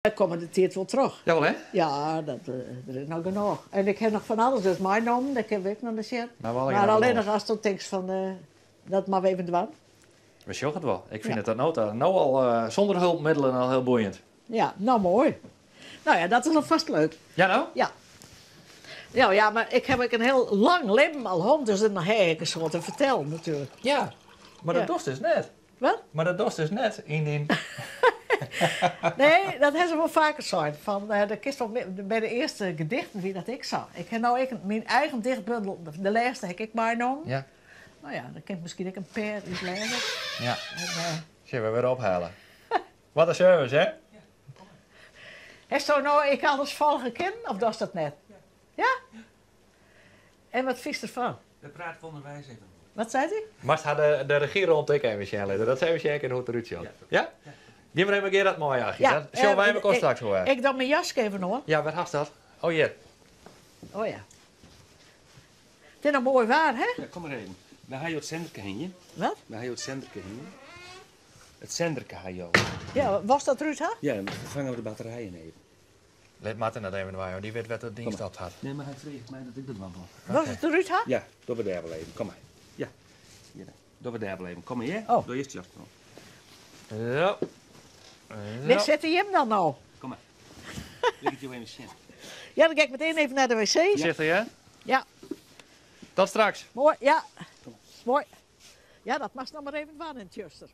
De kommende tiid wol troch. Jawol hè? Ja, dat, der is noch genôch. En ik ha noch fan alles dus meinommen, dêr kinne we ek noch nei sjen. Mar we Mar allinnich asto tinkst fan dat moatte we even dwaan. We sjogge it wol. Ik fyn it tot no ta no al sûnder hulpmiddelen al hiel boeiend. Ja, no moai. No ja, dat is alfêst leuk. Ja no? Ja. Ja, ja, mar ik ha ek in hiel lang libben al hân, dus dan ha ik in soad te fertellen natuerlik. Ja, mar dat dochst dus net. Wat? Mar dat dochst dus net yn dyn. Nee, dat ha se wol faker sein. Fan, dat kinst wol, by de earste gedichten wie dat ek sa. Ik ha no ek myn eigen dichtbundel, de lêste ha ik ek meinommen. Ja. No ja, dan kin ik miskien ek in pear útlêze. Ja. En, Sjoch, we wurde ophelle. Wat in service, hè? Hasto no ek alles folge kinnen, of dochst dat net? Ja? En wat fynst derfan? Dêr prate we ûnderweis even oer. Wat seit hy? Moatst har de regyromte ek even sjen litte, dat se even sjen kin hoe't it derút sjocht. Ja? Gean mar even Gerard mei, Aggie. Ja. Dan sjogge wy mekoar straks wol wer. Ik doch myn jaske even oan. Ja, wêr hast dat? Oh, hjir. Oh ja. It is noch moai waar, hè? Ja, kom mar even. Wêr ha jo it senderke hingjen? Wat? Wêr ha jo it senderke hingjen? It senderke ha jo. Ja, wolst dat derút ha? Ja, dan ferfange we de batterijen even. Lit Martin dat even dwaan, dy wit wêr't it ding stopt hat. Nee, mar hy freget my dat ik dat dwaan wol. Wolst it derút ha? Ja, dogge we dêr wol even. Kom mar. Ja, hjir. Dogge we dêr wol even. Kom mar hear. Oh. Doch earst jas oan. Zo. Wêr sitte jim dan no? Kom mar. Lit ik jo even sjen. Ja, dan gean ik meteen even nei de wc. Voorzichtig, hè? Ja. Tot straks. Moai, ja. Moai. Ja, dat moatst noch mar even dwaan yn it tsjuster.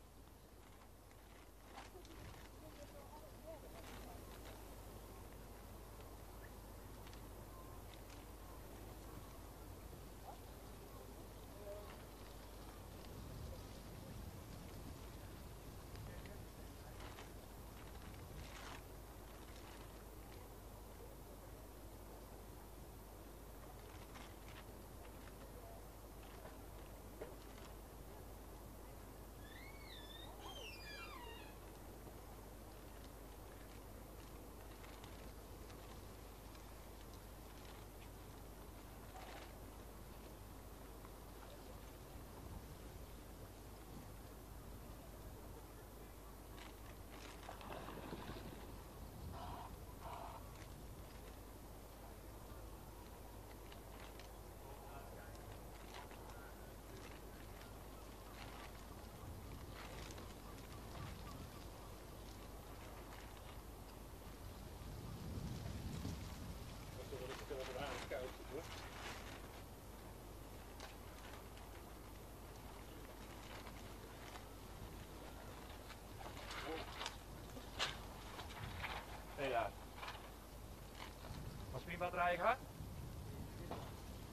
Watst myn batterij ek ha?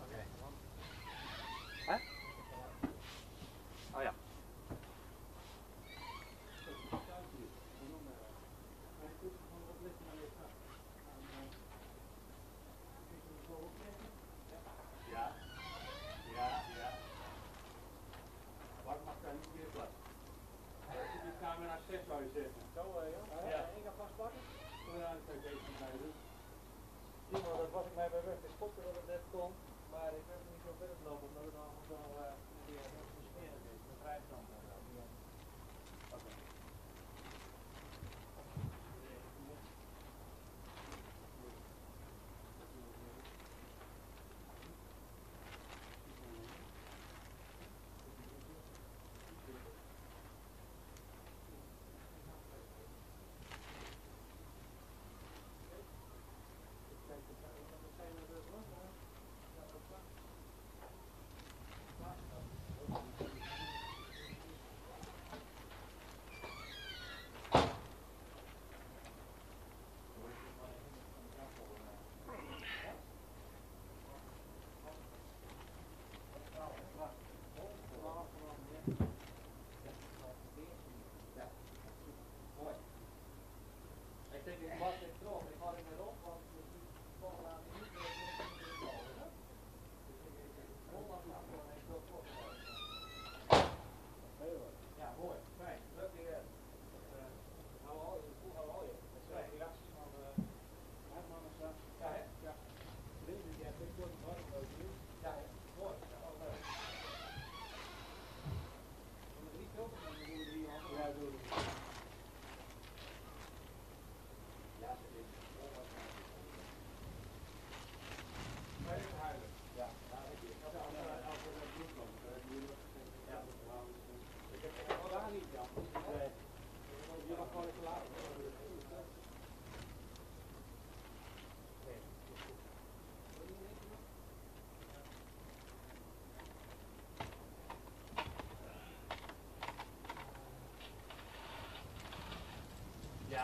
Oké. Hè? Oh ja.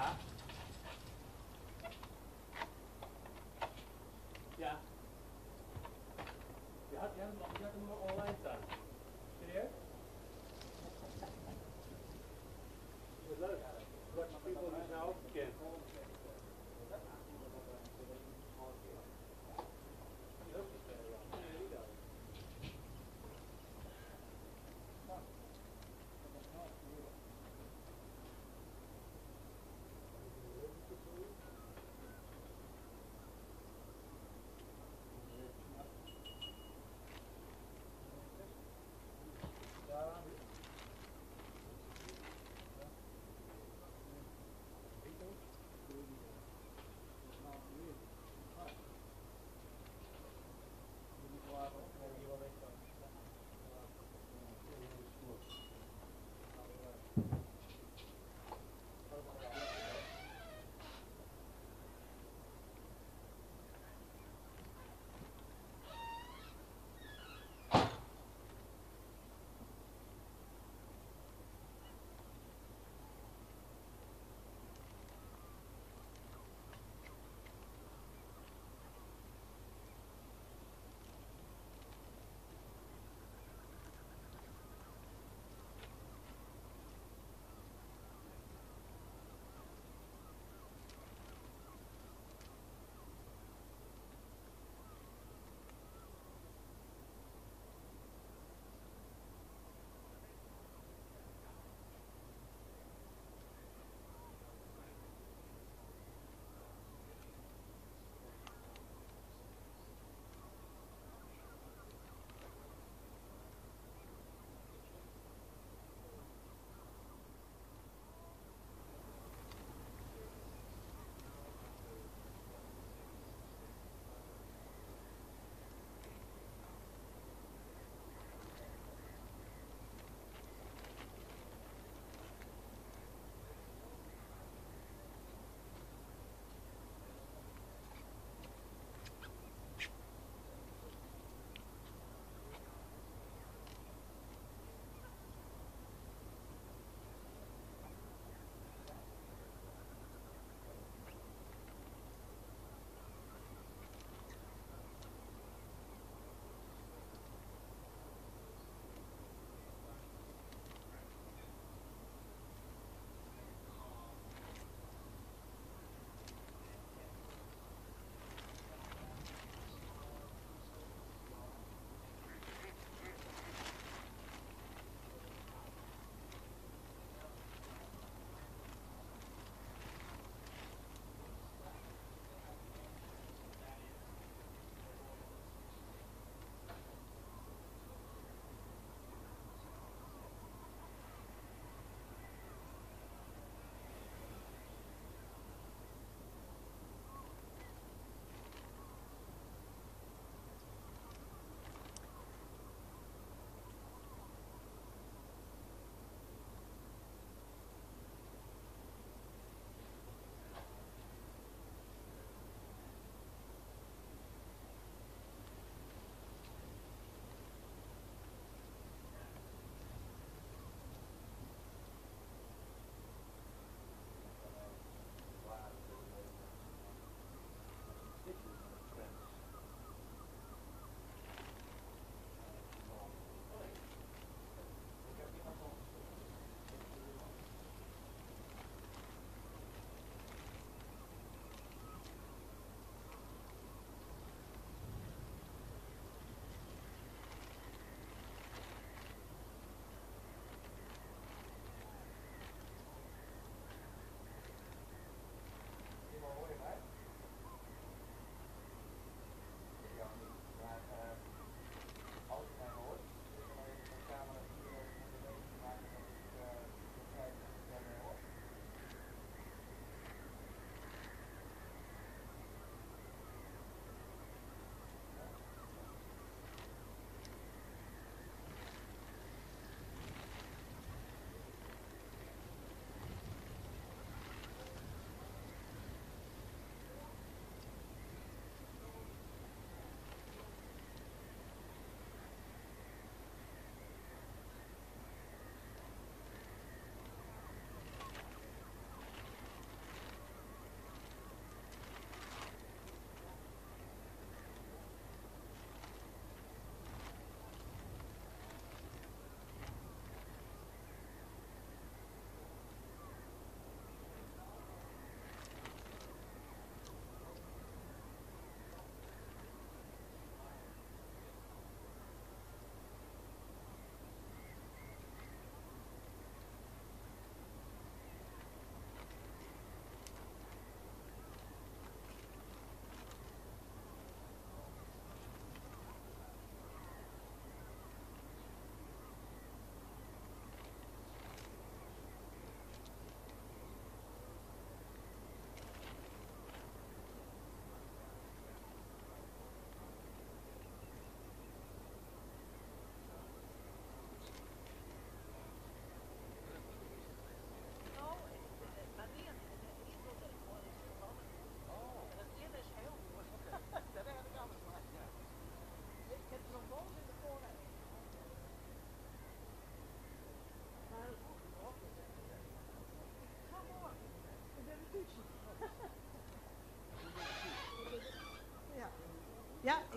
Ja. Ja. Je had, je had, hem, je had hem online staan. Serieus? Wat leuk. Dutch people die zijn ook bekend.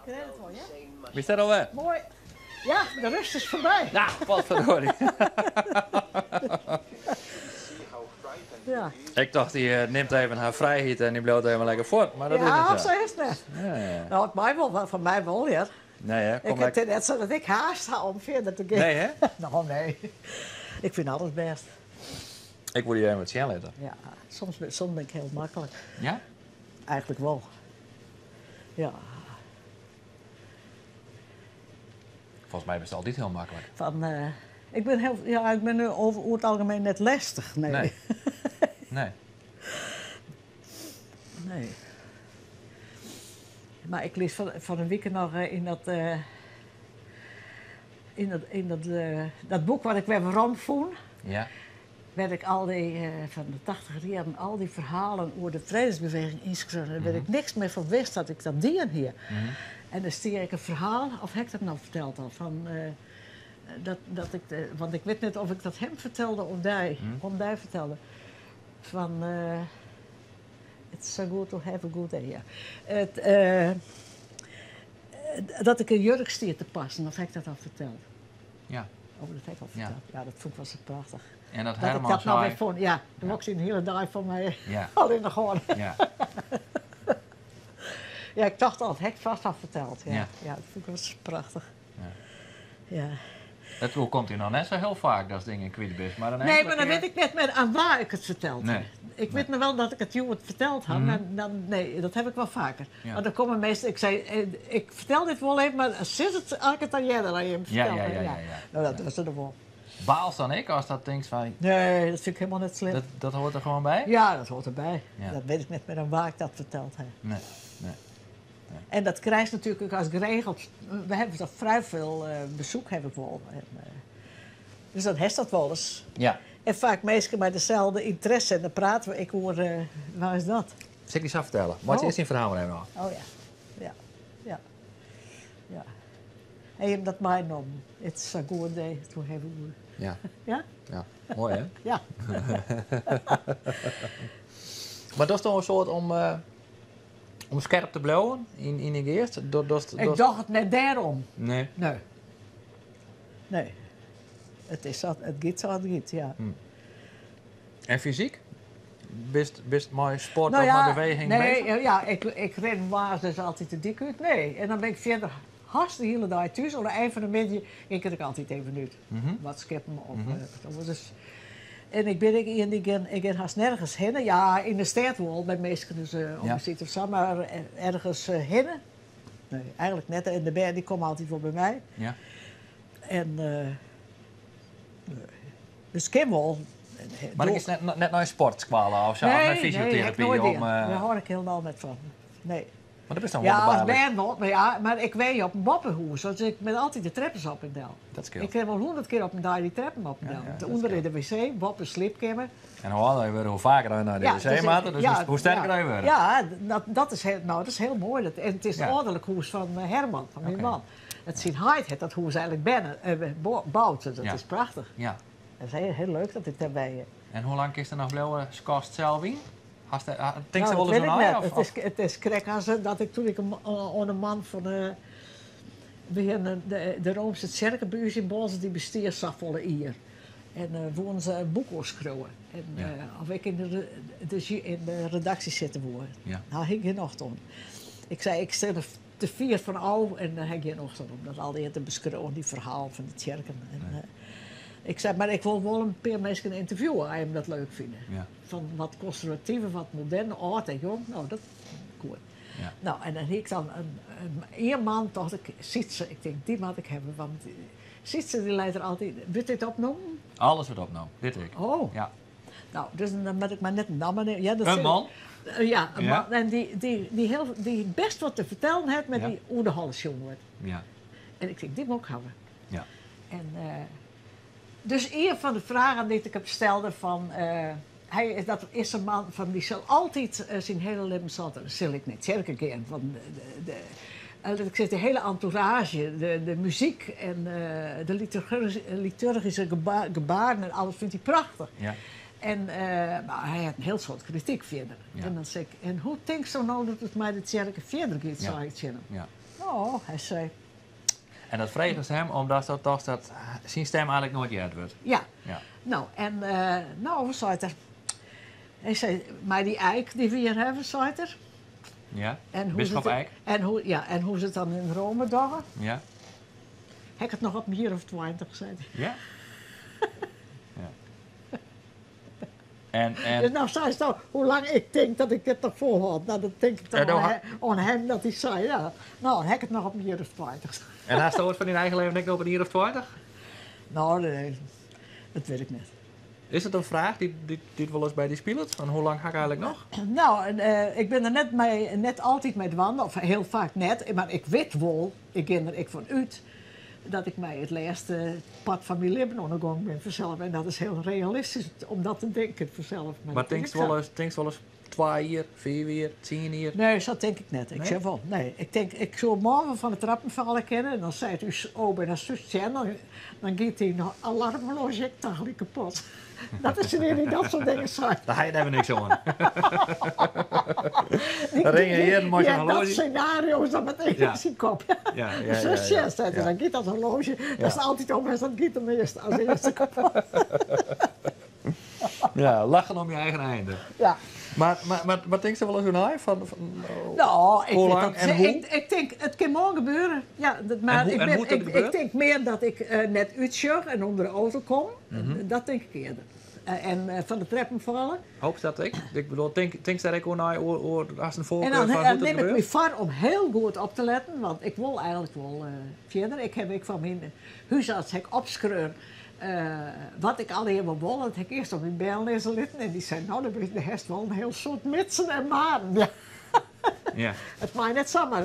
Ik red het wel, ja? Wie staat alweer? Mooi. Ja, de rust is voorbij. Nou, wat verdorie. Ja. Ik dacht, die neemt even haar vrijheid en die blijft even lekker voort. Maar dat is Ja, niet zo. zo is het net. Ja, ja. Nou, het mij wel, van mij wel, ja. Nee, hè? Kom Ik heb lekker. het net zo dat ik haast ha om verder te gaan. Nee, hè? Nou, nee. Ik vind alles best. Ik word hier even wat zien laten. Ja, soms ben ik heel makkelijk. Ja? Eigenlijk wel. Ja, Volgens mij is het altijd heel makkelijk. van, ik ben heel, ja, ik ben nu over het algemeen net lastig. Nee. Nee. Nee. Nee. Maar ik lees van een week nog in dat boek wat ik weer rondvoen. Ja. Werd ik al die, van de 80 jaren, al die verhalen over de vredesbeweging ingeschreven. Daar werd ik niks meer van wist dat ik dat deed hier. En dan stier ik een verhaal, of heb ik dat nou verteld al? Van, dat ik de, want ik weet net of ik dat hem vertelde of om die vertelde. Van, it's so good to have a good day, ja. Dat ik een jurk stier te passen, of heb ik dat al verteld? Ja. Oh, dat heb ik al Ja. verteld. Ja, dat vond ik wel zo prachtig. En dat Dat ik Herman dat nou zei... weer vond. Ja, dan mocht een hele dag van mij Ja. al in de goren. Ja. Ja, ik dacht al, het heb ik vast al verteld. Ja, Ja. ja. dat vond ik wel zo prachtig. Ja. Ja. Dat komt hier nog net zo heel vaak, dat ding in kwijt is. Maar dan Nee, enkele maar dan keer- weet ik net meer aan waar ik het verteld Nee. heb. Ik weet nog wel dat ik het jongen verteld had, maar dan, nee, dat heb ik wel vaker. Ja. Want dan komen meestal, ik zei, ik vertel dit wel even, maar sinds het, als ik het aan jij dan aan je hem Ja, verteld ja, heb, ja, ja, ja. Nou, dat was het er wel. Baals dan ik als dat denkt van... Nee, dat vind ik helemaal net slim. Dat hoort er gewoon bij? Ja, dat hoort erbij. Ja. Dat weet ik net meer aan waar ik dat verteld heb. Nee. Nee. En dat krijgt natuurlijk ook als geregeld. We hebben toch vrij veel bezoek, heb ik wel. En, dus dan heeft dat wel eens. Ja. En vaak meestal met dezelfde interesse. En dan praten we. Ik hoor, waar is dat? Zal ik die zo vertellen? Moet je Oh. eerst een verhaal maar even nog? Oh ja. Ja. Ja. Ja. En je hebt dat mij genomen. It's a good day to have a good. Ja. Ja? Ja. Mooi, hè? Ja. Maar dat is toch een soort om scherp te blijven in de geest? Ik dacht het net daarom. Nee. Nee. Nee. Het is dat, het gaat zo, het gaat, ja. En fysiek? Bist mooi sport Nou of ja, maar beweging nee, bezig? ja, ik ren waar dus altijd de dik uit. Nee, en dan ben ik verder hartstikke de hele dag thuis. Op het eind van de middag ik er altijd even uit. Wat skippen of, dat was dus. En ik ben ik in ik ben, ik ben haast nergens heen. Ja, in de stad wel, bij meesten dus om de zitten of zo, maar ergens heen. Nee, eigenlijk net. En de berg die komen altijd wel bij mij. Ja. En nee. Dus ik ken wel. Maar ik is net naar een sportskwalen of zo, of naar Nee, nee, fysiotherapie heb ik nooit om, gedaan. Daar hoor ik helemaal net van. Nee. Maar dat is dan Ja, als wonderbaarlijk. ben wel, maar ja, maar ik weet op een boppenhoes, want ik ben altijd de treppers op en del. Dat scheelt. Ik heb al 100 keer op een dag die treppen op en Ja, del. ja, De dat onder in scheelt. de wc, boppen slipkamer. En hoe ouder je wordt, hoe vaker je naar de Ja, wc dus ik- moet, dus ja, hoe sterker ja. je wordt. Ja, dat is heel, nou, dat is heel mooi. Dat, en het is Ja. het ordelijk hoes van Herman, van mijn Oké. man. Het ziet hard, het dat hoes eigenlijk binnen, bouwt. Dat Ja. is prachtig. Ja. Dat is heel, heel leuk dat ik daarbij... En hoe lang is er nog blauwe skast zelf in? Hast de, denk Nou, ze wel dat eens weet ik een net. of, Het is, het is krek als, dat ik toen ik een man van de, de Roomse kerkenbuurs in Bolsen, die besteer zag volle ier. En woon ze een boek schreeuwen. En Ja. of ik in in de redactie zitten woon. Ja. Nou, ik geen ochtend. Ik zei, ik stel er te vier van al en dan heb ik geen ochtend om dat al die te beschreeuwen, die verhaal van de kerken. En, ik zei, maar ik wil wel een paar mensen interviewen, als je hem dat leuk vinden. Ja. Van wat conservatieve, wat moderne, oud en jong. Nou, dat goed. Ja. Nou, en dan heb ik dan een man, dacht ik, Sietse. Ik denk, die moet ik hebben, want Sietse die leidt er altijd... Wordt dit opgenomen? Alles wordt opgenomen, dit ik. Oh. Ja. Nou, dus dan moet ik maar net een naam nemen. Ja, dat Een is- man? Ja, een Ja. man. En die best wat te vertellen heeft, maar Ja. die onderhalsjong wordt. Ja. En ik denk, die moet ik hebben. Ja. En, dus een van de vragen die ik hem stelde van... hij is, dat is een man van die zal altijd zijn hele leven zal, zal ik niet zeker gaan. Van ik zeg, de hele entourage, de muziek en de liturgische gebaren en alles vindt hij prachtig. Ja. En maar hij had een heel soort kritiek verder. Ja. En dan zeg ik, en hoe denk je nou dat het mij de kerk verder gaat, Ja. zei ik tegen hem. Ja. Oh, hy sei. En dat fregest him omdat do tochtst dat syn stim eigentlik noait heard wurdt? Ja. Ja. No, en no, seit er. Hy sei, mei dy Eijk dy't we hjir hawwe, seit er. Ja, En hoe biskop ze het- Eijk. En hoe, ja, en hoe se it dan yn Rome dogge. Ja. Ha ik it noch op in jier of 20, sei hy. Ja? Ja. En, Dus en, no seist do hoe lang ik tink dat ik dit noch folhâld. No, dan tink ik En toch dan oan, ha- he- oan him dat hy sei, ja, no, ha ik it noch op in jier of 20. en hast do it fan dyn eigen leven ek noch op in jier of 20? No, nee, dat wit ik net. Is it in fraach dy't wolris by dy spilet? Fan hoe lang ha ik eigentlik noch? No, en, ik bin der net, mei, net altyd mei dwaande, of hiel faak net, mar ik wit wol, ik gean der ek fan út, dat ik mei it lêste part fan myn libben oan 'e gong bin fansels. En dat is hiel realistysk om dat te tinken fansels. Mar dat is tinkst ek sa. wolris, tinkst wolris 2 jier, 5 jier, 10 jier? Nee, sa tink ik net. Ik Nee? sjoch wol. Nee, ik tink, ik soe morgen fan de trappen falle kinne en dan seit ús ober en sus tsjin, dan giet dy alarmhorloazje ek tagelyk kapot. Dat is der ien dy't dat soart dingen seit. Dêr ha je even niks oan. Die, Ringe hjir mei ja, sa'n dat horloazje. scenario is dan meteen Ja. yn syn kop. Ja, ja, Sus ja, ja. tsjin seit, Ja. dan giet dat horloazje, dat is Ja. altyd om en dat giet him earst as earste kapot. Ja, lachen om je eigen einde. Ja. Mar tinkst der wolris oer nei? Fan, No, ik Hoe wit lang dat, en hoe? Ik tink, it kin moarn gebeure. Ja, dat, mar En hoe- ik, en bin, hoe't it ik gebeurt? tink mear dat ik net útsjoch en ûnder de auto kom. Dat tink ik earder. En fan de treppen falle. Hoopst dat ek? Ik bedoel, tinkst dêr ek oer nei, oer hast in En foarkar dan fan eh, hoe't it nim ik my gebeurt? foar om hiel goed op te letten, want ik wol eigentlik wol fierder. Ik ha ek fan myn húsarts ha ik opskreaun wat ik allegear wol wol. Dat ha ik earst oan myn bern lizze litten en dy sei, no, dan bist de hast wol in hiel soad mitsen en maten. Ja. It mei net samar.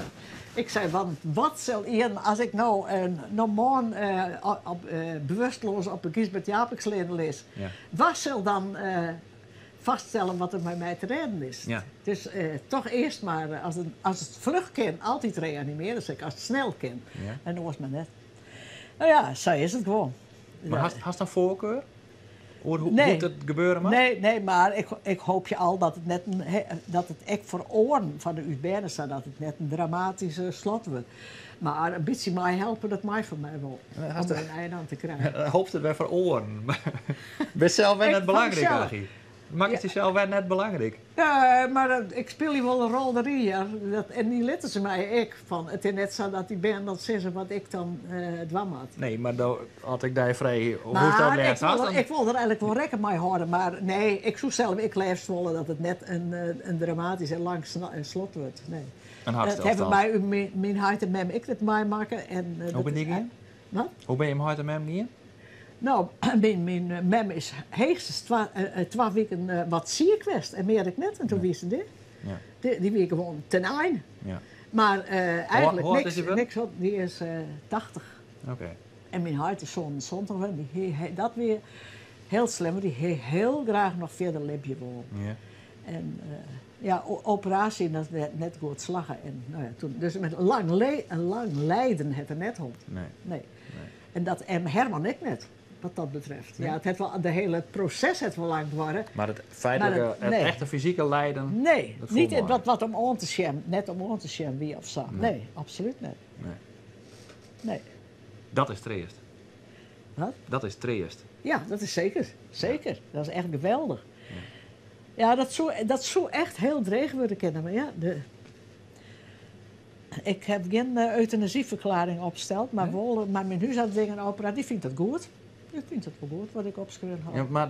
Ik sei, want wat sil ien, as ik no, no moarn op, bewusteloas op de Gysbert Japicxleane lis, wa sil dan fêststelle wat der mei my te rêden is? Dus toch earst mar, as it fluch kin, altyd reanimearje, sis ik, as it snel kin. En oars mar net. No ja, sa is it gewoan. Mar hast in foarkar? Oer Nee. hoe't it gebeure moat? Nee, nee, mar ik hoopje al dat it net in, dat it ek foar oaren fan de ús bern sa dat it net in dramatyske slot wurdt. Mar in bytsje meihelpe, dat mei foar my wol. Ja, Om hast der in ein oan te krijen. Hoopst it wer foar oaren. Bist sels wer Ik net belangryk, fansels. Aggie. Makkest Ja. dysels wer net belangryk? Ja, mar ik spylje wol in rol deryn, ja. Dat, en dy litte se my ek fan. It is net sa dat dy bern dan sizze wat ik dan dwaan moat. Nee, mar do, as ik dy freegje hoe'tst dat Mar ik lêst wol, hast, der, dan ik wol der eigentlik wol rekken mei hâlde. Mar nee, ik soe sels ek leafst wolle dat it net in dramatysk en lang slot wurdt. Nee. In Dat hartstilstân. hawwe my, myn heit en mem ek net meimakke. En, Hoe dat bin is dy gien? Wat? Hoe bin jim heit en mem gien? No, myn mem is heechstens 2 wiken wat siik west en mear ek net. En toen wie se dea. Dy wie gewoan ten ein. Mar eigentlik Hoe âld niks, is dy wurden? niks op. Dy is 80. En myn heit is 77 wurden. Dy hie, he, dat wie hiel slim, want dy hie hiel graach noch fierder libje wollen. En ja, operaasje dat net, net goed slagge. En, no ja, toen, dus mei in lang lijden hat er net hân. Nee. Nee. Nee. En dat, en Herman ek net, wat dat betreft. Nee. Ja, it hat wol, de hiele proses hat wol lang duorre. Mar it feitlike, Mar it, it nee. echte fysike lijden, Nee, dat niet foel mei. wat om oan te sjen, net om oan te sjen wie of sa. Nee. Nee, absolút net. Nee. Nee. Dat is treast. Wat? Dat is treast. Ja, dat is seker. Seker. Dat is echt geweldich. Ja, dat soe echt hiel dreech wurde kinne. Mar ja, de, ik ha gjin eutanasieferklearring opsteld, mar Nee? wol, mar myn húsarts dingen opera, dy fynt dat goed. Dy fynt dat wol goed wat ik opskreaun ha. Ja, mar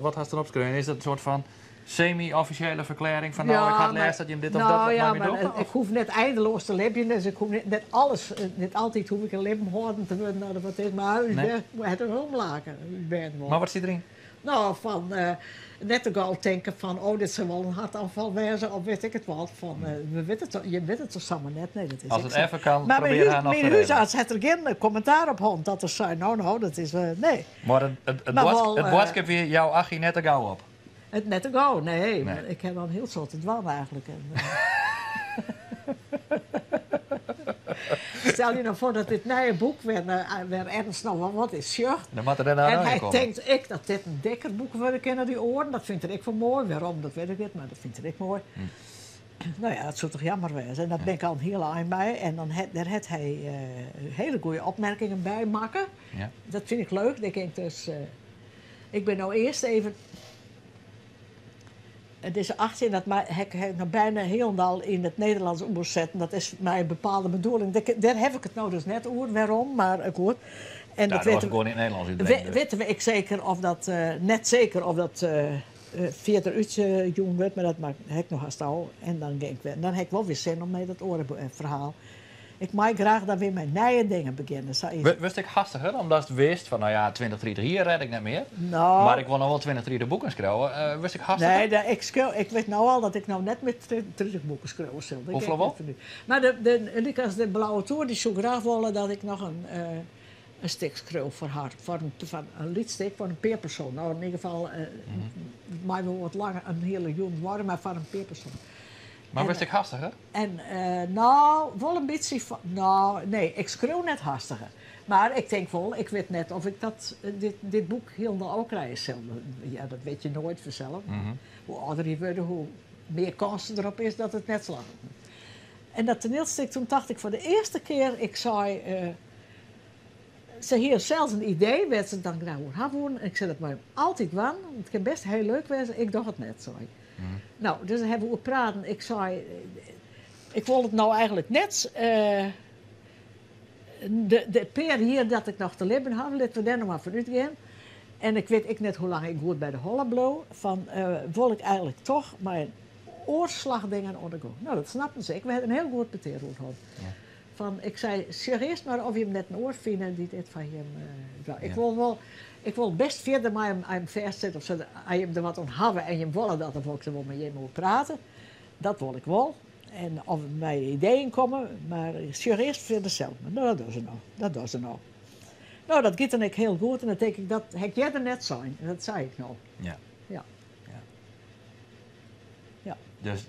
wat hast dan opskreaun? Is dat in soart fan semy-offisjele ferklearring fan no, ik ha it lêst dat jim dit of nou, dat wat ja, mei my mar dogge? ik hoech net eindeloas te libjen, dus ik hoech net, net alles, net altyd hoech ik in libben hâlden te wurden of wat is, mar ús Nee. bern hat in omlaken, ús bern wol. Mar wat stiet deryn? No, fan net te gau tinke fan, oh, dit sil wol in hertoanfal wêze, of wit ik it wat. Fan, we witte it, je witte it toch samar net. Nee, dat is As ek it sa. even kan, Mar myn probearje har noch myn te rêden. húsarts hat der gjin kommentaar op hân, dat er sei, no, no, dat is, nee. Mar Mar wol, it boadskip wie, jou Aggie net te gau op. It net te gau, nee. Nee. Mar ik ha dan hiel soad te dwaan eigentlik. En, stel je no foar dat dit nije boek wer ergens noch wol wat is sjocht. Dan moat er dêrnei En noch hy yn komme. tinkt ek dat dit in dikker boek wurde kin dan dy oaren. Dat fynt er ek wol moai. Wêrom, dat wit ik net, mar dat fynt er ek moai. No ja, dat soe toch jammer wêze. En dat bin ik al in hiele ein by. En dan het, dêr hat hy hiele goede opmerkingen by makke. Dat fyn ik leuk. Dêr kin ik dus, ik bin no earst even. Dizze 18, dat ha ik noch byna hielendal yn it Nederlânsk oersetten. Dat is mei in bepaalde bedoeling. Dêr haw ik it no dus net oer wêrom, mar goed. En dat witte we, yn it Nederlânsk útbringen. Witte we ek seker of dat, net seker of dat fierder útjûn wurdt, mar dat ha ik noch hast al. En dan gean ik wer, dan ha ik wol wer sin om mei dat oare ferhaal. Ik mei graach dan wer mei nije dingen begjinne. Sa is it. Wurdst ek hastiger omdatst wist fan, no ja, 20, 30 jier rêd ik net mear, No. mar ik wol noch wol 20, 30 boeken skriuwe. Wurdst ek hastiger? Nee, ik skriuw, ik wit no al dat ik no net mear 30 boeken skriuwe sil. Dêr Hoefolle wol? Mar de, de, lykas de Blauwe Toer, dy soe graach wolle dat ik noch in in stik skriuw foar har. Foar in, foar in lyts stik foar in pear persoanen. No, yn ieder gefal, it mei wol wat langer, in hiele jûn duorje, mar foar in pear persoanen. Mar wurdst ek hastiger? En no, wol in bytsje no, nee, ik skriuw net hastiger. Mar ik tink wol, ik wit net of ik dat, dit, dit boek hielendal ôfkrije sil. Ja, dat witte je noait fansels. Hoe âlder je wurde, hoe mear kâns derop is dat it net slagget. En dat toanielstik, toen tocht ik foar de earste kear, ik sei, se hie sels in idee wêr't se it dan graach oer ha woenen. En ik sei, dat mei je altyd dwaan, want it kin bêst hiel leuk wêze, ik doch it net, sei ik. No, dus dêr hawwe we oer praten. Ik sei, ik wol it no eigentlik net. De pear jier dat ik noch te libben haw, litte we dêr no mar fan útgean. En ik wit ek net hoe lang ik goed by de holle bliuw. Fan wol ik eigentlik toch mei in oar slach dingen oan de gong. No, dat snapten se ek. We hawwe in hiel goed petear oer hân. Fan, ik sei, sjoch earst mar of jim net in oar fine dy't dit foar jim dwaan. Ik wol wol, ik wol bêst fierder mei him, mei him fêstsitte of sa, as jim der wat oan hawwe en jim wolle dat, dan wol ik der wol mei jim oer prate. Dat wol ik wol. En of mei ideeën komme, mar sjoch earst fierder sels mar. No, dat dogge se no. Dat dogge se no. No, dat giet dan ek hiel goed en dan tink ik, dat ha ik earder net sein. En dat sei ik no. Ja. Ja. Dus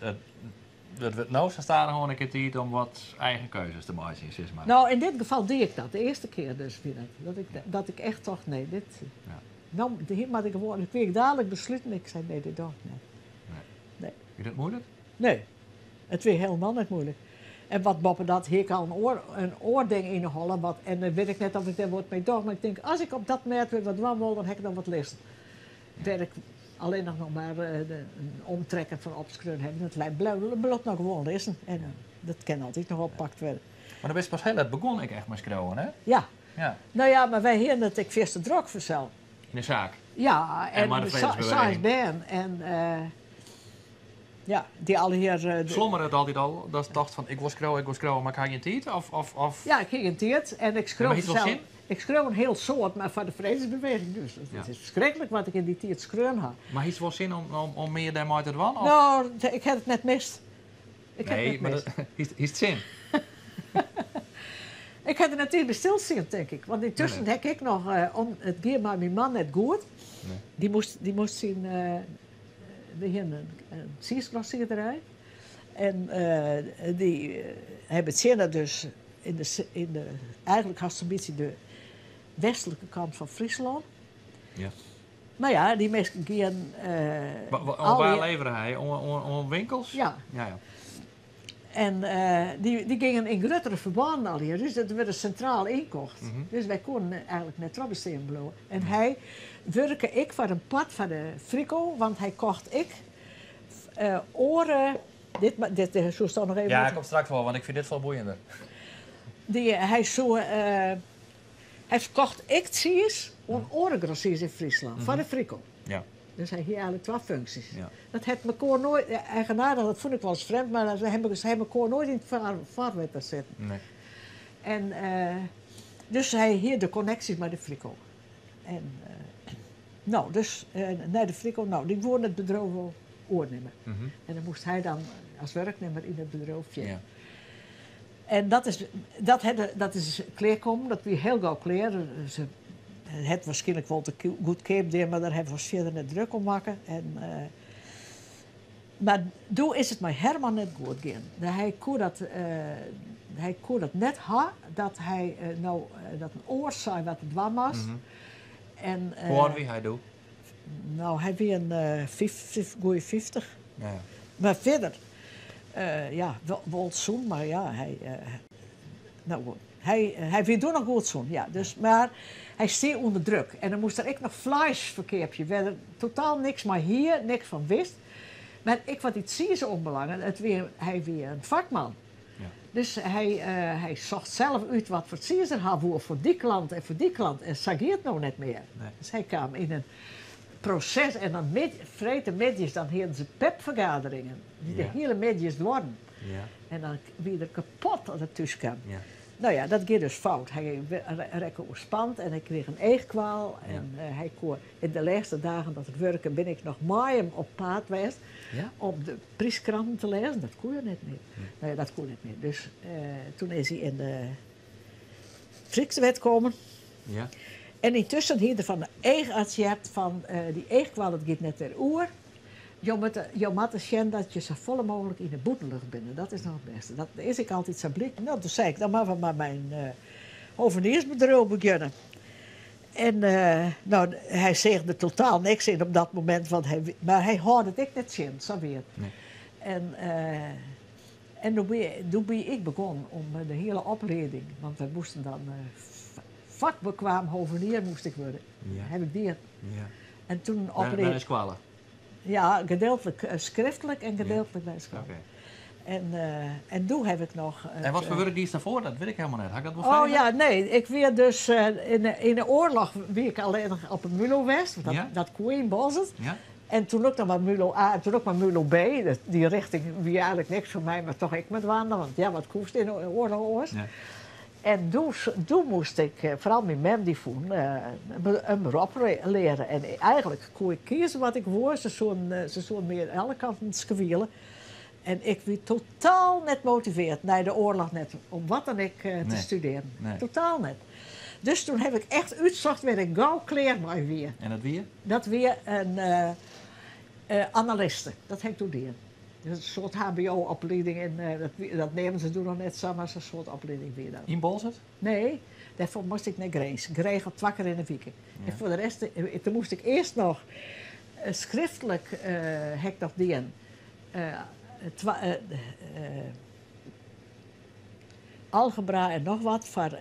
it wurdt no sa stadichoan ek tiid om wat eigen keuzes te meitsjen, sis mar. No, yn dit gefal die ik dat. De earste kear dus wie dat. Dat ik, dat ik echt tocht, nee, dit... No, hier moat ik gewoan... Ik wie ek dalik besluten. Ik sei, nee, dit doch ik net. Nee. Nee. Wie dat moeilik? Nee, it wie hielendal net moeilik. En wat boppedat hie ik al in oar, in oar ding yn 'e holle, wat, en dan wit ik net oft ik dêr wat mei doch, mar ik tink, as ik op dat mêd wer wat dwaan wol, dan ha ik noch wat lizzen. Wêr't ik allinnich noch mar in omtrekken fan opskreaun ha. Dat leit bliuwt noch gewoan lizzen en dat kin altyd noch oppakt wurde. Mar dan bist pas hiel let begûn ek echt mei skriuwen, hè? Ja. Ja. No ja, mar wy hienen it ek fierste drok fansels. Yn de saak? Ja, En en mei de vredesbeweging. seis bern en ja, dy allegear. Slommere it altyd al datst tochtst fan ik wol skriuwe, ik wol skriuwe, mar ik ha gjin tiid? Of, of, of? Ja, ik hie gjin tiid en ik skreau Ja, mar hiest wol fansels sin? Ik skreau in hiel soad, mar foar de Vredesbeweging dus. Dat is ferskriklik wat ik yn dy tiid skreaun ha. Mar hiest wol sin om mear dêrmei te dwaan? Of? No, ik ha it net mist. Ik ha it Nee, net mar mist. dat, hiest sin? Ik ha der net by stilstien, tink ik. Want yntusken Nee. ha ik ek noch, om, it gie mei myn man net goed. Nee. Dy moast, dy moast syn, we hienen in tsiisgrossierderij. En dy, hy betsjinne dus yn de, yn de, eigentlik hast in bytsje de westlike kant fan Fryslân. Mar ja, dy minsken gienen, Oan al wa die levere hy? Oan winkels? Ja. Ja, ja. En dy gyngen yn gruttere ferbannen allegear, dus dat wurde sintraal ynkocht. Dus wy koenen eigentlik net trochbestean bliuwe. En hy wurke ek foar in part foar de Frico, want hy kocht ek oare... Dit, ma-, dit, dit soest toch noch even Ja, moeten ik kom straks wol, want ik fyn dit folle boeiender. Dy, hy soe, hy ferkocht ek tsiis oan oare grossiers yn Fryslân, foar de Frico. Dus hy hie eigentlik twa funksjes. Dat hat mekoar noait, ja, eigenaardich, dat fûn ik wolris frjemd, mar se hawwe, se hawwe mekoar noait yn it farwetter sitten. En dus hy hie de konneksjes mei de Frico. En no, dus nei de Frico, no, dy woene it bedriuw wol oernimme. En dan moast hy dan as wurknimmer yn it bedriuw fierder. En dat is, dat het, dat is klearkommen, dat wie hiel gau klear. Se het waarskynlik wol te goedkeap dien, mar dêr hawwe we ons fierder net druk om makke. En mar doe is it mei Herman net goed gien. Hy koe dat, hy koe dat net ha, dat hy no, dat in oar sei wat er dwaan moast. En Hoe âld wie hy doe? No, hy wie in goeie 50. Ja. Mar fierder. Ja, wol sûn, mar ja, hy. No goed. Hy, hy wie doe noch goed sûn, ja. Dus, mar hy stie ûnder druk. En dan moast er ek noch fleis ferkeapje, wêr't er totaal niks mei hie, niks fan wist. Mar ek wat dy tsiis oanbelange, it wie, hy wie in fakman. Ja. Dus hy, hy socht sels út wat foar tsiis er ha woe foar dy klant en foar dy klant. En sa gie it no net mear. Nee. Dus hy kaam yn in proses en dan mid, freedtemiddeis dan hienen se pepfergaderingen. Dy't de Ja. hiele middeis duorren. Ja. En dan wie er kapot as er thús kaam. Ja. No ja, dat gie dus fout. Hy rekke oerspand en hy krige in eachkwaal. Ja. En hy koe yn de lêste dagen dat er wurke, bin ik noch mei him op paad west Ja? om de pryskranten te lêzen. Dat koe er net mear. Hm. No ja, dat koe net mear. Dus toen is hy yn de Frykswet kommen. Ja. En yntusken hie er fan de eacharts heard fan dy eachkwaal, dat giet net wer oer. Jo moatte, jo moatte sjen dat je safolle mooglik yn de bûtenlucht binne. Dat is noch it bêste. Dat is ek altyd sa bliken. No, toen sei ik, dan moatte we mar mei in hoveniersbedriuw begjinne. En no, hy seach der totaal niks yn op dat momint, want hy, mar hy hâlde it ek net tsjin, sa wie it. Nee. En, en doe wie, doe wie ik begûn om de hiele oplieding, want wy moasten dan fakbekwaam hovenier moast ik wurde. Ja. Heb ik dien. Ja. En toen By de oplieding. skoalle? Ja, gedeeltelijk schriftelijk en Ja. gedeeltelijk bij de skoalle. Oké. En toen heb ik nog het, En wat foar wurk diest dêrfoar? Dat wit ik helemaal net. Ha ik dat wol Oh frege? ja, nee. Ik wie dus yn de oarloch wie ik allinnich op in mulo west. Want dat, Ja. dat koe yn Boalsert. Ja. En toen ek noch mar mulo A en toen ek mar mulo B. Dat, dy rjochting wie eigentlik niks foar my, mar toch ek met wandelen. Want ja, wat koest yn de oarloch oars? Ja. En doe, doe moast ik, foaral myn mem dy fûn, in berop leare. En eigentlik koe ik kieze wat ik woe. Se soenen, se soenen my alle kanten skewiele. En ik wie totaal net motivearre, nei de oarloch net, om wat dan ek te Nee. studearjen. Nee. Totaal net. Dus toen heb ik echt útsocht wêr't ik gau klear mei wie. En dat wie? Dat wie in analiste. Dat ha ik doe dien. Dus in soart HBO-oplieding. En, dat, dat neamden se doe noch net sa, mar sa'n soart oplieding wie dat. Yn Boalsert? Nee, dêrfoar moast ik nei Grins. Geregeld twa kear yn 'e wike. Ja. En foar de rest, toen moast ik earst noch skriftlik, ha ik noch dien. Algebra en noch wat foar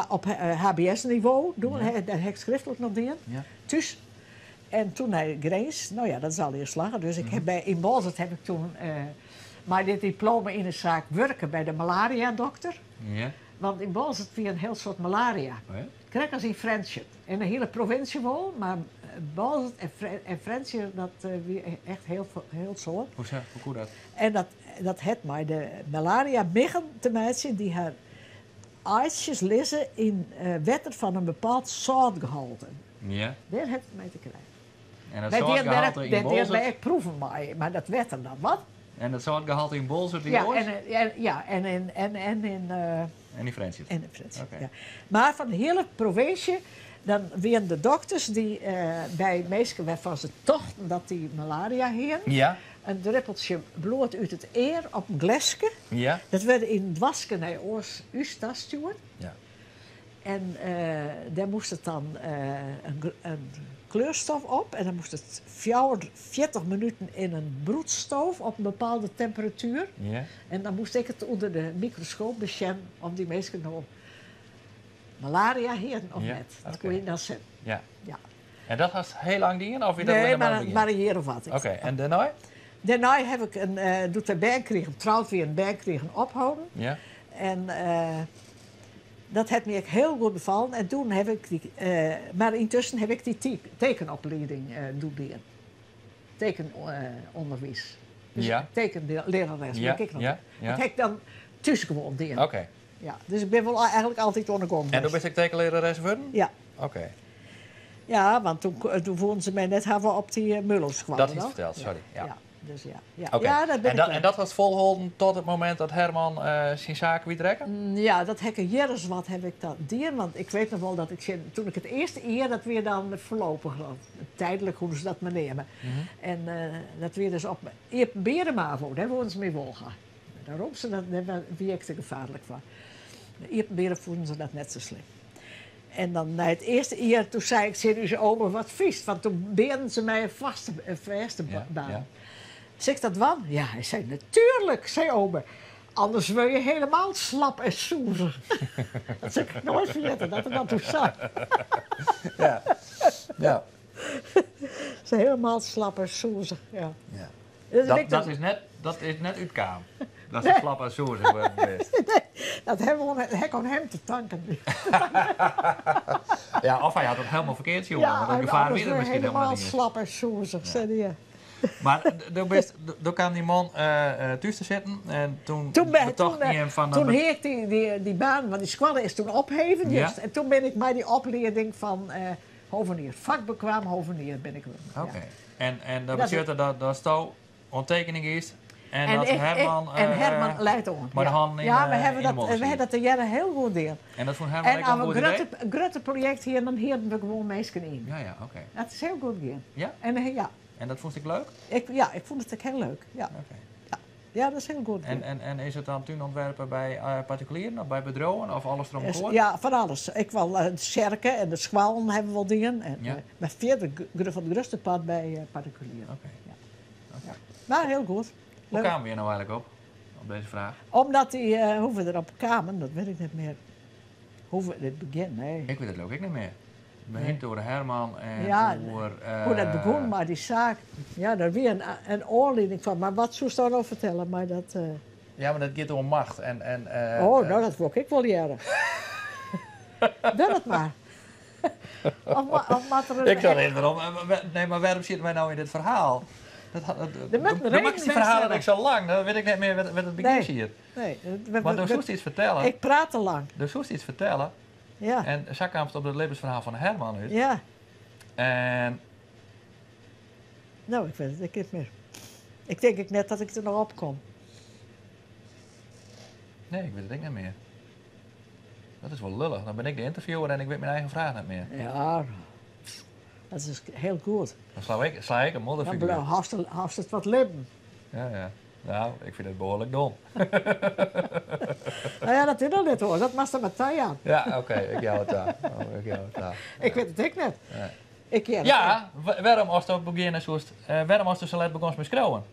op HBS-nivo doen. Ja. Dêr ha ik skriftlik noch dien. Ja. Thús. En toen nei Grins, no ja, dat is allegear slagge. Dus ik ha by, yn Boalsert ha ik toen mei dit diploma yn 'e saak wurke by de malaria-dokter. Ja. Want yn Boalsert wie in hiel soad malaria. Oh ja? Krekt as yn Frjentsjer. En de hiele provinsje wol, mar Boalsert en Frjentsjer, dat wie echt hiel, hiel soad. Hoe sa? Hoe koe dat? En dat, dat hat mei de malaria-miggen te meitsjen dy't har aaitsjes lizze yn wetter fan in bepaald sâltgehalte. Ja. Dêr hat it mei te krijen. En dat Wy dienen dêr sâltgehalte yn dêr dienen wy Boalsert? ek proeven mei, mar dat wetter dan wat? En dat sâltgehalte yn Boalsert wie Ja, oars? en, ja, en in, en in, En yn Frjentsjer? en yn Frjentsjer, Oké. ja. Mar fan de hiele provinsje, dan wienen de dokters dy't by minsken wêrfan't se tochten dat dy malaria hienen, Ja. in druppeltsje bloed út it ear op in gleske. Ja. Dat werd yn in doaske nei oars ús ta stjoerd. Ja. En dêr moast it dan in kleurstof op en dan moast it 44 minuten yn in broedstoof op in bepaalde temperatuer. Ja. En dan moast ik it ûnder de mikroskoop besjen oft dy minsken no malaria hienen of Ja, net. Dat oké. koe je dan sjen. Ja. Ja. En dat hast hiel lang dien? Of wie dat Nee, allinnich mar mar, it begjin? mar in jier of wat. Oké, en dêrnei? Dêrnei ha ik in, doe't wy bern krigen, troud wie en bern krigen, opholden. Ja. En dat hat my ek hiel goed befallen. En toen ha ik dy, mar yntusken ha ik dy tekenoplieding doe dien. Tekenûnderwiis. Dus Ja. tekenlearares Ja, bin ik ek noch. ja, ja. Dat ha ik dan thús gewoan dien. Oké. Ja, dus ik bin wol eigentlik altyd oan de gong En doe west. bist ek tekenlearares wurden? Ja. Oké. Ja, want toen, toen woenen ze my net hawwe op dy muloskoalle. Dat is noch. ferteld, sorry. Ja. Ja, dus ja. Ja, Oké. ja, dat bin En ik dat, wel. en dat hast folholden tot it momint dat Herman syn saak kwytrekke? Ja, dat ha ik in jierren wat ha ik dat dien. Want ik wit noch wol dat ik toen ik it earste jier, dat wie dan foarlopich, of tydlik, hoe se dat mar neame. En dat wie dus op iepenbiere MAVO, dêr woenen se my wol ha. Dêrom se dat, dêr wie ik te gefaarlik foar. De iepenbiere fûnen se dat net sa slim. En dan nei it earste jier, toen sei ik tsjin ús ober, wat fynst? Want toen beaden se my in fêste baan. Sil ik dat dwaan? Ja, hy sei, Natuurlijk, sei ome. Anders wurd je helemaal slap en soezich. Dat sil ik noait ferjitte, dat er dat doe sei. Ja. Ja. Ze helemaal slap en soezich, ja. Ja. Dus Dat, ik dat is net, dat is net útkaam. Dat se slap en soezich wurden bist. Nee, dat ha we oan, ha ik oan him te tanken. Ja, of hy hat it helemaal ferkeard sjoen, want dat gefaar wie der miskien helemaal helemaal net iens. slap en soezich, sei hy. Mar do bist, do kaam dy man thús te sitten en toen Toen ben, betocht toen, hy him fan... toen hie ik dy, dy, dy baan, want dy skoalle is toen opheven Ja. juist. En toen bin ik mei dy oplieding fan hovenier, fakbekwaam hovenier bin ik wurden. Ja. Oké. En, en dat Dat is- betsjutte dat, datsto oan tekening giest en, En dat ik- ik- Herman... en Herman leit oan. mei de ja. hannen yn, Ja, we yn hebben de dat, mûle we siet. hebben dat de jaren heel goed dien. En dat fûn Herman En ek als in we goed idee? een grutte project hier, dan hierden we gewoon mensen in. Ja, ja, oké. Dat is heel goed gegaan. Ja? En ja, En dat vond ik leuk? ik, ja, ik vond het ook heel leuk. Ja, Oké. ja dat is heel goed. En, gegaan. en, en is het dan tuinontwerpen bij particulieren of bij bedrijven of alles erom Is- koord? Ja, van alles. Ik wil de sjerken en de schwallen hebben we wel dingen. En, Ja. maar verder van het grootste pad bij particulieren. Oké. Ja. Oké. Maar heel goed. Hoe Leuk. kwamen we hier nou eigenlijk op? Op deze vraag? Omdat die, hoe we erop kwamen, dat weet ik niet meer. Hoe we in het begin, nee. Ik weet het ook ik niet meer. Het begint door Herman en Ja, door... Hoe dat begon, maar die zaak, ja, daar weer een oorleiding van. Maar wat zou je daar nou vertellen? Maar dat, Ja, maar dat gaat om macht en... en oh, nou, dat wil ik wel jaren. Doe dat maar. Of, of maar er een- Ik zat even om. Nee, maar waarom zitten wij nou in dit verhaal? Dat, dat, dat, Er moet een dan reden maak ik die zijn, verhalen Stella. ik zo lang, dan weet ik net meer wat, wat het begin Nee. hier. Nee, Maar dan zoest iets vertellen. ik praat te lang. Dan zoest iets vertellen. Ja, En zo kwam het op het levensverhaal van Herman uit. ja. En Nou, ik weet het ik niet meer. Ik denk ik net dat ik er nog op kom. nee, ik weet het ook niet meer. Dat is wel lullig. Dan ben ik de interviewer en ik weet mijn eigen vraag niet meer. Ja, dat is heel goed. Dan sla ik een Dan modderfiguur. haast het, haast het wat leven. Ja, ja. Nou, ik vind het behoorlijk dom. Nou ja, dat is nog net hoor. Dat mag er maar aan. Ja, oké, ik jou het daar. Oh, ik jou het daar. Ik weet het ik net. Ja. Ik, ja, Ja, waarom als het beginnen zoals, waarom als de salet begon met schreeuwen?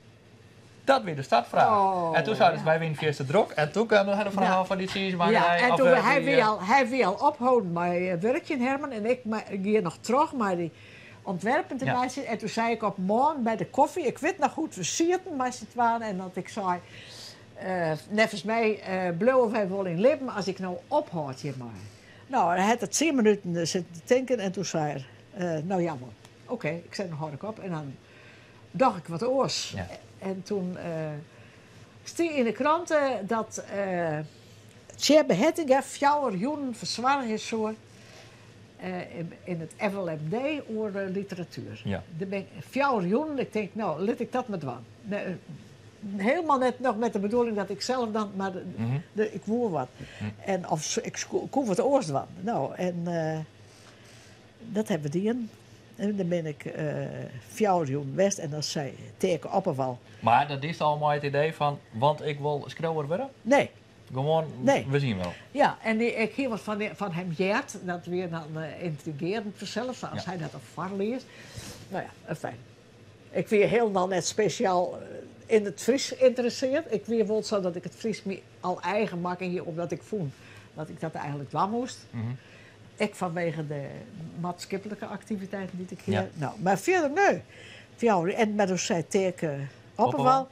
Dat weer de startvraag. Oh, en toen zeiden ze, ja. wij winnen via de drok. En toen kwam het verhaal Ja. van die cheese Ja, en of, toen hij die, weer al, hij weer al ophouden met werkje Herman en ik maar, ging nog terug maar die ontwerpen te Ja. maken. En toen zei ik op morgen bij de koffie, ik weet nog goed, we zierden maar z'n tweeën en dat ik zei, nevens mij blijven wij wel in leven als ik nou ophoud hier maar. Nou, hij had het 10 minuten zitten te denken en toen zei hij, nou jammer, oké, ik zet een houd ik op en dan dacht ik wat oors. Ja. En toen stond in de kranten dat Tjebbe Hettinga fjouwer joenen verzwaar is zo in het FLMD over literatuur. Ja. Daar ben ik fjouwer joenen, ik denk, nou, laat ik dat maar doen. Nee, helemaal net nog met de bedoeling dat ik zelf dan, maar ik woer wat. En of ik koe wat oors doen. Nou, en dat hebben we die in. En dan ben ik fjouwer joenen West en dan zei teken Opperwal. Maar dat is al mooi het idee van, want ik wil schreeuwer worden. Nee. Gewoon, Nee. we zien wel. Ja, en die, ik hier wat van hem Jert, dat weer dan intrigerend vanzelf, als Ja. hij dat op var leest. Nou ja, fijn. Ik weer helemaal net speciaal in het Fries geïnteresseerd. Ik weer wel zo dat ik het Fries me al eigen maak hier, omdat ik voel dat ik dat eigenlijk wel moest. Ik vanwege de maatschappelijke activiteiten die ik hier... Ja. Nou, maar verder nee. Voor en met ons zei teken Opperwal. Opperwal.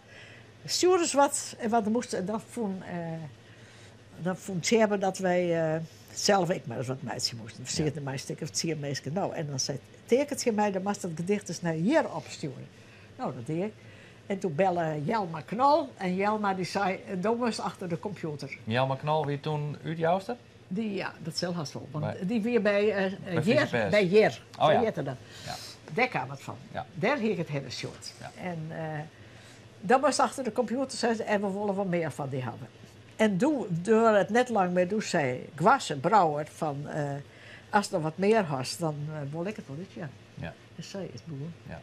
Stuur eens wat. En wat moest, en dat vond, dat vond Tjerbe dat wij zelf ik maar eens wat meisje moesten. Verzeerde mij stik of het meisje. Nou, en dan zei tekent je mij, dan moest dat gedicht eens naar hier opsturen. Nou, dat deed ik. En toen belde Jelma Knol. En Jelma die zei, doe eens achter de computer. Jelma Knol, wie toen uit Jouster? Die, ja, dat zal haast wel. Want Bij- die weer bij, Bij Jer, Friese Pers. bij Jer. Oh, ja. Bij dat. Ja. Daar kwam het van. Ja. Daar hier het hele short. Ja. En dat was achter de computer, zei ze, en we willen wel meer van die hebben. En doe, door het net lang mee, doe zei Gwasse Brouwer van, als er wat meer was, dan wil ik het wel uit, ja. Ja. En zij is begonnen. Ja.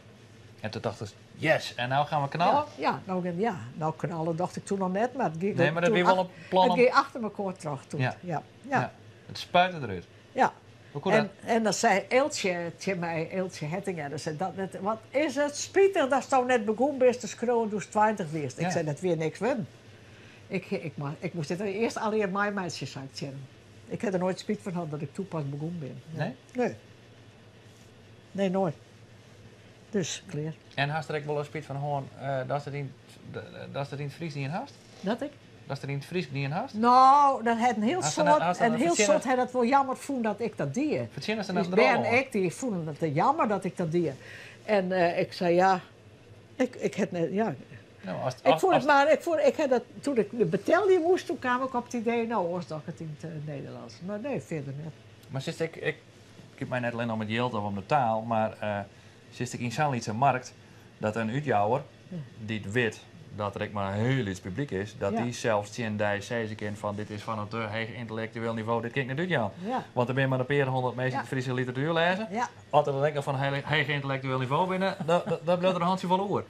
En toen dachten ze, yes, en nou gaan we knallen? Ja, ja, nou, ja, nou knallen dacht ik toen nog net, maar het ging Nee, maar dat toen weer wel een plan Het om- ging achter elkaar terug toen. Ja. Ja. Ja. Ja. Ja. Het spuitte eruit. Ja. Hoe koe dat? En dan sei Eeltsje tsjin my, Eeltsje Hettinga, dat sei, dat, dat, wat is it spitich datsto net begûn bist te skriuwen doe'tst 20 wiest. Ik sei, dat wie niks wurden. Ik, ik, ik moast dit earst allegear meimeitsje, sei ik tsjin him. Ik ha der noait spyt fan hân dat ik doe pas begûn bin. Nee? Nee. Nee, noait. Dus, klear. En hast der ek wolris spyt fan hân datst it yn, datst it yn it Frysk dien hast? Dat ik? Datst it yn it Frysk dien hast? No, dat hat in hiel soad, in hiel soad ha dat wol jammer fûn dat ik dat die. Fertsjinnest der net Us bern ek, dy fûnen it jammer dat ik dat die. En ik sei ja, ik, ik ha net, ja. No, as, Ik fûn it mar, ik fûn, ik ha dat, toen ik betelje moast, toen kaam ik op it idee, no, oars doch ik it yn it Nederlânsk. Mar nee, fierder net. Mar sitst ek, it giet my net allinne om it jild of om de taal, mar sitst ek yn sa'n lytse markt dat in útjouwer dy't wit dat der ek mar in hiel lyts publyk is, dat dy sels tsjin dy sizze kin fan dit is fan in te heech yntellektueel nivo, dit kin ik net útjaan. Want der binne mar in pear hûndert minsken dy't Fryske literatuer lêze. As der dan ek noch fan in heech yntellektueel nivo binne, dan bliuwt der in hantsjefol oer.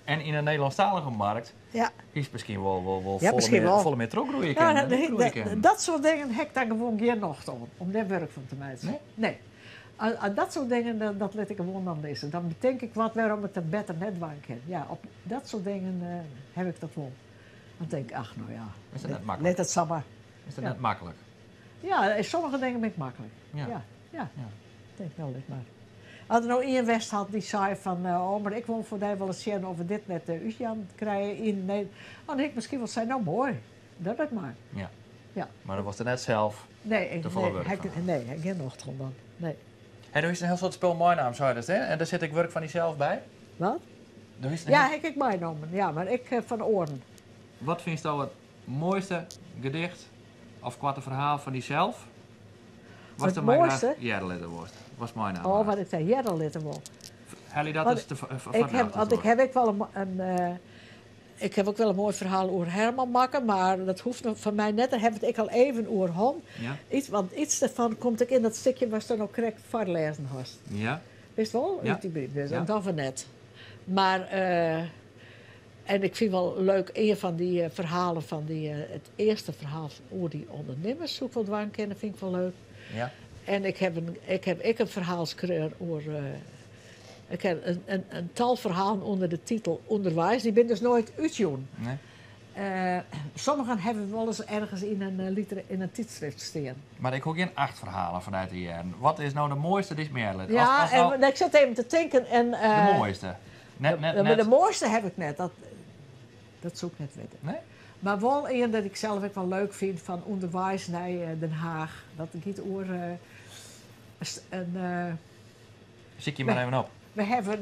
En yn in Nederlânsktalige markt hiest miskien wol folle mear trochgroeie kinnen. Dat soart dingen ha ik dan gewoan gjin nocht oan, om dêr wurk fan te meitsjen. Nee. Dat soart dingen, dat lit ik gewoan dan lizzen. Dan betink ik wat wêrom ik dat better net dwaan kin. Ja, op dat soart dingen ha ik dat wol. Dan tink ik, ach, no ja. Is dat net maklik? Lit it samar. Is dat net maklik? Ja, sommige dingen bin ik maklik. Ja, ja. Tink, no, lit mar. As der no ien west hat dy't sei fan, oh, mar ik wol foar dy wolris sjen oft we dit net útjaan krije yn Nederlân. Dan hie ik miskien wol sein, no moai, doch dat mar. Ja. Ja. Mar dat wolst der net sels Nee, te folle nee, wurk ha ik, fan. nee, ha ik gjin nocht oan dan. Nee. Hé, do hiest in hiel soad spul meinaam, seidest, hè? En dêr sit ek wurk fan dysels by? Wat? Do hiest in Ja, hiel ha ik ek meinommen, ja, mar ek fan oaren. Wat fynsto it moaiste gedicht of koarte ferhaal fan dysels? Watst It my graach moaiste? hearre litte wolst? Watst meinaam Oh, hast? wat ik dêr hearre litte wol. Helje dat Want ris te ik ha, want ik ha ek wol in, ik ha ek wol in moai ferhaal oer Herman makke, mar dat hoecht noch foar my net. Dêr ha we it ek al even oer hân. Ja. Iets, want iets dêrfan komt ek yn dat stikje watsto no krekt foarlêzen hast. Ja. Witst wol? Ja. Ut dy brief. Dus Ja. dat dogge we net. Mar, en ik fyn wol leuk ien fan dy ferhalen fan dy, it earste ferhaal oer dy ûndernimmers soe ik wol dwaan kinne, fyn ik wol leuk. Ja. En ik ha in, ik ha ek in ferhaal skreaun oer, ik ha in tal ferhalen ûnder de titel Underweis, dy binne dus noait útjûn. Nee. Sommigen hawwe wolris ergens yn in liter, yn in tydskrift stean. Mar ik hoech gjin 8 ferhalen fan dy te hearren. Wat is no de moaiste dy'tst my hearre lit? Ja, As no en ik sit even te tinken en, De moaiste. Net, net, de, net. de moaiste ha ik net, dat soe ik net witte. Nee? Mar wol ien dat ik sels ek wol leuk fyn fan Underweis nei Den Haag. Dat giet oer in, Sykje mar even op. We hawwe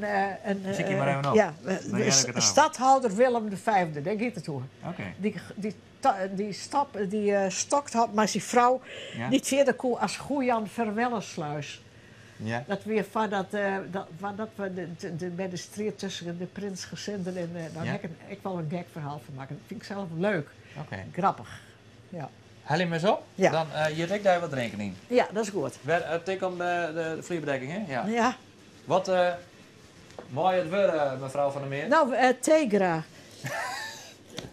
in, Sykje mar even op. Ja, Dan hear ik it ôf. stadhouder Willem de Vijfde, dêr giet it oer. Oké. Dy stap, dy stokt hat mei syn frou dy't fierder koe as Goejan Verwellesluis. Ja. Dat wie foardat dat, foardat we de, by de striid tusken de prinsgesinden en daar ha ik ek wol in gek ferhaal fan makke. Dat fyn ik sels leuk. Oké. Grappich. Ja. Helje him ris op, Ja. dan jit ik dêr wat drinken yn. Ja, dat is goed. Wer, tink om de flierbedekking, hè? Ja. Ja. Wat mei it wurde, mefrou Van der Meer? No, tee graach.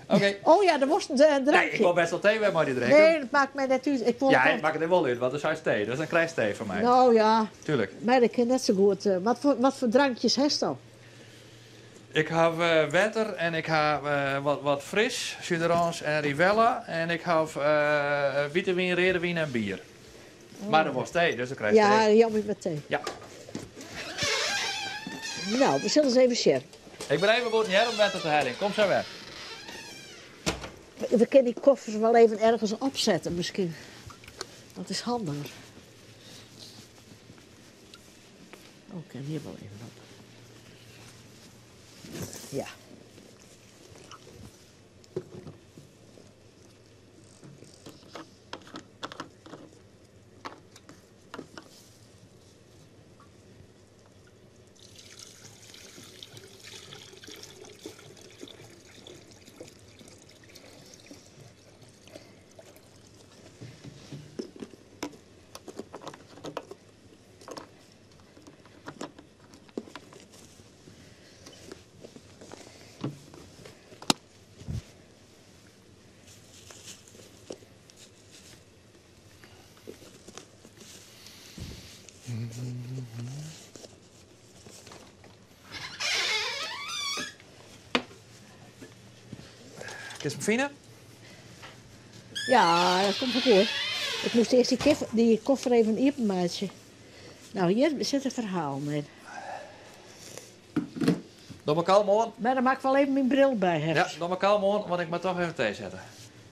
Oké. Oh ja, der moast in drankje. Nee, ik wol best wol tee wer mei dy drinken. Nee, dat makket my net út. Ik wol Ja, toch it makket der wol út, want do seist tee, dus dan krijst tee fan my. No ja. Tuurlijk. Mar ik kin net sa goed. Wat foar drankjes hast do? Ik haw wetter en ik haw wat fris, jus d'orange en Rivella. En ik haw wite wyn, reade wyn en bier. Mar do wolst tee, dus dan krijst Ja, tee. jou my mar tee. Ja. No, we sille ris even sjen. Ik bin even bûten hear om wetter te heljen. Kom sa wer. We kinne dy koffers wol even ergens opsette miskien. Dat is handiger. Oh, ik kin hjir wol even op. Ja. Kinst 'm fine? Ja, dat komt wol goed. Ik moast earst dy, dy koffer even iepenmeitsje. No, hjir sit in ferhaal yn. Doch mar kalm oan. Mar dan moat ik wol even myn bril by hawwe. Ja, doch mar kalm oan, want ik moat toch even tee sette.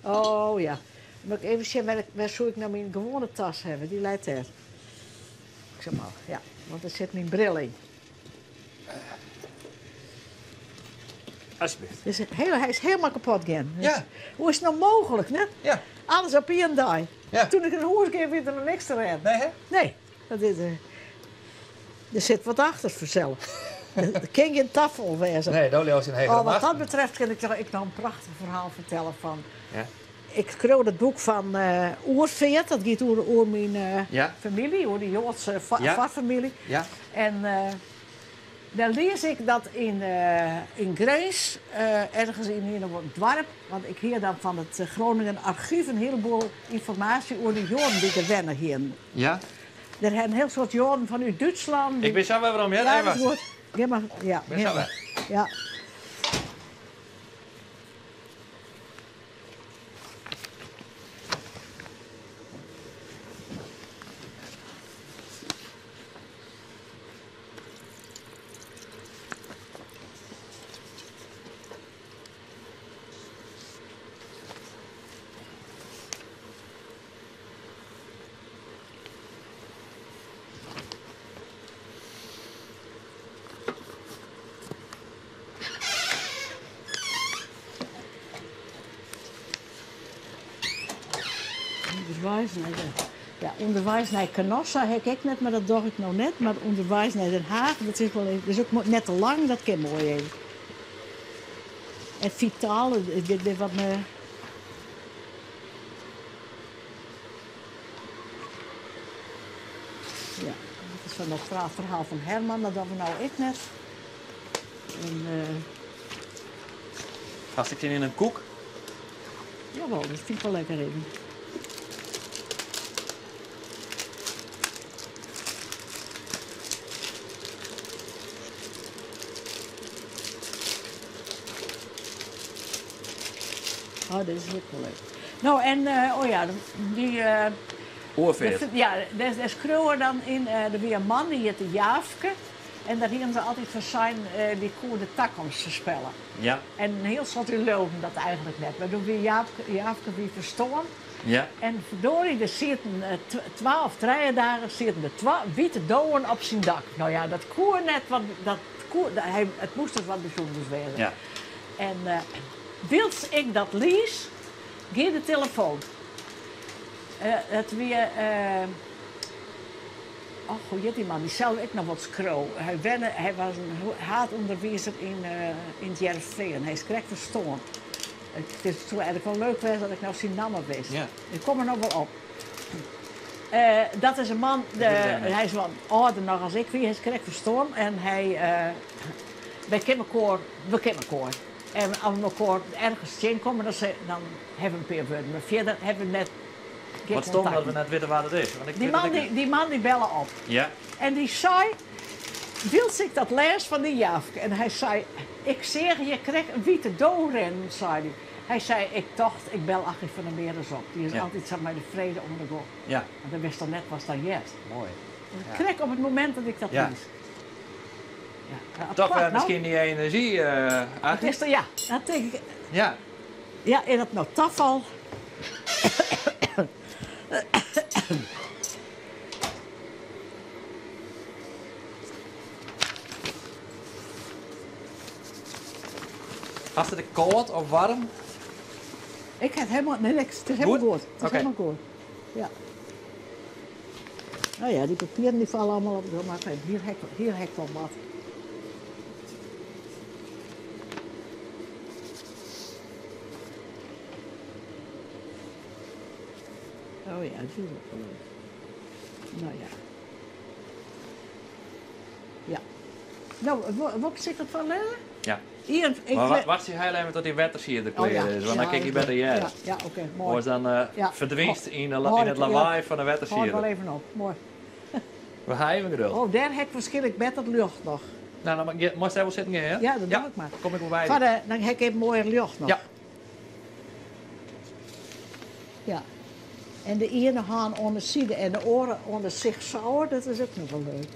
Oh ja. Dan moat ik even sjen, wêr, wêr soe ik no myn gewoane tas hawwe? Dy leit dêr. Ik sil mar, ja, want dêr sit myn bril yn. Alsjeblieft. Dus heel, hy is hielendal kapot gien. Dus Ja. Hoe is it no mooglik, net? Ja. Alles op ien dei. Ja. Toen ik nei hûs gie, wie der noch niks te rêden. Nee, hè? Nee, dat is, der sit wat achter fansels. Der kin gjin tafal wêze. Nee, do leaust yn hegere Oh, wat machten. dat betreft kin ik toch ek noch in prachtich ferhaal fertelle fan. Ja. Ik skreau dat boek fan Oerfeart, dat giet oer, oer myn Ja. famylje, oer de Joadse Ja. foarfamylje. Ja. En dêr lies ik dat yn, yn Grins, ergens yn ien of oar doarp, want ik hie dan fan it Groningen Archief in hieleboel ynformaasje oer de Joaden dy't der wenne hienen. Ja. Der ha in hiel soad Joaden fanút Dútslân. Ik bin sa wer werom, hear. Ja, Even dat is wachtsje. goed. Gean mar, ja, Bin sa gean wer. mar. Ja. Underweis nei de, ja, ûnderweis nei Canossa ha ik ek net, mar dat doch ik no net. Mar ûnderweis nei Den Haach, dat is wol even, dat is ek net te lang, dat kin moai even. En fitaal, dit is wat me. Ja, dat is fan dat ferhaal fan Herman, dat dogge we no ek net. En, Hast ek sin yn in koek? Jawol, dat fyn ik wol lekker even. Oh, dit is ek wol leuk. No, en oh ja, dy. Oerfeart. Ja, dêr skreau er dan yn, der wie in man, dy hjitte Jaafke. En dêr hienen se altyd fan sein, dy koe de takomst foarspelle. Ja. En in hiel soad dy leauden dat eigentlik net. Mar doe wie Jaapke, Jaafke wie ferstoarn. Ja. En ferdorie, der sieten twa of trije dagen sieten der twa wite dowen op syn dak. No ja, dat koe net, want dat koe, hy, it moast dus wat bysûnders wêze. Ja. En wylst ik dat lies, gie de telefoan. It wie. Och, hoe hjit dy man? Dy't sels ek noch wat skreau. Hy wenne, hy was in haadûnderwizer yn yn it Hearrenfean. Hy is krekt ferstoarn. It is, soe eigentlik wol leuk wêze as ik no syn namme wist. Ja. Ik kom der no wol op. Dat is in man, de, hy is wat âlder noch as ik wie, hy is krekt ferstoarn en hy, wy kinne mekoar, we kinne mekoar. En as we mekoar ergens tsjinkomme, dan, dan hawwe we in pear wurden. Mar fierder hawwe we net gjin Wat stom dat we kontakten. net witte wa't it is. Want ik Die wit man it ek die, net. die man die belle op. Ja. En dy sei, wylst ik dat lês fan dy Jaafke, en hy sei, ik seach hjir krekt in wite do rinnen, sei hy. Hy sei, ik tocht, ik bel Achie van der Meer ris op. Dy is Ja. altyd sa mei de frede oan de gong. Ja. Want dan wist dan net watst dan hearst. Moai. Ja. Krekt op it momint dat ik dat Ja. lies. Ja, Toch apart, wer no? miskien dy enerzjy, Achie? Is ja, dat tink ik. Ja. Ja, is dat no tafal? Hast it ek kâld of waarm? Ik ha it hielendal, nee, niks. It is hielendal Goed? goed. It is Oké. hielendal goed. Ja. No ja, dy papieren dy falle allemaal op de grûn. Hjir ha ik, hjir ha ik wol wat. Oh ja, dat is ook wel leuk. Nou ja. Ja. Nou, wat zit dat van lêzen? Ja. Hier, ik Maar wacht je heel even tot die wettersier er Oh ja. klear is, want dan Ja, kijk je beter Ja, jaren. ja, oké, mooi. Of dan Ja. verdwijnt in, de, Hou in het ik- ja. lawaai van de Hou het wel wettersier. even op, mooi. We hebben even geduld. Oh, daar heb ik waarschijnlijk beter lucht nog. Nou, dan mag je mag jij wel zitten, hè? Ja, dat doe ik maar. Kom ik wel bij. Van, dan heb ik even mooier lucht nog. Ja. Ja. En de iene hân oan de side en de oare oan de Sig Sauer, dat is ek noch wol leuk.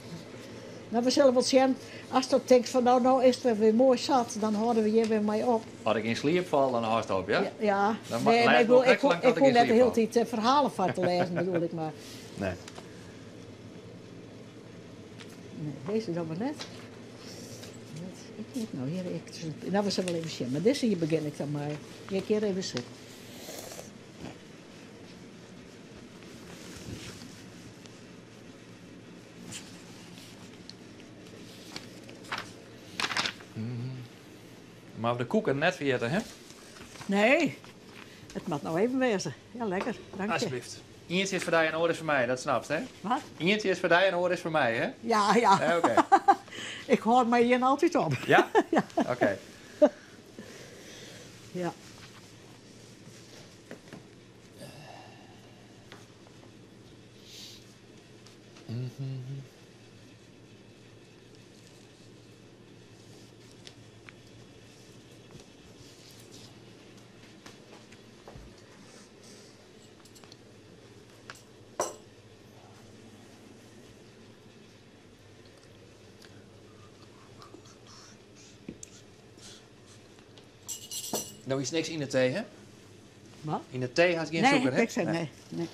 No, we sille wol sjen, ast dan tinkst fan no, no is it wer moai sat, dan hâlde we hjir wer mei op. As ik yn sliep fal, dan hâldst op, ja? Ja. Dan Nee, maar lês ik wol bedoel, krekt lang tot ik ik hoef yn net de sliep hiele fal. tiid ferhalen foar te lêzen, bedoel ik mar. Nee. Nee, dizze dan mar net. Dat, ik net. No, hjir, ik, no, we sille wol even sjen. Mar dizze hjir begjin ik dan mei. Gean ik hjir even sitten. Mar de koeken net ferjitte, hè? Nee, it moat no even wêze. Ja, lekker. Dank je. Alsjeblieft. Ientsje is foar dy en oar is foar my, dat snapst, hè? Wat? Ientsje is foar dy en oar is foar my, hè? Ja, ja. Ja, oké. Ik hâld my hjir altyd op. Ja? Ja. Oké. Ja. No is niks yn de tee, hè? Wat? Yn de tee hast gjin Nee, sûker, hè? ik sei nee. Nee.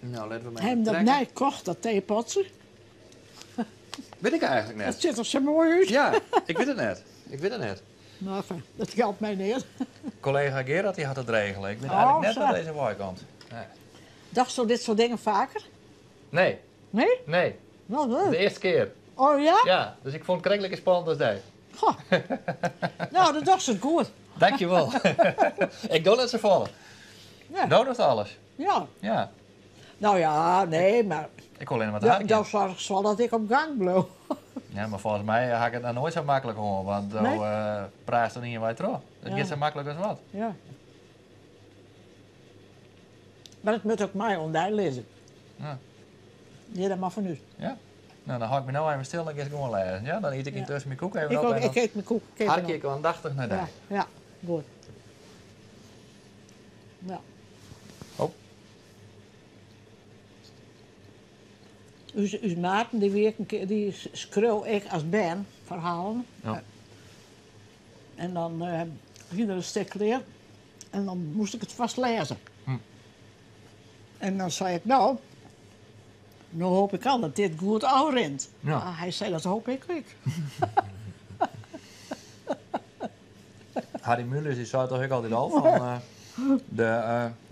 Nou, laten we maar Heb even dat trekken. nij kocht, dat theepotje? Weet ik eigenlijk Dat net. ziet er zo mooi uit. Ja, ik weet het net. Ik weet het net. Nou, enfin, dat geldt mij niet. Collega Gerard die had het regelen. Ik weet Oh, eigenlijk net zo. waar deze waai komt. Nee. Dacht zo dit soort dingen vaker? Nee, Nee? nee. Wel De leuk. eerste keer. Oh ja? Ja, dus ik vond het kennelijk spannend als jij. Goh. Nou, dat dacht ze goed. Dankjewel. ik doe net zo vallen. Ja. Nou, dat is alles. Ja. Ja, Nou ja, nee, maar ik wil alleen maar te ja, harken. dan zorg wel dat ik op gang blijf. Ja, maar volgens mij had ik het nou nooit zo makkelijk hoor, want dan Nee? praat er niet in wij terug. Het Ja. gaat zo makkelijk als wat. Ja. Maar het moet ook mij ondij lezen. Ja. Ja, dat mag van u. Ja. Nou, dan hou ik me nou even stil en ik ga gewoon lezen. Ja, dan eet ik Ja. intussen mijn koek even Ik, op ook, en dan ik eet mijn koek. Ik eet hark hem ik aandachtig naar op. daar. Ja, ja, goed. Ja. Oh. Us, us maten, die werken, die schreeuw ik als ben, verhalen. Ja. En dan ging er een stuk leer. En dan moest ik het vast lezen. En dan zei ik, nou, nou hoop ik al dat dit goed afrent. Ja. Ah, hij zei, dat hoop ik ook. Harry Mulisch die zei toch ook altijd al van...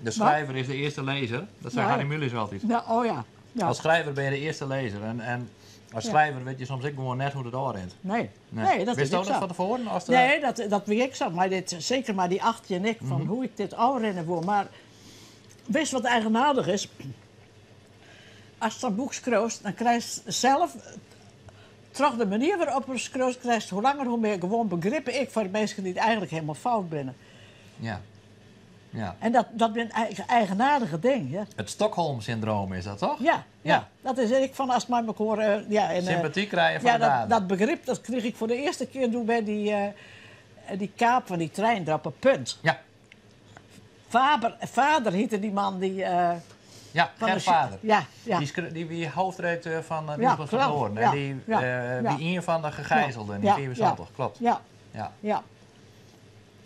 de schrijver is de eerste lezer. Dat zei Ja. Harry Mulisch altijd. Nou, oh ja. Ja. Als schrijver ben je de eerste lezer. En als Ja. schrijver weet je soms ook gewoon net hoe het aanrent. Nee. nee. dat Wist is je ook dat zo. van tevoren? Als de... Nee, dat weet ik zo. Maar dit, zeker maar die Achtje en ik, van hoe ik dit afrennen voor. Maar weet je wat eigenaardig is? Als je dat boek schrijft, dan krijg je zelf... Terug de manier waarop je schrijft, krijg je hoe langer hoe meer gewoon begrippen ik voor de mensen die het eigenlijk helemaal fout binnen. Ja. Ja. En dat ben eigen, eigenaardige ding, ja. Het Stockholm-syndroom is dat toch? Ja, ja. Ja. dat is ik van als het maar hoor. Ja, en, Sympathie krijgen van ja, de dader. dat begrip dat kreeg ik voor de eerste keer toen bij die kaap van die trein daar op het punt. Ja, Vader heette die man die. ja van Gert de- Vader. Ja, ja. Die hoofdredacteur van Ja, Nieuwsblad van klopt. Noorden. Ja, En die, ja, ja. wie een van de gegijzelden in Ja, 74, klopt. Ja, Ja. ja.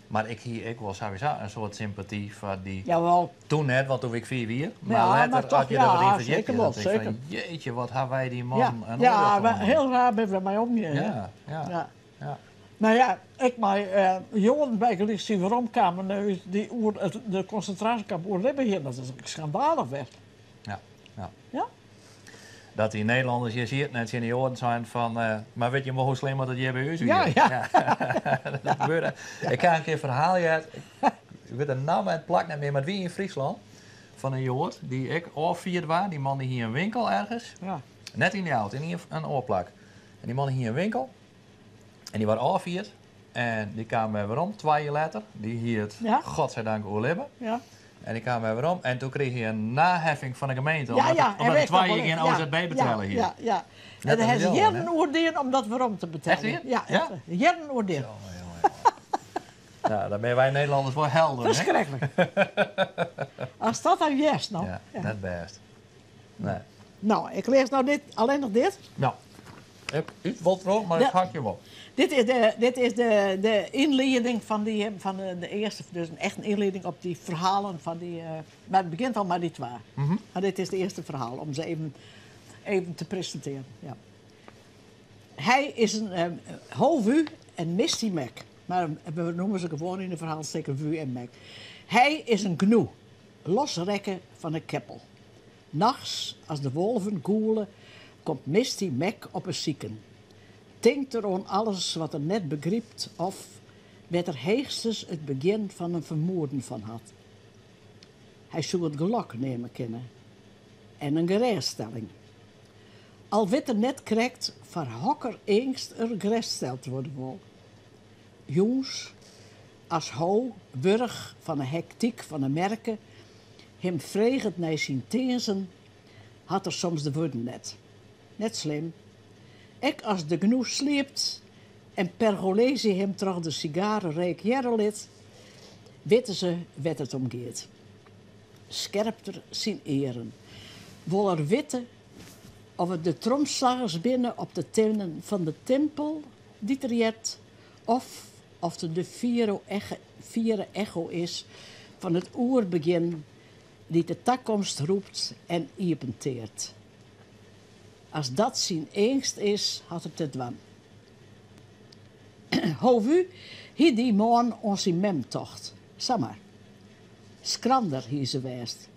Maar ik hier ik was sowieso een soort sympathie voor die... Jawel. Toen net, want toen ik vier wier. Maar Ja, later maar toch, had je er wat in ja, verdiept. zeker Dan wel, denk ik van, jeetje, wat hebben wij die man Ja, een ja oordeel maar genomen. heel raar ben we mij omgaan. hè. Ja, ja, Ja. ja. Nou ja, ik maar jongen bij gelijk zien waarom kwamen die de concentratiekamp oer hier, dat is schandalig werd. Ja, Ja. Ja? Dat dy Nederlanners hjir sieten en tsjin de Joaden seinen fan, mar witte jim wol hoe slim dat it hjir by ús wie? Ja, ja. Dat gebeurde. Ik ha in kear in ferhaal heard, ik wit de namme en it plak net mear, mar it wie yn Fryslân, fan in Joad dy't ek ôffierd waard. Dy man dy hie in winkel ergens. Ja. Net yn Ljouwert, yn in oar plak. En dy man hie in winkel en dy waard ôffierd en dy kaam wer werom twa jier letter. Dy hie it Ja. godzijdank oerlibbe. Ja. En dy kaam wer werom en doe krige hy in naheffing fan de gemeente Ja, omdat ja, er, omdat er twa jier gjin OZB betelle hie. Ja, ja. Net En dêr in ha se leauwen, jierren hè? oer dien om dat werom te beteljen. Echt wier? Ja, Ja? echt. Jierren oer dien. Jonge, jonge, jonge. Nou, dan binne wy Nederlanners wol helden, hè? Ferskriklik. As dat dan hearst, no. Ja, net bêst. Nee. No, ik lês no dit, allinnich dit. No, ik yt wol troch, mar ik hakje wol. Dit is de, dit is de, de ynlieding fan, dy, fan de, de earste, dus echt in ynlieding op dy ferhalen fan dy. Mar it begjint al mei dy twa. Mar dit is it earste ferhaal om se even, even te presintearjen. Ja. Hy is in Ho Wu en Misty Mac. Mar we noeme se gewoan yn de ferhaalstikken Wu en Mac. Hy is in gnoe, losrekke fan 'e keppel. Nachts, as de wolven gûle, komt Misty Mac op 'e siken. Tinkt er oan alles wat er net begrypt of wêr't er heechstens it begjin fan in fermoeden fan hat. Hy soe it gelok neame kinne. En in gerêststelling. Al wit er net krekt foar hokker eangst er gerêststeld wurde wol. Jûns, as Ho, wurch fan 'e hektyk fan 'e merke, him freget nei syn tinzen, hat er soms de wurden net. Net slim. Ek as de gnoe sliept en Pergolesi him troch de sigarereek hearre lit, witte se wêr't it om giet. Skerpt er syn earen, wol er witte oft it de tromslaggers binne op de tinnen fan de timpel dy't er heart, of oft it de fiere echo is fan it oerbegjin dy't de takomst roept en iepenteart. As dat syn eangst is, hat er te dwaan. Ho Wu hie dy moarn oan syn mem tocht. Samar. Skrander hie se west.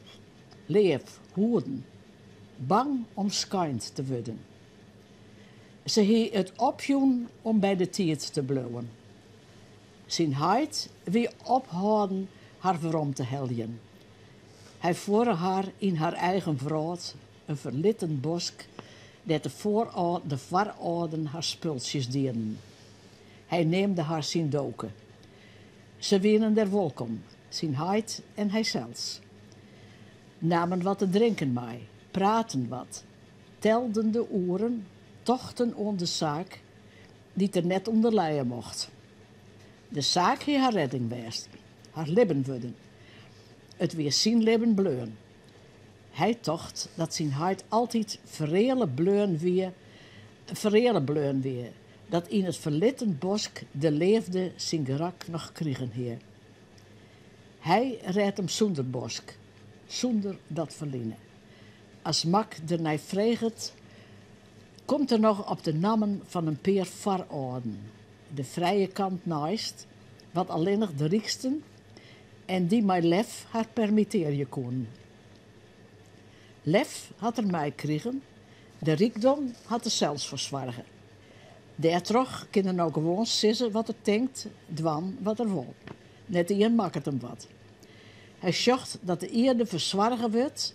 Leaf, hoeden. Bang om skeind te wurden. Se hie it opjûn om by de tiid te bliuwen. Syn heit wie ophâlden har werom te heljen. Hy fuorre har yn har eigen wrâld, in ferlitten bosk dêr't de foarâlden har spultsjes dienen. Hy neamde har syn Doke. Se wienen der wolkom, syn heit en hysels. Namen wat te drinken mei, praten wat, telden de oeren, tochten oan de saak dy't der net ûnder lije mocht. De saak hie har redding west, har libben wurden. It wie syn libben bleaun. Hy tocht dat syn heit altyd fereale bleaun wie, fereale bleaun wie, dat yn it ferlitten bosk de leafde syn gerak noch krigen hie. Hy rêdt him sûnder bosk, sûnder dat ferline. As Mac dernei freget, komt er noch op de nammen fan in pear foarâlden, de frije kant neist, wat allinnich de ryksten en dy mei lef har permittearje koenen. Lef hat er meikrigen, de rykdom hat er sels foar soarge. Dêrtroch kin er no gewoan sizze wat er tinkt, dwaan wat er wol. Net ien makket him wat. Hy sjocht dat de ierde fersoarge wurdt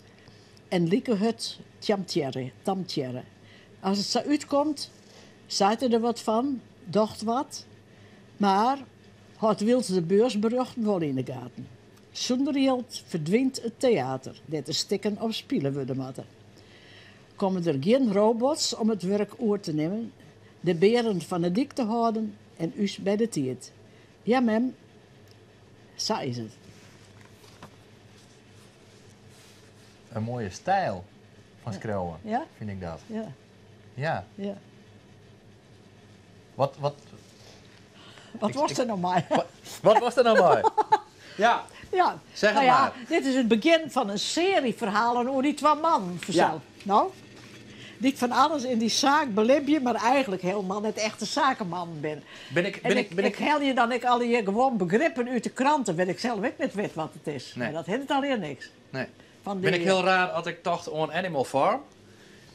en like hurd tamtearre. As it sa útkomt, seit er der wat fan, docht wat, mar hâldt wyls de beursberjochten wol yn 'e gaten. Sûnder jild ferdwynt it teäter dêr't de stikken op spile wurde moatte. Komme der gjin robots om it wurk oer te nimmen, de bearen fan 'e dyk te hâlden en ús by de tiid. Ja mem, sa is it. In moaie styl fan skriuwen, Ja? fyn ik dat. Ja. Ja. Ja. Wat, wat, Wat was der no mei? Wat was der no mei? Ja. Ja. Zeg Nou het ja, maar. dit is it begjin fan in searje ferhalen oer dy twa mannen fansels. No, dy't fan alles yn dy saak belibje, mar eigentlik hielendal net echte sakemannen binne. Bin ik, En bin ik, ik, bin ik ik, helje dan ek allegear gewoan begrippen út de krante, wêr't ik sels ek net wit wat it is. Nee. Mar dat hinderet allegear niks. Nee. Fan Bin dy, ik hiel raar as ik tocht oan Animal Farm?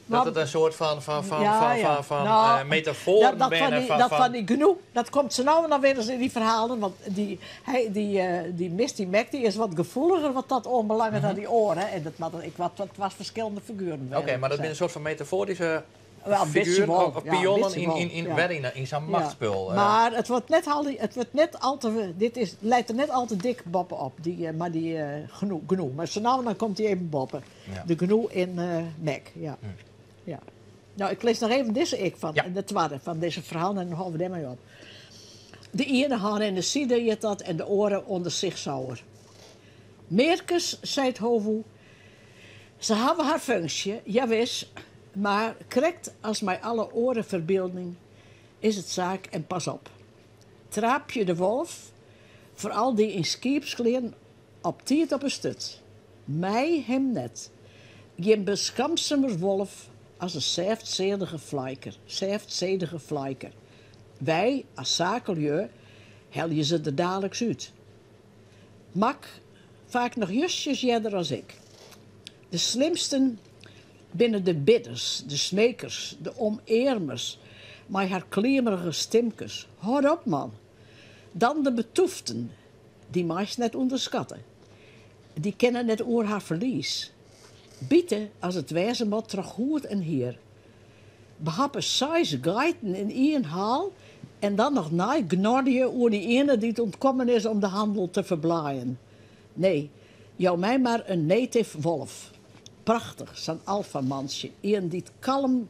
Dat Want- it in soart fan, fan, fan, Ja, fan, ja. fan, fan Nou, eh, metafoaren dat, dat van binne. die, Van, dat van, van die gnoe, dat komt zo nou en dan weer eens in die verhalen. Want die, hij, die, die Misty Mac die is wat gevoeliger wat dat onbelangt dan die oren. En dat, maar dat, ik, wat, dat was verschillende figuren. Mhm. Oké, maar dat zijn een soort van metaforische Wel, een beetje figuren wel. of, of Ja, een pionnen beetje in, wel, in, in, ja. weer in, in zo'n Ja. machtsspul. eh. Maar het wordt net al, die, het wordt net al te, dit is, lijkt er net al te dik boppen op, die, maar die gnoe, gnoe. Maar zo nou en dan komt die even boppen. Ja. De gnoe in Mac, ja. Ja. Nou, ik lees nog even deze ik van, Ja. de tweede van deze verhaal en dan houden we daarmee op. De ene haan in de side jet dat en de oren onder zich zouwer. Meerkes, zei het hovoe, ze hebben haar functie, jawis, maar krekt als mij alle oren verbeelding is het zaak en pas op. Traap je de wolf, vooral die in skiepskleren, op tiert op een stut. Mij hem net. Geen beskamsemer wolf als een zeftzedige flijker. Zeftzedige flijker. Wij, als zakenlui, hel je ze er dadelijks uit. Mak, vaak nog justjes jedder als ik. De slimsten binnen de bidders, de smekers, de omeermers, maar haar kliemerige stimkes. Hoor op, man. Dan de betoeften, die mag net onderschatten. Die kennen net oor haar verlies. Bieten als het wezen moet terug goed en hier. Behappen size geiten in één haal en dan nog naai gnorde oer die ene die het ontkomen is om de handel te verblaaien. Nee, jou mij maar een native wolf. Prachtig, zo'n alfamansje. Een die het kalm,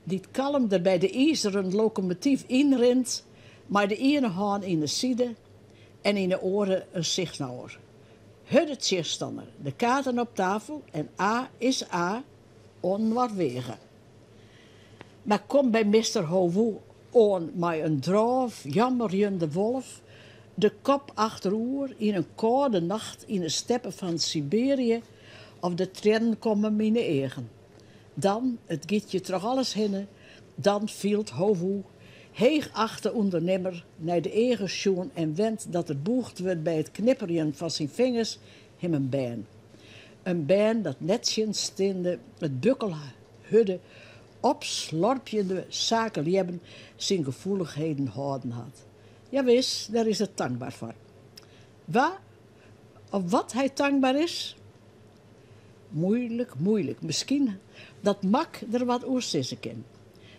die het kalm er bij de ijzeren locomotief inrint, maar de ene haan in de zijde en in de oren een zichtnauwer. Hudde tegenstander, de kaarten op tafel en A is A, onwaarwegen. Maar kom bij Mr. Howoe on met een draaf, jammerjende wolf, de kop achteroer in een koude nacht in de steppen van Siberië, of de tranen komen mijn eigen. Dan, het giet je terug alles hinnen, dan viel Howoe, heeg achter ondernemer, naar de eigen schoen en wendt dat het boegd wordt bij het knipperen van zijn vingers, hem een baan. Een baan dat netjes stinde, het bukkelhudde, opslorpjende zaken zijn gevoeligheden houden had. Jawis, daar is het dankbaar voor. Wa, of wat hij dankbaar is? Moeilijk, moeilijk. Misschien dat Mak er wat oer sissen kan.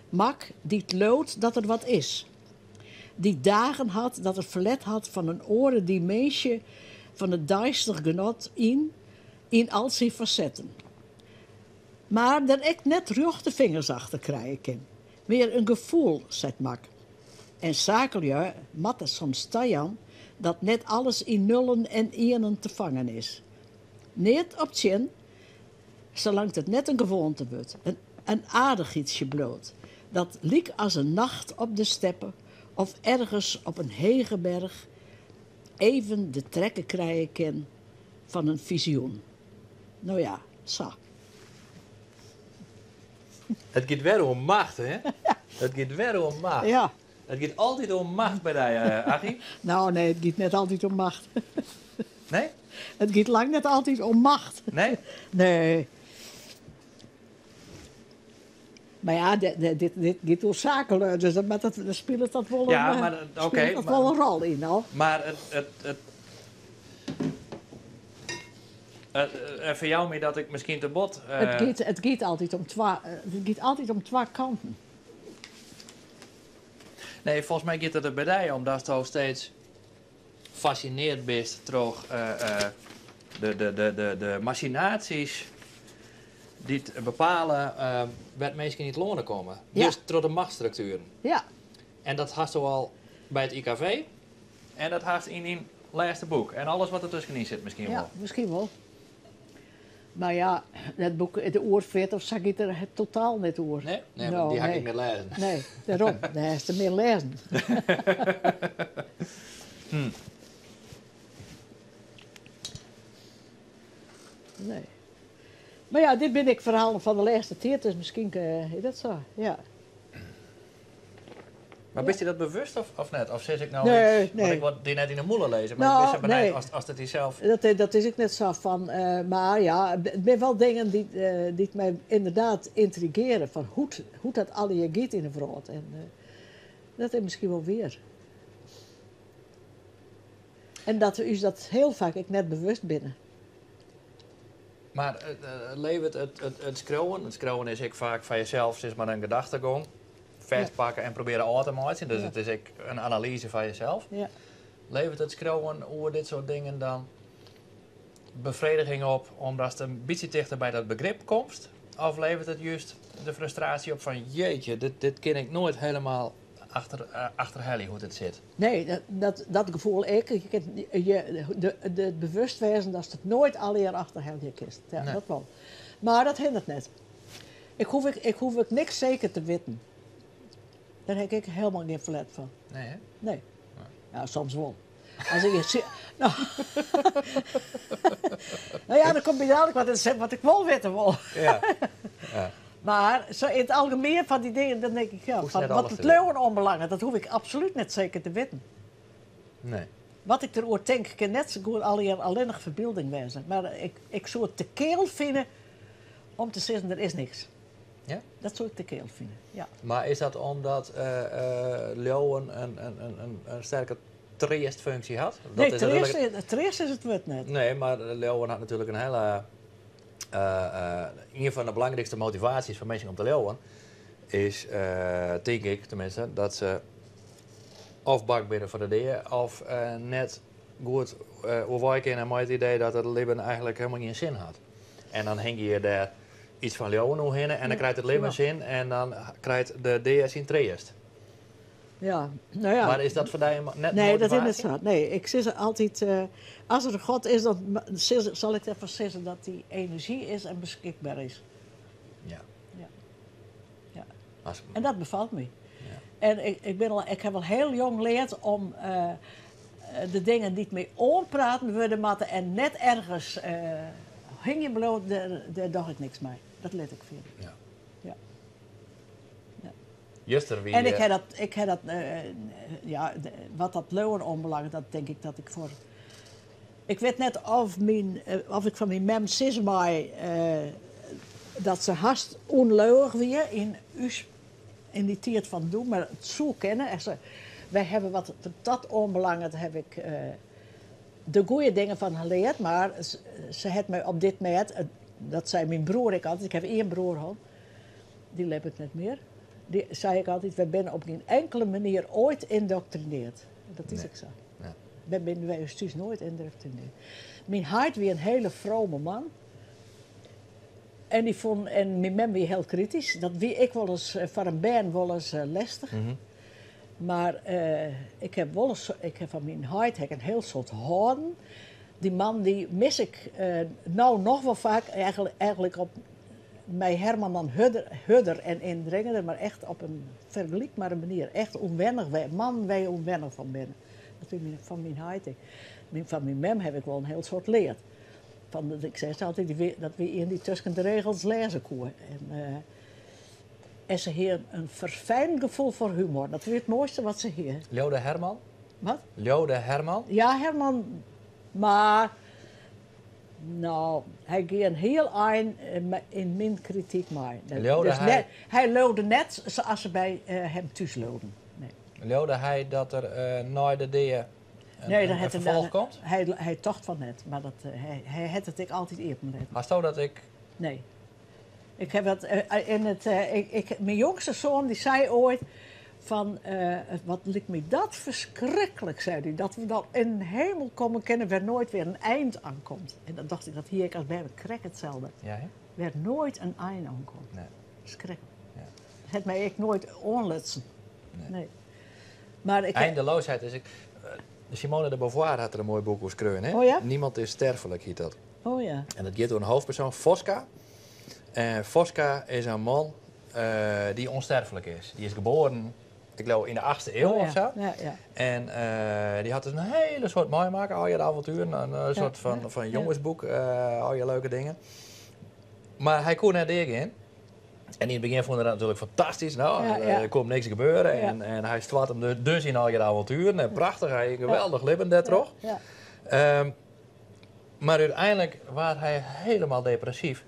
Mak die het loodt dat er wat is. Die dagen had dat het verlet had van een oren die meisje van het duister genot in al zijn facetten. Maar dat ik net rechte vingers achter krijgen kan. Meer een gevoel, zei Mak. En zakelju mat het soms tajan dat net alles in nullen en enen te vangen is. Niet op tjen, zolang het net een gewoonte wordt. Een aardig ietsje bloot. Dat liek als een nacht op de steppen of ergens op een hege berg even de trekken krijgen kan van een visioen. Nou ja, zo. Het gaat weer om macht, hè? Het gaat weer om macht. Ja. Het gaat altijd om macht bij die, Aggie. Nou nee, het gaat net altijd om macht. Nee? Het gaat lang net altijd om macht. Nee? Nee. Maar ja, dit gaat om zaken, dus dat, maar dat, daar speelt dat wel een, Ja, maar dat- oké, speelt dat maar- wel een rol in, al. Maar het voor jou meer dat ik misschien te bot... Het gaat altijd om twee, het gaat altijd om twee kanten. Nee, volgens mij gaat het er bij die om dat je steeds fascineerd bent door de machinaties die het bepalen waar mensen in het lonen komen. Ja. Dus door de machtsstructuren. Ja, En dat had je al bij het IKV en dat had in in laatste boek. En alles wat er tussenin zit misschien ja, wel. misschien wel. Maar ja, het boek, de oorveert of zag ik er het totaal niet oor. Nee? Nee, Nou, want die had nee. ik meer lezen. Nee, daarom. Daar is er meer lezen. Nee. Maar ja, dit ben ik verhalen van de laatste tijd, dus misschien is dat zo. Ja. Maar bist je dat bewust of net? Of sis ik nou Nee, iets, want nee. ik word die net in de moele lezen, maar Nou, ik ben zo benijd nee. als het die zelf... Dat is ik net zo van. Maar ja, het zijn wel dingen die mij inderdaad intrigeren. Van hoe dat al je giet in de wereld. En dat is misschien wel weer. En dat is dat heel vaak ik net bewust binnen. Maar levert het schreeuwen? Het schreeuwen is ik vaak van jezelf, zeg maar een gedachtegang. Vastpakken en proberen uit te maken. Dus het is ik een analyse van jezelf. Levert het schreeuwen over dit soort dingen dan bevrediging op, omdat het een beetje dichter bij dat begrip komt? Of levert het juist de frustratie op van jeetje, dit ken ik nooit helemaal achterhalen hoe dit zit? Nee, dat gevoel ik. Je kent, je, de, de, het bewustwezen dat het nooit alle jaar achterhalen is. Ja, dat wel. Maar dat hindert net. Ik hoef ik niks zeker te weten. Daar heb ik helemaal geen verlet van. Nee, hè? Nee. Nee. Ja, soms wel. Als ik iets zie, nou. Nou ja, dan komt bij dadelijk wat, in, wat ik wel weten wil. Ja. Maar zo in het algemeen van die dingen, dan denk ik, ja, Hoeft van net wat alles het te weten. leeuwen onbelangrijk, dat hoef ik absoluut net zeker te weten. Wat ik erover denk, kan net zo goed alleen nog verbeelding wezen. Maar ik zou het te keel vinden om te zeggen, er is niks. Ja? Dat zou ik te keel vinden, ja. Maar is dat omdat leeuwen een sterke treestfunctie had? Dat Nee, is natuurlijk treest is het woord net. Nee, maar leeuwen had natuurlijk een hele... een van de belangrijkste motivaties van mensen om te leeuwen is, denk ik tenminste, dat ze of bang binnen voor de dier of net goed overweg en met het idee dat het leven eigenlijk helemaal geen zin had. En dan hing je daar iets van leeuwen omheen en dan krijgt het leven zin en dan krijgt de dier zijn treest. Ja, nou ja. Maar is dat voor jou net Nee, dat is motivatie? net zo. Nee, ik zeg altijd, als er een God is, dan zal ik ervan zeggen dat die energie is en beschikbaar is. Ja. Ja. Als En dat bevalt me. Ja. En ik heb al heel jong geleerd om de dingen niet meer onpraten worden moeten en net ergens hing je bloot, daar dacht ik niks mee. Dat let ik veel. Ja. Ja. Juster, wie, En ik heb dat, ik heb dat, ja, de, wat dat leeuwen onbelangrijk, dat denk ik dat ik voor. Ik weet net of ik van mijn mem sismai dat ze haast onleuwig weer in us, in die tijd van doen, maar het zo kennen. En ze, wij hebben wat dat onbelangrijk heb ik de goede dingen van geleerd, maar ze heeft mij op dit moment, dat zei mijn broer ik altijd, ik heb één broer gehad, die leeft het net meer. Die zei ik altijd, wij zijn op geen enkele manier ooit indoctrineerd. Dat is ook zo. Wij zijn wij dus nooit indoctrineerd. Mijn hart weer een hele vrome man. En die vond, en mijn mem weer heel kritisch. Dat wie ik wel eens voor een band wel eens lastig. Maar ik heb wel eens, ik heb van mijn hart heb ik een heel soort hoorn. Die man die mis ik nou nog wel vaak eigenlijk op mij Herman dan hudder en indringender, maar echt op een vergelijkbare manier. Echt onwennig, wij, man wij onwennig van binnen. Dat vind ik van mijn hart. Van mijn mem heb ik wel een heel soort leerd. Van, ik zei altijd dat we in die tussen de regels lezen koen. En ze heeft een verfijnd gevoel voor humor. Dat is het mooiste wat ze hier. Lode Herman? Wat? Lode Herman? Ja, Herman. Maar, nou, hij ging een heel eind in mijn kritiek maar. Lode Dus hij net, hij lode net zoals ze bij hem thuis loden. Nee. Lode hij dat er nooit de dingen Nee, dat een had hij vervolg wel- komt? Hij tocht van net, maar hij had het ik altijd eerder met. Maar zo dat ik... Nee. Ik heb dat in het ik, ik, mijn jongste zoon die zei ooit van, wat lijkt me dat verschrikkelijk, zei hij, dat we dan in de hemel komen kennen waar nooit weer een eind aan komt. En dan dacht ik dat hier ik als bij me krek hetzelfde. Ja, hè? Waar nooit een eind aan komt. Nee. Verschrikkelijk. Ja. Dat het mij ik nooit onlutsen. Nee. Nee. Maar ik Eindeloosheid is ik. Simone de Beauvoir had er een mooi boek over geschreven, hè? Oh ja? Niemand is sterfelijk, heet dat. Oh ja. En dat gaat door een hoofdpersoon, Fosca. En Fosca is een man die onsterfelijk is. Die is geboren, ik geloof, in de 8e eeuw Oh ja. of zo. Ja, ja. En die had dus een hele soort mooi maken, al je avonturen, een soort van jongensboek, al je leuke dingen. Maar hij kon naar de in. En yn it begjin fûn er dat natuerlik fantastysk. No, der komt niks gebeuren. En, en hy stoart him dus yn allegear avontueren. En prachtich, hy in geweldich libben dêrtroch. Mar úteinlik waard hy helemaal depressyf.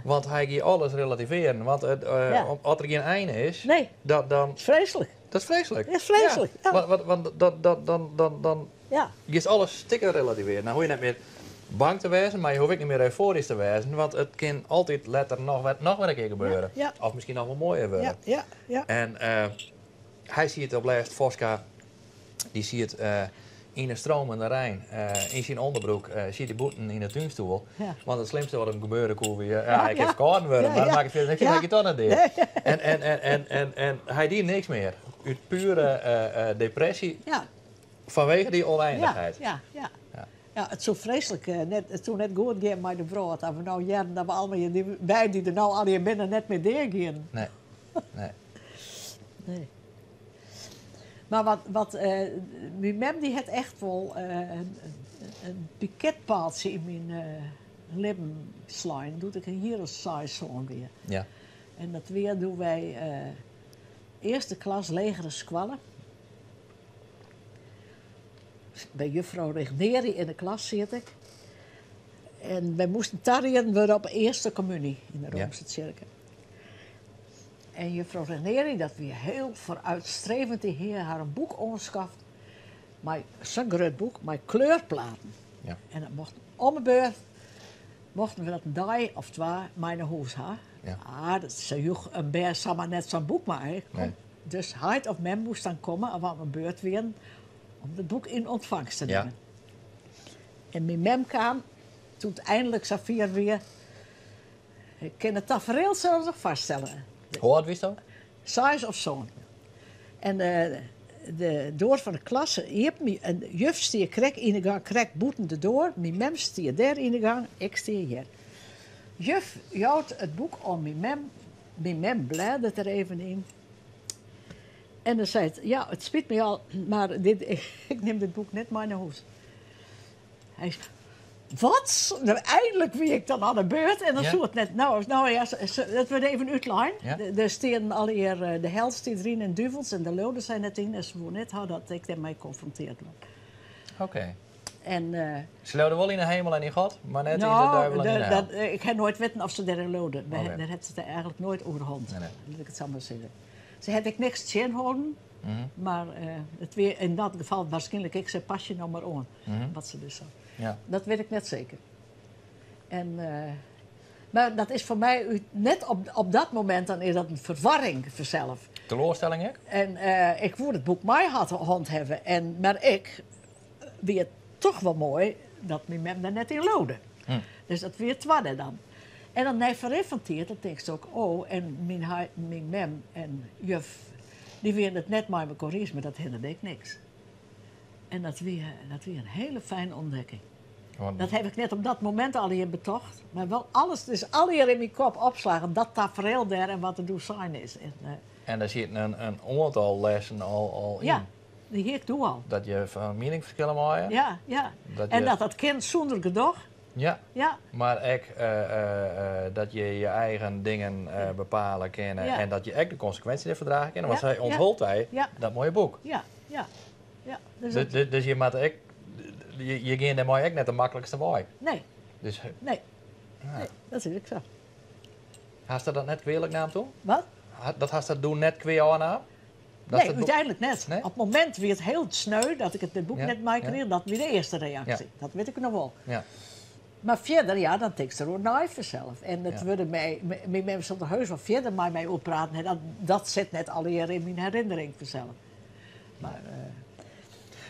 Want hy gie alles relativearen. Want it, as der gjin ein is, nee. dat, dan... Dat is freeslik. Dat is freeslik. Dat is freeslik, ja. Want, want, dat, dat, dan, dan, dan ja. giest alles stikken relativearen. Dan hoech je net mear bang te wêzen, mar je hoege ek net mear eufoarysk te wêzen, want it kin altyd letter noch wer in kear gebeure. Ja. Of miskien noch wol moaier wurde. Ja, ja, ja. En hy siet op lêst, Foska, dy siet yn 'e stromende rein, yn syn ûnderbroek, siet hy bûten yn 'e túnstoel. Ja. Want it slimste wat him gebeure koe wie, ja, hy kin ja. ferkâlden wurde, Ja, mar dat ja. makket fierder niks út, Ja. hy giet toch net dea. Nee. En hy die niks mear. Ut pure depresje Ja. fanwege dy Ja, ûneindichheid. ja, ja. Ja. Ja, it soe freeslik net, it soe net goed gean mei de wrâld as we no hearden dat we allegear, dy, wy dy't der no allegear binne, net mear dea gean. Nee. Nee. Nee. Mar wat, wat myn mem dy hat echt wol in piketpaaltsje yn myn libben slein doe't ik in jier as seis, sân wie. En dat wie doe wy earste klas legere skoalle by juffrou Regneri yn de klas siet ik. En wy moasten tarieden wurde op de earste kommuny yn de Roomse tsjerke. En juffrou Regneri, dat wie hiel foarútstrevend, dy hie har in boek oanskaft, mei sa'n grut boek, mei kleurplaten. En dat mocht om 'e beurt, mochten we dat in dei of twa mei nei hûs ha. Ah, dat, se joech in bern samar net sa'n boek mei. Kom. Nee. Dus heit of mem moast dan komme, of oan 'e beurt wienen, om it boek yn ûntfangst te nimmen. En myn mem kaam, doe't it einlik safier wie. Ik kin it tafereel sels noch foarstelle. Hoe âld wiesto? Seis of sân. En de doar fan de klasse iepen. En juf stie krekt yn 'e gang, krekt bûten de doar. Myn mem stie dêr yn 'e gang, ik stie hjir. Juf jout it boek oan myn mem. Myn mem blêdet der even yn. En dan seit, ja, it spyt my al, mar dit, ik nim dit boek net mei nei hûs. Hy sei, wat? Nou, eindelijk wie ik dan oan de beurt en dan soe it net. No, no ja, it wurdt even útlein. Der stean allegear, de hel stiet deryn en duvels en de leaude sy net yn en se woe net ha dat ik dêrmei konfrontearre waard. Oké. En, Se leaude wol yn de hemel en yn God, mar net yn de Nou, duivel en yn de hel. dat, ik ha noait witten oft se dêrin leaude. Dêr hat se it eigentlik noait oer hân. Nee, nee. Lit ik it sa mar sizze. Se hat ek niks tsjinholden, mar it wie yn dat gefal waarskynlik ek, se pas je no mar oan, wat se dus sei. Dat wit ik net seker. En, mar dat is foar my út, net op, op dat momint, dan is dat in ferwarring fansels. Teloarstelling ek? En ik woe it boek mei hân hawwe, en, mar ik wie it toch wol moai dat myn mem der net yn leaude. Dus dat wie it twadde dan. En dan nei ferrin fan tiid, dan tinkst ek, oh, en myn heit, myn mem en juf, dy wienen it net mei mekoar iens, mar dat hinderde ek niks. En dat wie in hiele fijne ûntdekking. Want Dat ha ik net op dat momint allegear betocht, mar wol alles is allegear yn myn kop opslaggen, dat tafereel dêr en wat der doe sein is. En, En dêr sieten in oantal lessen al yn. Ja, dy hie ik doe al. Dat je fan miening ferskille meie. Ja, ja. Dat En je dat dat kin sûnder gedoch. Ja. Ja. Mar ek dat je je eigen dingen bepale kinne en dat je ek de konsekwinsje derfoar drage kinne. Want sy ûnthold dy dat moaie boek. Ja, ja. Ja, dus dat Dus je moatte ek, je gean dêrmei ek net de maklikste wei. Nee. Dus Nee. Ja. Nee, dat is ek sa. Hast dat net kwealik naam toen? Wat? Dat hast dat doe net kwea ôfnaam? Dat Nee, het boek úteinlik net. Nee? Op it momint wie it hiel sneu dat ik it boek net meikrigen. Dat wie de earste reaksje. Dat wit ik noch wol. Mar fierder, ja, dan tinkst deroer nei fansels. En it wurde my, myn mem sil der heus wol fierder mei my oer praten ha. Dat sit net allegear yn myn herinnering fansels. Mar,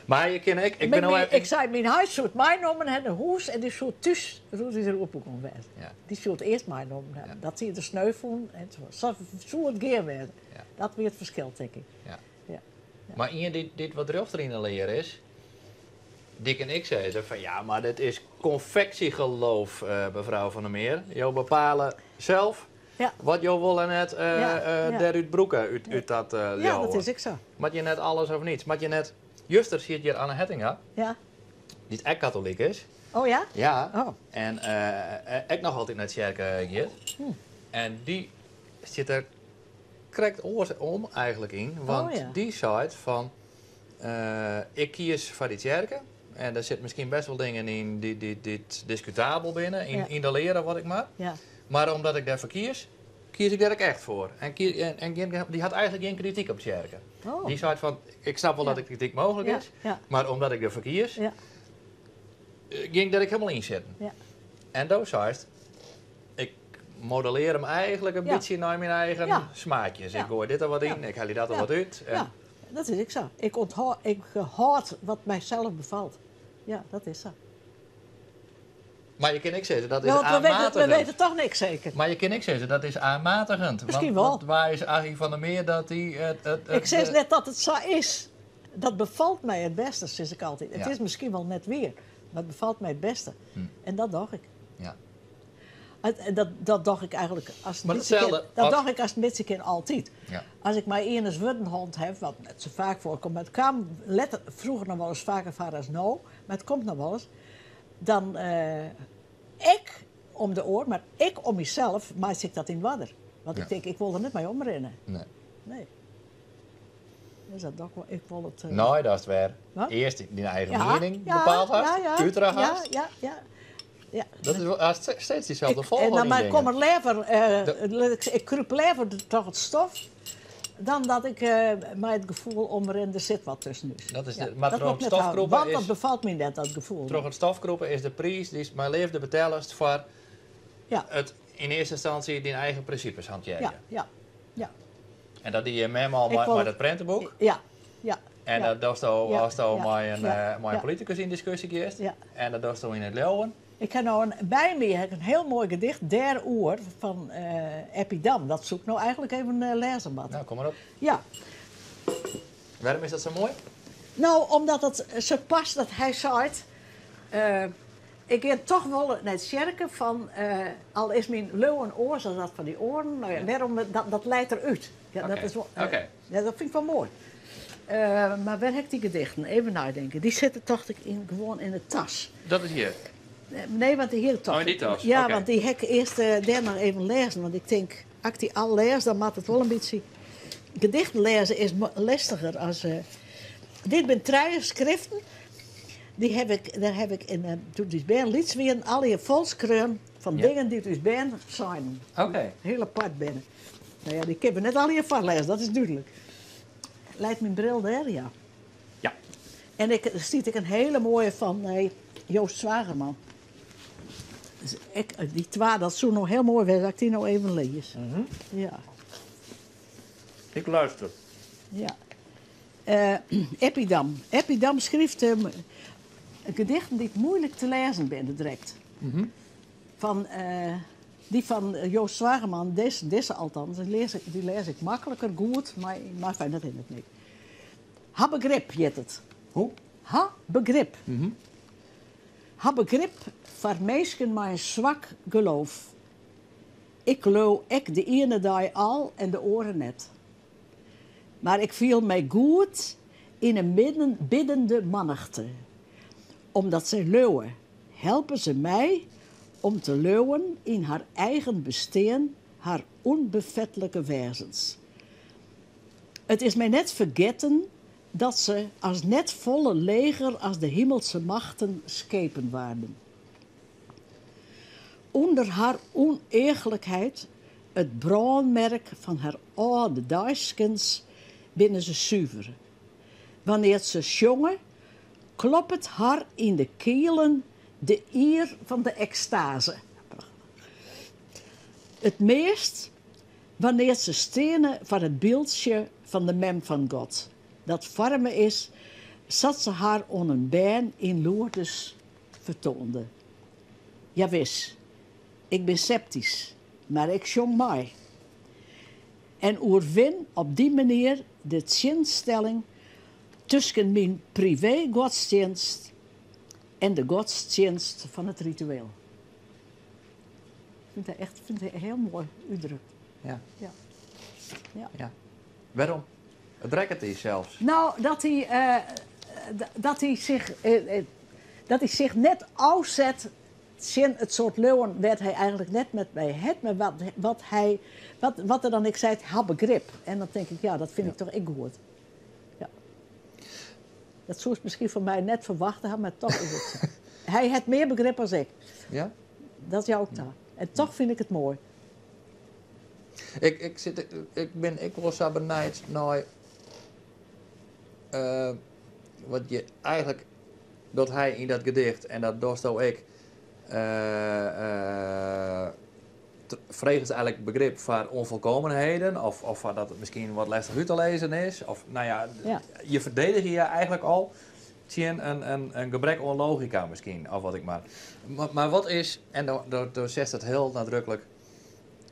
Mar je kinne ek, ik bin no even ik sei, myn heit soe it meinommen ha nei hûs en dy soe thús rûzje der oerkomme wêze. Dy soe it earst meinommen ha. Dat hie er sneu fûn en sa soe it gean wêze. Dat wie it ferskil, tink ik. Ja. Mar ien dy't wat rjochter yn de lear is, dy kin ek sizze fan ja, mar dit is konfeksjegeloof, mefrou Van der Meer. Jo bepale sels wat jo wol en net dêrút brûke, út dat Ja, dat leauwen. is ek sa. Moat je net alles of niets. Moat je net... Juster siet hjir Anne Hettinga, dy't ek katolyk is. Oh ja? Ja. Oh. En ek noch altyd nei tsjerke giet. En dy stiet der krekt oars om eigentlik yn. Want Oh, ja. dy seit fan, ik kies foar dy tsjerke. En der sit miskien best wol dingen yn dy't diskutabel binne, yn de lear of wat ek mar. Ja. Mar omdat ik dêrfoar kies, kies ik dêr ek echt foar. En dy hat eigentlik gjin krityk op tsjerke. Oh. Dy seit fan, ik snap wol dat der krityk mooglik is, mar omdat ik derfoar kies, gean ik dêr ek hielendal yn sitten. Ja. En do seist, ik modellear him eigentlik in bytsje nei myn eigen smaakjes. Ik goai dit der wat yn, ik helje dat der wat út. En Ja, dat is ek sa. Ik ûnthâld, ik hâld wat mysels befalt. Ja, dat is sa. Mar je kinne ek sizze, dat is Ja, want we aanmatigend. weten toch niks zeker. Mar je kinne ek sizze, dat is aanmatigend. Miskien Want wol. waar is Aggie van der Meer dat dy het Ik sis net dat it sa is. Dat befalt my it bêste, sis ik altyd. It is miskien wol net wier, mar it befalt my it bêste. En dat doch ik. En dat doch ik eigentlik as Mar it bytsje itselde kin, dat as doch ik as it bytsje kin altyd. As ik mei ien ris wurden hân haw, wat net sa faak foarkomt, mar it kaam letter, froeger noch wolris faker foar as no, mar it komt noch wolris, dan ek om de oar, mar ek om mysels meitsje ik dat yn oarder. Want ik tink, ik wol der net mei omrinne. Nee. Nee. Dus dat doch ik wol, ik wol it Nei, datst wer Wat? earst dyn eigen Ja, miening ja, bepaald hast, ja, ja. utere Ja, hast. ja, ja. Ja. Dat is wol, hast steeds dyselde Ik, folgorde en dan yn maar dingen. kom er leaver, De lit ik, ik krûp leaver troch it stof dan dat ik mei it gefoel omrin, der sit wat tusken ús. Dat is Ja, de, mar dat troch wol ik it net hawwe, stofkrûpen want dat is befalt my net, dat gefoel. Troch it stofkrûpen is de priis dy'tst mei leafde betellest foar Ja. it yn earste ynstânsje dyn eigen prinsipes hantearje. Ja, ja, ja. En dat die je mem al Ik wol mei it dat printeboek. Ja, ja, En ja. dat dochsto Ja, asto ja, ja, mei in ja. politikus yn diskusje giest. Ja. En dat dochsto yn it leauwen. Ik ha no in, by my ha ik in hiel moai gedicht dêroer fan Eppie Dam. Dat soe ik no eigentlik even lêze moatte. Nou, kom mar op. Ja. Wêrom is dat sa moai? Nou, omdat it sa past dat hy seit, ik gean toch wol nei it tsjerke fan, al is myn leauwen oars as dat fan dy oaren. Nou ja, wêrom, dat leit der út. Ja, dat is wol, ja, dat fyn ik wol moai. Mar wêr ha ik dy gedichten? Even neitinke. Dy sitte, tocht ik, gewoan yn de tas. Dat is hjir? Nee, want hjir tocht Oh, yn dy ik. tas? Ja, Oké. want dy ha ik earst dêr noch even lêzen. Want ik tink, as ik dy al lês, dan moat it wol in bytsje... Gedichten lêze is lestiger as... Dit binne trije skriften. Dy haw ik, dêr haw ik yn, doe't ús bern lyts wienen, allegear folskreaun fan dingen dy't ús bern seinen. Hiel apart binne. Nou ja, dy kinne we net allegear foarlêze, dat is dúdlik. Leit myn bril dêr? Ja. Ja. En der stiet ek in hiele moaie fan Joost Zwagerman. Dus ik, dy twa, dat soe no hiel moai wêze as ik dy no even lês. Ja. Ik luister. Ja. Eppie Dam. Eppie Dam skriuwt gedichten dy't muoilik te lêzen binne direkt. Fan dy fan Joost Zwagerman, dizze althans, dy lês ik makliker goed, mar fijn, dat hindert niks. Ha begrip hjit it. Hoe? Ha begrip. Ha begrip foar minsken mei in swak geloof. Ik leau ek de iene dei al en de oare net. Mar ik fiel my goed yn in biddende mannichte. Omdat sy leauwe, helpe se my om te leauwen yn har eigen bestean, har ûnbefetlike wêzens. It is my net fergetten dat se as net folle leger as de himelse machten skepen waarden. Under har ûneachlikheid, it brânmerk fan har âlde deiskens, binne se suver. Wannear't se sjonge, kloppet har yn de kielen de ier fan de ekstase. It meast wannear't se steane foar it byldsje fan de mem fan God, dat foarme is sa't se har oan in bern yn Lourdes fertoande. Jawis, ik bin septysk, mar ik sjong mei. En oerwin op dy manier de tsjinstelling tusken myn privé-godstsjinst en de godstsjinst fan it ritueel. Ik fyn it echt, fyn it hiel moai útdrukt. Ja. Ja. Wêrom? It rekket dy sels. Nou, dat hy dat hy sich, dat hy sich net ôfset Tsjin it soart leauwen wêr't hy eigentlik net met my hat, mar wat, wat, hy, wat, wat er dan ek seit, ha begrip. En dan tink ik, ja, dat fyn ik toch ek goed. Ja. Dat soest miskien fan my net ferwachte ha, mar toch is it sa. Hy hat mear begrip as ik. Ja? Dat jou ik ta. En toch fyn ik it moai. Ik, ik, sit, ik bin ek wol sa benijd nei wat je eigentlik dat hy yn dat gedicht, en dat dochsto ek, fregest eigentlik begrip foar onvolkomenheden of, of foar dat it miskien wat lestich út te lizzen is. Of, no ja, je ferdedigje je eigentlik al tsjin in gebrek oan logika miskien, of wat ik mar. Mar wat is, en do setst it hiel nadruklik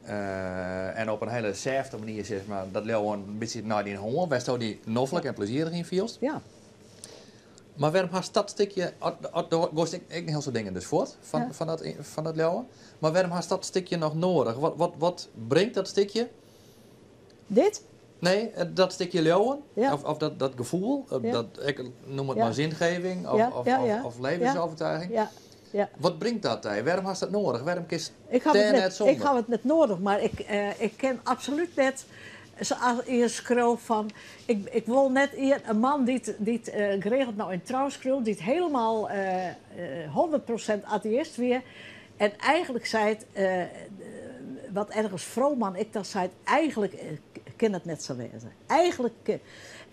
en op in hiele sêfte manier, sis mar, dat leauwen in bytsje nei dyn hân, wêr'tsto dy noflik en plezierich yn fielst. Ja. Mar wêrom hast dat stikje, do goaist ek in hiel soad dingen dus fuort fan dat leauwen, mar wêrom hast dat stikje noch noadich? Wat bringt dat stikje? Dit? Nee, dat stikje leauwen, of dat gefoel, dat, ik noem it mar zingeving of levensovertuiging. Ja. Wat bringt dat dy? Wêrom hast dat noadich? Wêrom kinst Ik haw dêr it net net, sûnder? ik haw it net noadich, mar ik, ik kin absolút net sa as ien skreau fan, ik, ik wol net ien, in man dy't, dy't geregeld no yn Trouw skriuwt, dy't helemaal 100% ateïst wie en eigentlik seit, wat ergens Vroman ek dan seit, eigentlik kin it net sa wêze. Eigentlik,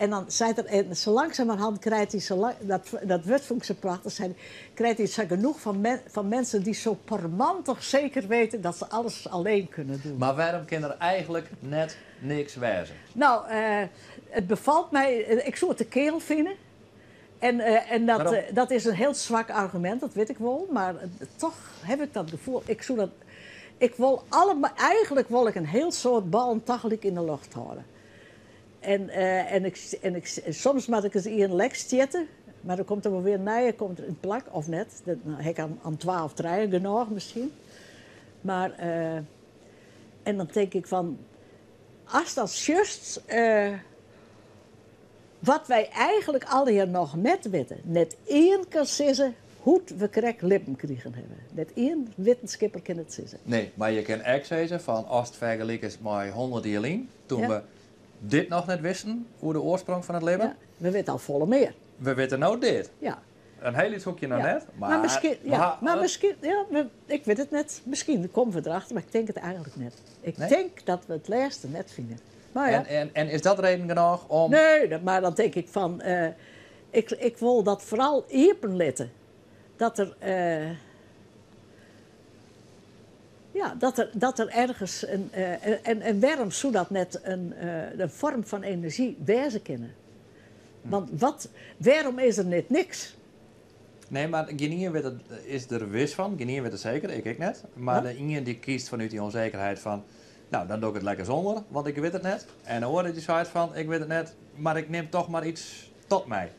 en dan seit er, en sa langsumerhand krijt hy, sa lang, dat, dat wurd fûn ik sa prachtich, sei hy, krijt hy sa genoeg van, men, van mensen die zo parmantig zeker weten dat ze alles alleen kunnen doen. Mar wêrom kin der eigentlik net niks wêze? No, it befalt my, ik soe it te keal fine. En, en dat, Waarom? dat is in hiel swak argumint, dat wit ik wol, mar toch haw ik dat gefoel. Ik soe dat, ik wol alle, eigentlik wol ik in hiel soad ballen tagelyk yn 'e loft hâlde. En, en, ik, en ik, soms moat ik ris ien lek stjitte, mar dan komt der wol wer in nije komt der yn it plak, of net. Dan ha ik oan twa of trije genôch miskien. Mar, en dan tink ik fan, ast dat sjochst, wat wy eigentlik allegear noch net witte, net ien kin sizze hoe't we krekt libben krigen hawwe. Net ien wittenskipper kin it sizze. Nee, mar je kin ek sizze fan ast fergelikest mei 100 jier lyn, toen we dit noch net wisten oer de oarsprong fan it libben. Ja, we witte al folle mear. We witte no dit. Ja. In hiel lyts hoekje noch net, mar Mar miskien, ja, mar miskien, ja, we, ik wit it net. Miskien komme we derachter, mar ik tink it eigentlik net. Ik Nee? tink dat we it lêste net fine. Mar ja. En is dat reden genôch om. Nee, dat, mar dan tink ik fan, ik, ik wol dat foaral iepen litte. Dat der, ja, dat der ergens in, en wêrom soe dat net in foarm fan enerzjy wêze kinne? Want wat, wêrom is der net niks? Nee, mar gjinien wit it, is der wis fan, gjinien wit it seker, ik ek net. Mar de ien dy kiest fanút dy onzekerheid fan, no, dan doch ik it lekker sûnder, want ik wit it net. En de oare dy seit fan, ik wit it net, mar ik nim toch mar yts tot my.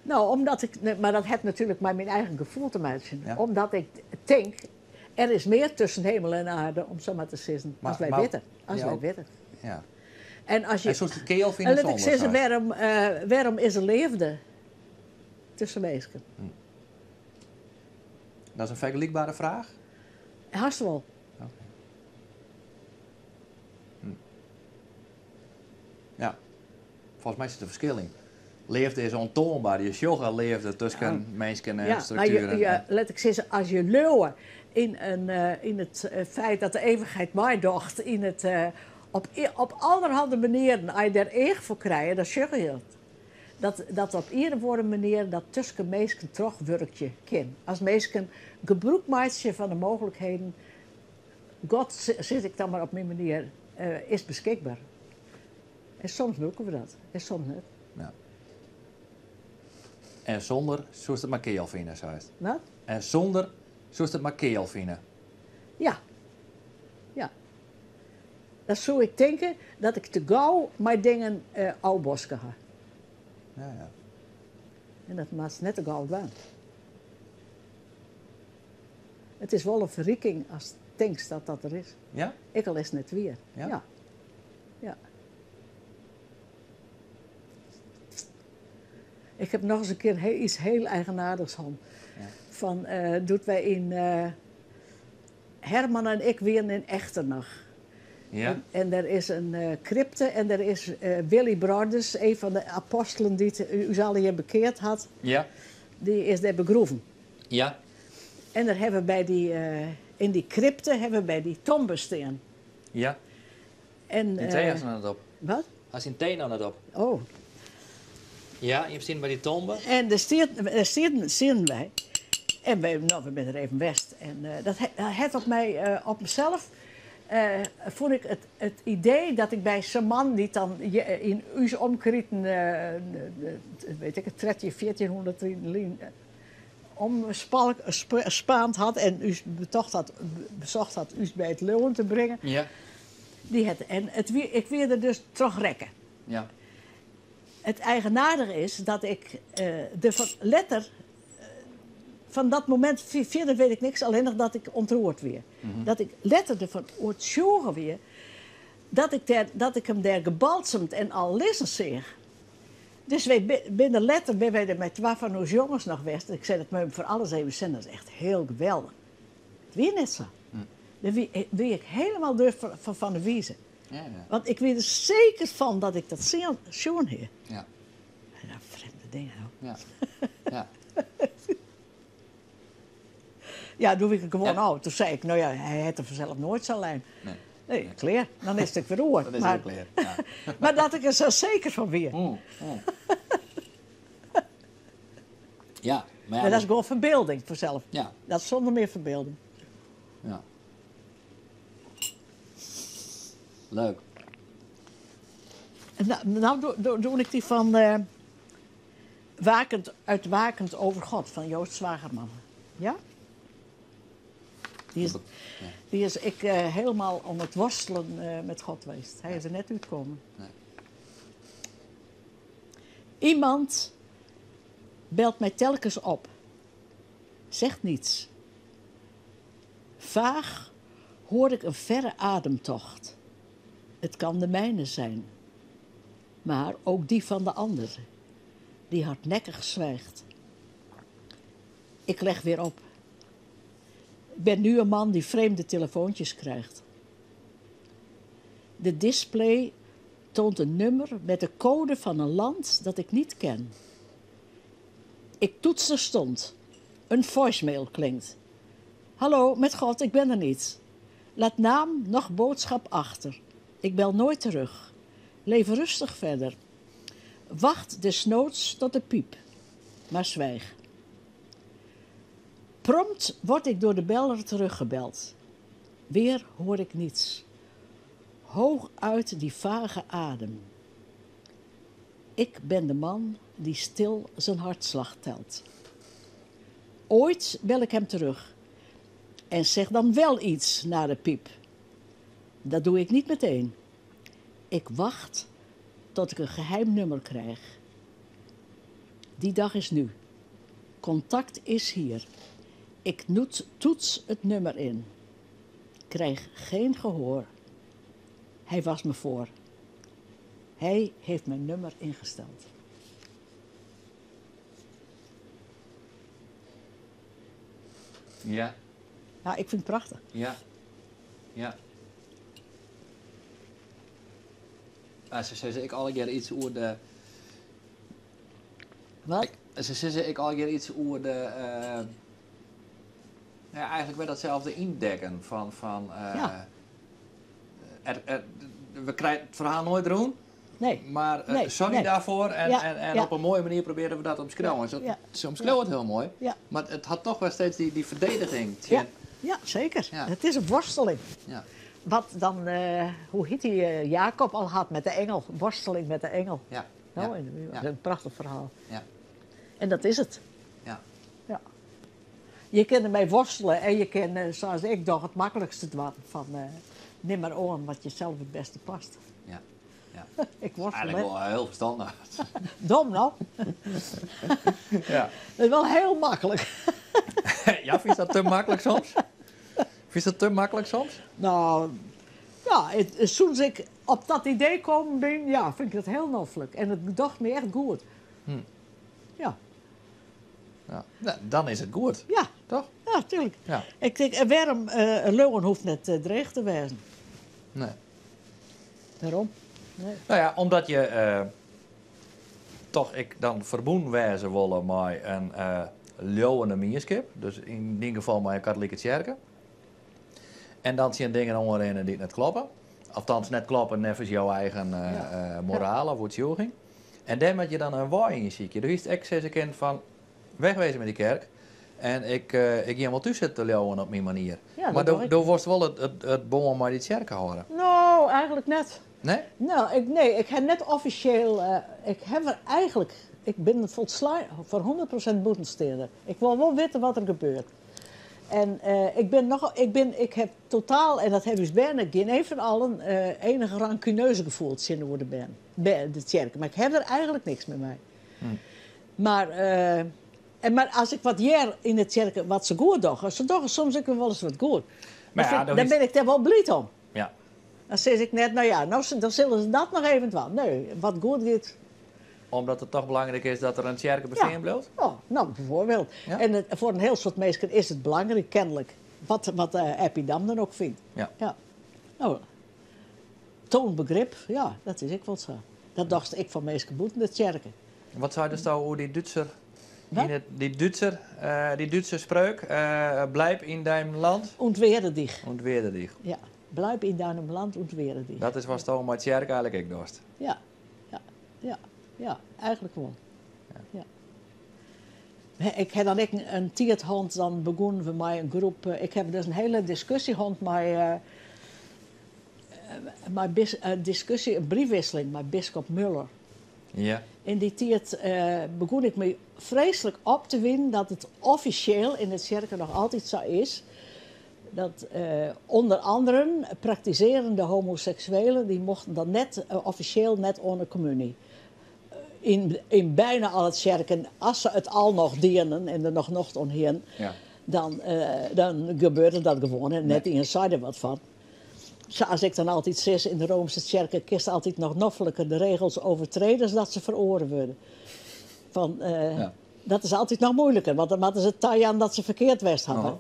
No, omdat ik, mar dat hat natuerlik mei myn eigen gefoel te meitsjen. Omdat ik tink, er is mear tusken hemel en aarde, om sa mar te sizzen, as wy witte. As wy witte. En as je, En soest it keal fine en lit ik sûnder, sizze, seist? Wêrom is der leafde tusken minsken? Dat is in fergelykbere fraach? Hast wol. Oké. Ja, folgens my sit der ferskil yn. Leafde is oantoanber. Je sjogge leafde tusken minsken en Ja, mar je, struktueren. je, lit ik sizze, as je leauwe yn it feit dat de eeuwichheid meidocht, yn it, op allerhande manieren, as je dêr each foar krije, dan sjogge je it. Dat op ien of oare manier dat tusken minsken trochwurkje kin. As minsken gebrûk meitsje fan de mooglikheden, God, sis ik dan mar op myn manier, is beskikber. En soms brûke we dat, en soms net. Ja. En sûnder soest it mar keal fine, seist. Wat? En sûnder soest it mar keal fine. Ja. Ja. Dan soe ik tinke dat ik te gau mei dingen ôfboaske ha. Ja, ja. En dat moatst net te gau dwaan. It is wol in ferriking ast tinkst dat dat der is. Ja? Ek al is it net wier. Ja? Ja. Ja. Ik ha nochris in kear iets hiel eigenaardichs hân. Ja. Fan, doe't wy yn, Herman en ik wienen yn Echternach. Ja. En der is in krypte en der is Willibrordus, een fan de apostelen dy't ús allegear bekeard hat, dy is dêr begroeven. En der hawwe we by dy, yn dy krypte hawwe we by dy tombe stean. En, Dyn tee hast noch net op. Wat? Hast dyn tee noch net op. Oh. Ja, jim stienen by dy tombe. En dêr stiet, dêr stienen, stienen wy. En wy, no, we binne der even west. En dat hat op my, op mysels, fûn ik it, it idee dat ik by sa'n man dy't dan yn ús omkriten, weet ik it, trettjin, fjirtjinhûndert lyn omspaand hat en ús betocht hat, besocht hat ús by it leauwen te bringen. Dy hat, en it wie, ik wie der dus troch rekke. It eigenaardige is dat ik der fan letter, fan dat momint fierder weet ik niks, allinnich dat ik ontroerd wie. Dat ik letter derfan oertsjûge wie dat ik dêr, dat ik him dêr gebalsemd en al lizzen seach. Dus wy binne letter binne wy der mei twa fan ús jonges noch west. Ik sei, dat moat jim foar alles even sjen, dat is echt hiel geweldich. It wie net sa. Dêr wie, wie ik helemaal deur fan de wize. Want ik wie der seker fan dat ik dat sjoen hie. Ja, frjemde dingen, hoor. Ja. Ja, doe wie ik gewoan ôf. Toen sei ik, no ja, hy hat der fansels noait sa lein. Nee. Nee, klear. Dan is it ek wer oer. Dan is it ek klear, ja. Mar dat ik der sa seker fan wie. Ja, mar ja, Maar dat is gewoan ferbylding fansels. Dat is sûnder mear ferbylding. Ja. Leuk. En nou doe ik dy fan Wakend, uit Wakend over God fan Joost Zwagerman. Ja? Dy is, dy is ek hielendal om it worstelen met God west. Hy is der net útkommen. Nee. Iemand belt mij telkens op. Zegt niets. Vaag hoor ik een verre ademtocht. Het kan de mijne zijn, maar ook die van de ander, die hardnekkig zwijgt. Ik leg weer op. Ik ben nu een man die vreemde telefoontjes krijgt. De display toont een nummer met de code van een land dat ik niet ken. Ik toets terstond. Een voicemail klinkt. Hallo, met God, ik ben er niet. Laat naam noch boodschap achter. Ik bel nooit terug. Leef rustig verder. Wacht desnoods tot de piep, maar zwijg. Prompt word ik door de beller teruggebeld. Weer hoor ik niets. Hooguit die vage adem. Ik ben de man die stil zijn hartslag telt. Ooit bel ik hem terug en zeg dan wel iets na de piep. Dat doe ik niet meteen. Ik wacht tot ik een geheim nummer krijg. Die dag is nu. Contact is hier. Ik toets het nummer in. Krijg geen gehoor. Hij was me voor. Hij heeft mijn nummer ingesteld. Nou, ik vind het prachtig. Ja. Ja. Ah, se sizze ek allegear iets oer de... Wat? Ik, se sizze ek allegear iets oer de... ja, eigenlijk wer datzelfde yndekken fan we krije it ferhaal noait rûn. Nee. Mar sorry daarvoor en op in moaie manier probearje we dat te omskriuwen. Se omskriuwe it hiel moai, mar it hat dochs wer steeds dy ferdediging tsjin. Ja, ja, seker. It is in worsteling. Wat dan, hoe hjit dy, Jacob al hat met de engel, worsteling met de engel. No, en dat is in prachtich ferhaal. En dat is it. Ja. Je kin dermei worstele en je kin, sa as ik doch, it maklikste dwaan fan, nim mar oan wat jesels it bêste past. Ja. Ik worstel, Eigenlijk hè. wol hiel ferstannich. Dom, no? Dat is wol hiel maklik. Ja, fynst dat te maklik soms? Fynst dat te maklik soms? No, ja, sûnt ik op dat idee kommen bin, ja, fyn ik dat hiel noflik. En it docht my echt goed. Ja. Ja. No, dan is it goed. Ja. Toch? Ja. Ja, tuurlijk. Ja. Ik tink, en wêrom, leauwen hoecht net dreech te wêzen. Nee. Wêrom? Nee. No ja, omdat je toch ek dan ferbûn wêze wolle mei in leauwende mienskip, dus yn dyn gefal mei in katolike tsjerke, en dan tsjin dingen oanrinne dy't net kloppe, althans net kloppe neffens jo eigen moraal of oertsjûging. En dêr moat je dan in wei yn sykje. Do hiest ek sizze kinnen fan wegwezen met die kerk en ik gean wol thús sitte te leauwen op myn manier. Ja, dat Mar doch ik. do wolst wol it bân mei dy tsjerke hâlde. No, eigentlik net. Nee? No, ik, nee, ik ha net offisjeel, ik ha der eigentlik, ik bin folslein, foar 100% bûtensteander. Ik wol wol witte wat der gebeurt. En ik bin noch, ik bin, ik ha totaal, en dat hawwe ús bern ek, gjin een fan allen, enige rancuneuze gefoel tsjinoer de bern, de tsjerke. Mar ik ha der eigentlik niks mear mei. Mar, en mar as ik wat hear yn de tsjerke wat se goed dogge, se dogge soms ek wol ris wat goed. Mar ja, Dan bin ik dêr wol bliid om. Ja. Dan sis ik net, no ja, no, dan sille se dat noch even dwaan. Nee, wat goed giet. Omdat it toch belangryk is dat der in tsjerke bestean bliuwt? Ja, no, byfoarbyld. Ja. En foar in hiel soad minsken is it belangryk, kenlik. Wat Eppie Dam dan ek fynt. Ja. Ja. No, toan begrip, ja, dat is ek wol sa. Dat dochst ek foar minsken bûten de tsjerke. Wat seidest oer dy Dútser? Wat? Yn it, dy Dútser, dy Dútse spreuk, bleib in deinem Land. Und wehre dich. Und wehre dich. Ja, bleib in deinem Land und wehre dich. Dat is watsto mei tsjerke eigentlik ek dochst. Ja, ja, ja, ja, eigentlik wol. Ja. Ja. Ik ha dan ek in tiid hân, dan begûnen we mei in groep, ik ha dus in hiele diskusje hân mei diskusje, in briefwisseling mei biskop Muller. Ja. Yn dy tiid begûn ik my freeslik op te winen dat it offisjeel yn de tsjerke noch altyd sa is dat ûnder anderen praktisearjende homoseksuelen dy mochten dan net offisjeel net oan de kommuny. Yn byna alle tsjerken, as se it al noch dienen en der noch nocht oan hienen, Ja. dan gebeurde dat gewoan en net ien sei der wat fan. Sa as ik dan altyd sis, yn de Roomse tsjerke kinst altyd noch nofliker de regels overtrede as dat se feroare wurde. Fan, Ja. Dat is altyd noch moeiliker, want dan moatte se tajaan dat se ferkeard west hawwe. Ja.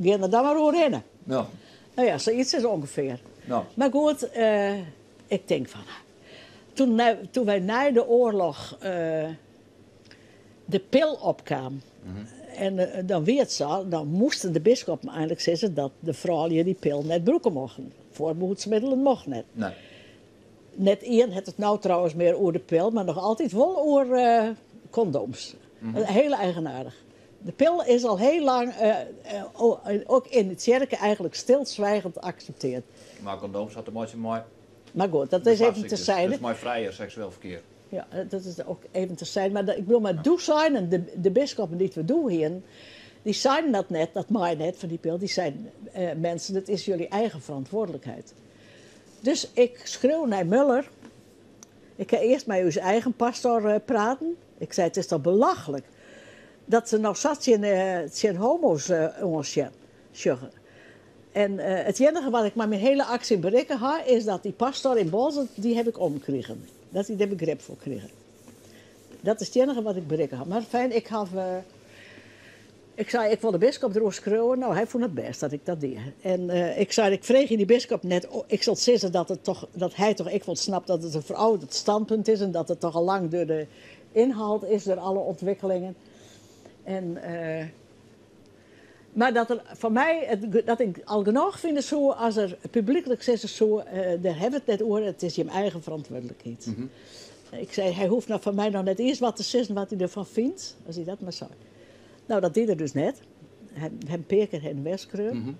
Gean der dan mar oerhinne. Ja. No ja, sayts is ûngefear. Ja. Mar goed, ik tink fan, toen wy nei de oarloch de pil opkaam, en dan wie it sa, dan moasten de biskoppen einlik sizze dat de froulju dy pil net brûke mochten. Foarbehoedsmiddelen mocht net. Nee. Net ien hat it no trouwens mear oer de pil, mar noch altyd wol oer kondooms. Hiel eigenaardich. De pil is al hiel lang, ek yn de tsjerke, eigentlik stilswijgend akseptearre. Mar kondooms hat te meitsjen mei Mar goed, dat is even terzijde. Dus mei frijer seksueel ferkear. Ja, dat is ek even terzijde. Mar ik bedoel, mar doe seinen de biskoppen dy't we doe hienen, dy seinen dat net, dat mei net fan dy pil. Dy seinen, mensen, dat is jullie eigen verantwoordelijkheid. Dus ik skreau nei Muller. Ik ha earst mei ús eigen pastor praten. Ik sei, it is toch belachlik dat se noch sa tsjin homo's oansjen, sjogge. En it iennige wat ik mei myn hiele aksje berikke ha, is dat dy pastor yn Boalsert, dy haw ik omkrigen. Dat hy dêr begrip foar krige. Dat is it iennige wat ik berikke ha. Mar fijn, ik haw, ik sei, ik wol de biskop deroer skriuwe. No, hy fûn it bêst dat ik dat die. En ik sei, ik freegje dy biskop net, oh, ik sil sizze dat, it toch, dat hy toch ek wol snapt dat it in ferouderd standpunt is en dat it toch al lang deur de ynhaald is deur alle ûntwikkelingen. En, mar dat er foar my, it, dat ik al genôch fine soe as er publyklik sizze soe, dêr hawwe we it net oer, it is jim eigen ferantwurdlikheid. Ik sei, hy hoecht noch fan my noch net iens wat te sizzen wat hy derfan fynt, as hy dat mar sei. No, dat die er dus net. Hy hat in pear kear hinne en wer skreaun.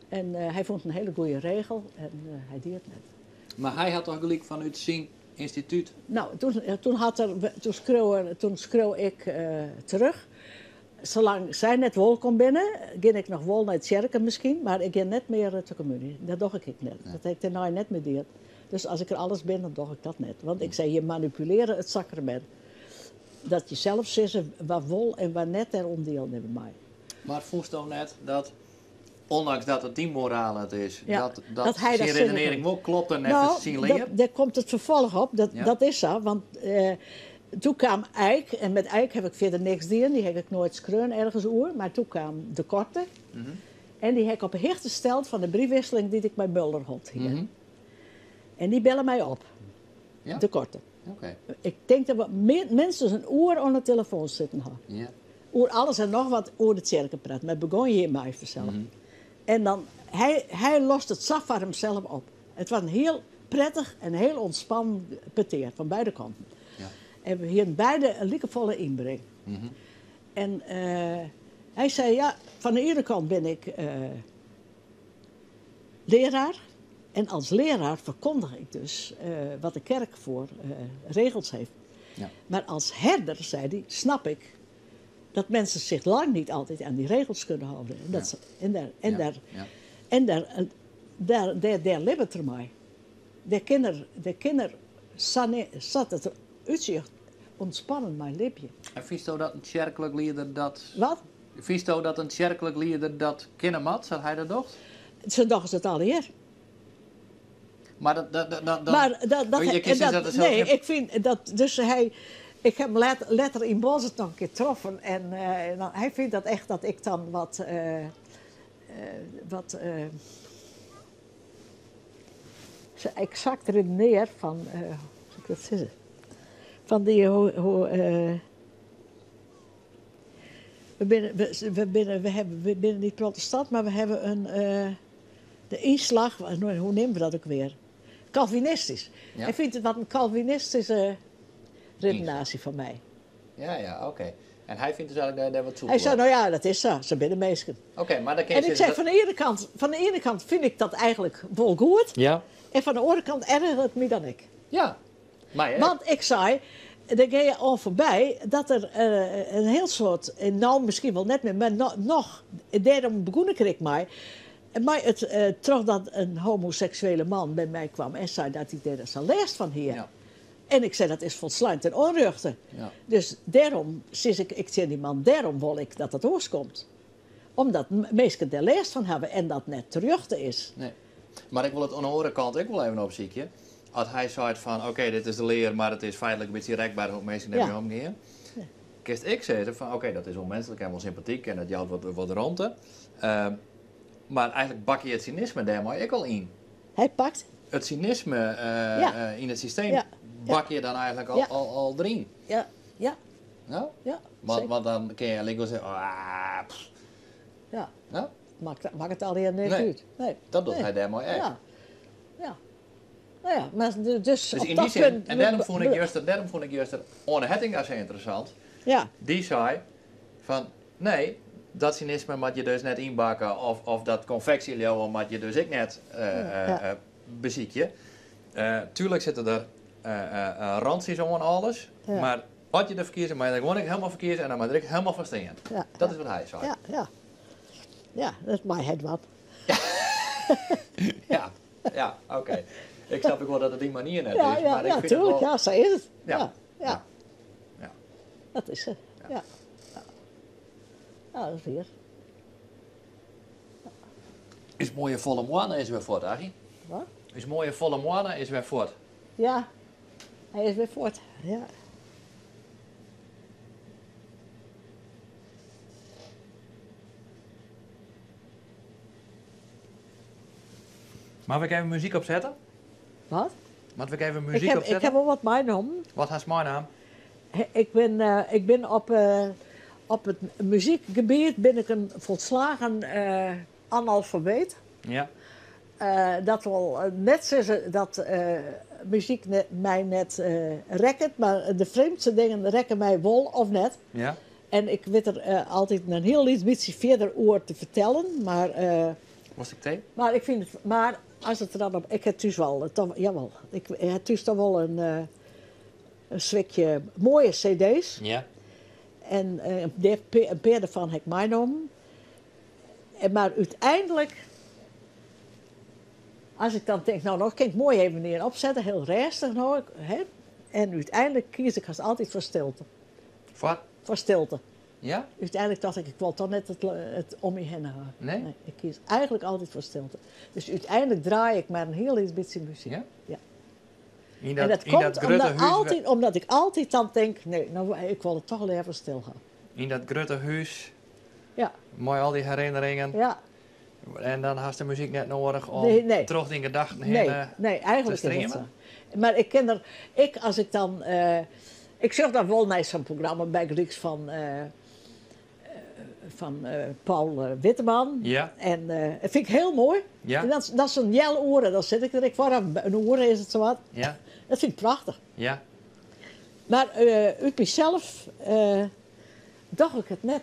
En hy fûn it in hiele goede regel en hy die it net. Mar hy hat toch gelyk fanút syn ynstitút? No, toen, toen, hat er, toen, skreau er, toen skreau ik terug. Salang sy net wolkom binne, gean ik noch wol nei tsjerke miskien, mar ik gean net mear te kommuny. Dat doch ik ek net. Dat ha ik dêrnei net mear dien. Dus as ik der alles bin, dan doch ik dat net. Want ik sei, je manipulearje it sakramint. Dat je sels sizze wa wol en wa net dêroan dielnimme mei. Mar fûnsto net dat, ûndanks dat it dyn moraal it is, Ja, dat dat hy dat syn sizze redenearring kin. wol klopte neffens No, syn lear? Dêr komt it ferfolch op. Dat Ja. is sa, want Toen kwam Eik, en met Eik heb ik verder niks gedaan, die heb ik nooit skreaun ergens oer, maar toen kwam de Korte. En die heb ik op de hichte gesteld van de briefwisseling die ik bij Mulder had hier. En die bellen mij op. Ja? De Korte. Oké. Ik denk dat we minstens een uur aan de telefoon zitten hadden. Oer alles en nog wat oer de kerken praat. Maar begon je hier mij vanzelf. En dan, hij lost het saf voor hemzelf op. Het was een heel prettig en heel ontspannen peteer van beide kanten. En we hier beide een liekevolle inbreng. En hij zei, ja, van de ene kant ben ik leraar. En als leraar verkondig ik dus wat de kerk voor regels heeft. Maar als herder, zei hij, snap ik dat mensen zich lang niet altijd aan die regels kunnen houden. En, dat ze, en, daar, en, daar, en daar, daar, daar, daar leeft er mij. De kinder, de kinder zat het uitzicht ontspannen mijn lipje. En vies dat een kerkelijk leider dat... Wat? Vies dat een kerkelijk leider dat kennen mat, zat hij dat toch? Ze dachten het al hier. Maar dat, dat, dat, dat, Maar dat, dat, Je en kiest dat, dus dat er zelfs nee, geen- ik vind dat, dus hij, ik heb hem later in Bos nog een keer getroffen en dan, hij vindt dat echt dat ik dan wat ze exact redeneer van, hoe zal ik dat zeggen? Van die, hoe, hoe, we binnen, we, we binnen, we hebben, we binnen niet protestant, maar we hebben een, de inslag, hoe nemen we dat ook weer? Calvinistisch. Hij vindt het wat een Calvinistische redenatie van mij. Ja, ja, oké. En hij vindt dus eigenlijk dat hij daar wat soepel Hij zei, nou ja, dat is zo. Ze binnen meesken. Oké, maar dan kun je En ik zeggen zei, dat- van de ene kant vind ik dat eigenlijk wel goed. En van de andere kant ergert het me dan ik. Ja. Maar, hè? Want ik zei, daar ga je al voorbij dat er een heel soort, en nou misschien wel net meer, maar nog, daarom begon ik er mij. Maar het toch dat een homoseksuele man bij mij kwam en zei dat hij daar zijn les van hier. En ik zei, dat is volslagen ten onrechte. Dus daarom, sinds ik, ik zei die man, daarom wil ik dat dat oorskomt. Omdat meesten daar les van hebben en dat net terecht is. Nee. Maar ik wil het aan de andere kant ook wel even opzieken. Als hij zei van, oké, dit is de leer, maar het is feitelijk een beetje rekbaar hoe mensen daarmee omgaan. Kist ik zeggen van, oké, dat is onmenselijk en wel sympathiek en dat jouwt wat ruimte. Maar eigenlijk bak je het cynisme daar maar ik al in. Hij pakt? Het cynisme in het systeem bak je dan eigenlijk al erin. Ja, ja. Ja? Ja, Want zeker. dan kun je links zeggen, ah, pff. Ja. Ja? Maakt het alweer niks Nee. uit. Nee. Dat doet Nee. hij daar mooi echt. Ja. Ja. Nou ja, maar dus Dus op in dat die zin, punt en daarom vond ik juist, daarom vond ik juist dat Orne Hettinga zo interessant. Die zei van, nee, dat cynisme moet je dus net inbakken of dat confectieleeuwen moet je dus ik net beziekje. Tuurlijk zitten er randjes om en alles, maar wat je er verkeerd maar dan gewoon ik helemaal verkeerd en dan moet ik helemaal van steen. Dat is wat hij zei. Ja, ja. Ja, dat is mijn het wat. Ja, ja, oké. Ik snap ook wel dat het die manier net Ja, is, ja, maar ik ja, vind het tuurlijk, wel ja, zo is het. Ja. Ja, ja. Ja. Ja. Dat is het, ja. Ja. Ja, dat is weer. Is mooie volle moana is weer voort, Aggie. Wat? Is mooie volle moana is weer voort. Ja, hij is weer voort, ja. Mag ik even muziek opzetten? Wat? Mag ik even muziek Ik opzetten? heb wel wat meegenomen. Wat has mijn naam? Ik ben op het muziekgebied ben ik een volslagen analfabeet. Dat wil net zeggen dat muziek mij net rekt, maar de vreemdste dingen rekken mij wel of net. En ik weet er altijd een heel lief beetje verder oor te vertellen, maar Was ik thee? Maar ik vind het, maar als het er dan op, ik heb thuis wel, toch, jawel, ik heb thuis toch wel een zwikje mooie cd's. En een paar daarvan heb ik meegenomen. En maar uiteindelijk, als ik dan denk, nou, nog kan ik mooi even neer opzetten, heel rustig nog. Hè? En uiteindelijk kies ik haast altijd voor stilte. Voor? Voor stilte. Ja? Uiteindelijk dacht ik, ik wil toch net het om je heen houden. Nee? Nee, ik kies eigenlijk altijd voor stilte. Dus uiteindelijk draai ik maar een heel iets beetje muziek. Ja? Ja. Yn En dat, dat yn dat komt grutte omdat, huis, altyd, omdat ik altyd dan denk, nee, nou, ik wil het toch leaver stil ha. yn dat grutte hûs, Ja, mei al dy herinneringen. ja. En dan hast de muzyk net nedich om Nee, nee. troch dyn gedachten Nee, hinne. nee, eigenlijk te is dat streamen? zo. Maar ik ken er, ik als ik dan, ik zocht dan wel naar zo'n programma bij van, Paul Witteman. Ja, En dat vind ik heel mooi. ja, En dat is een jel oren, dan zit ik er ik voor, een oren is het zowat. ja, Dat vind ik prachtig. ja. Maar uit mezelf dacht ik het net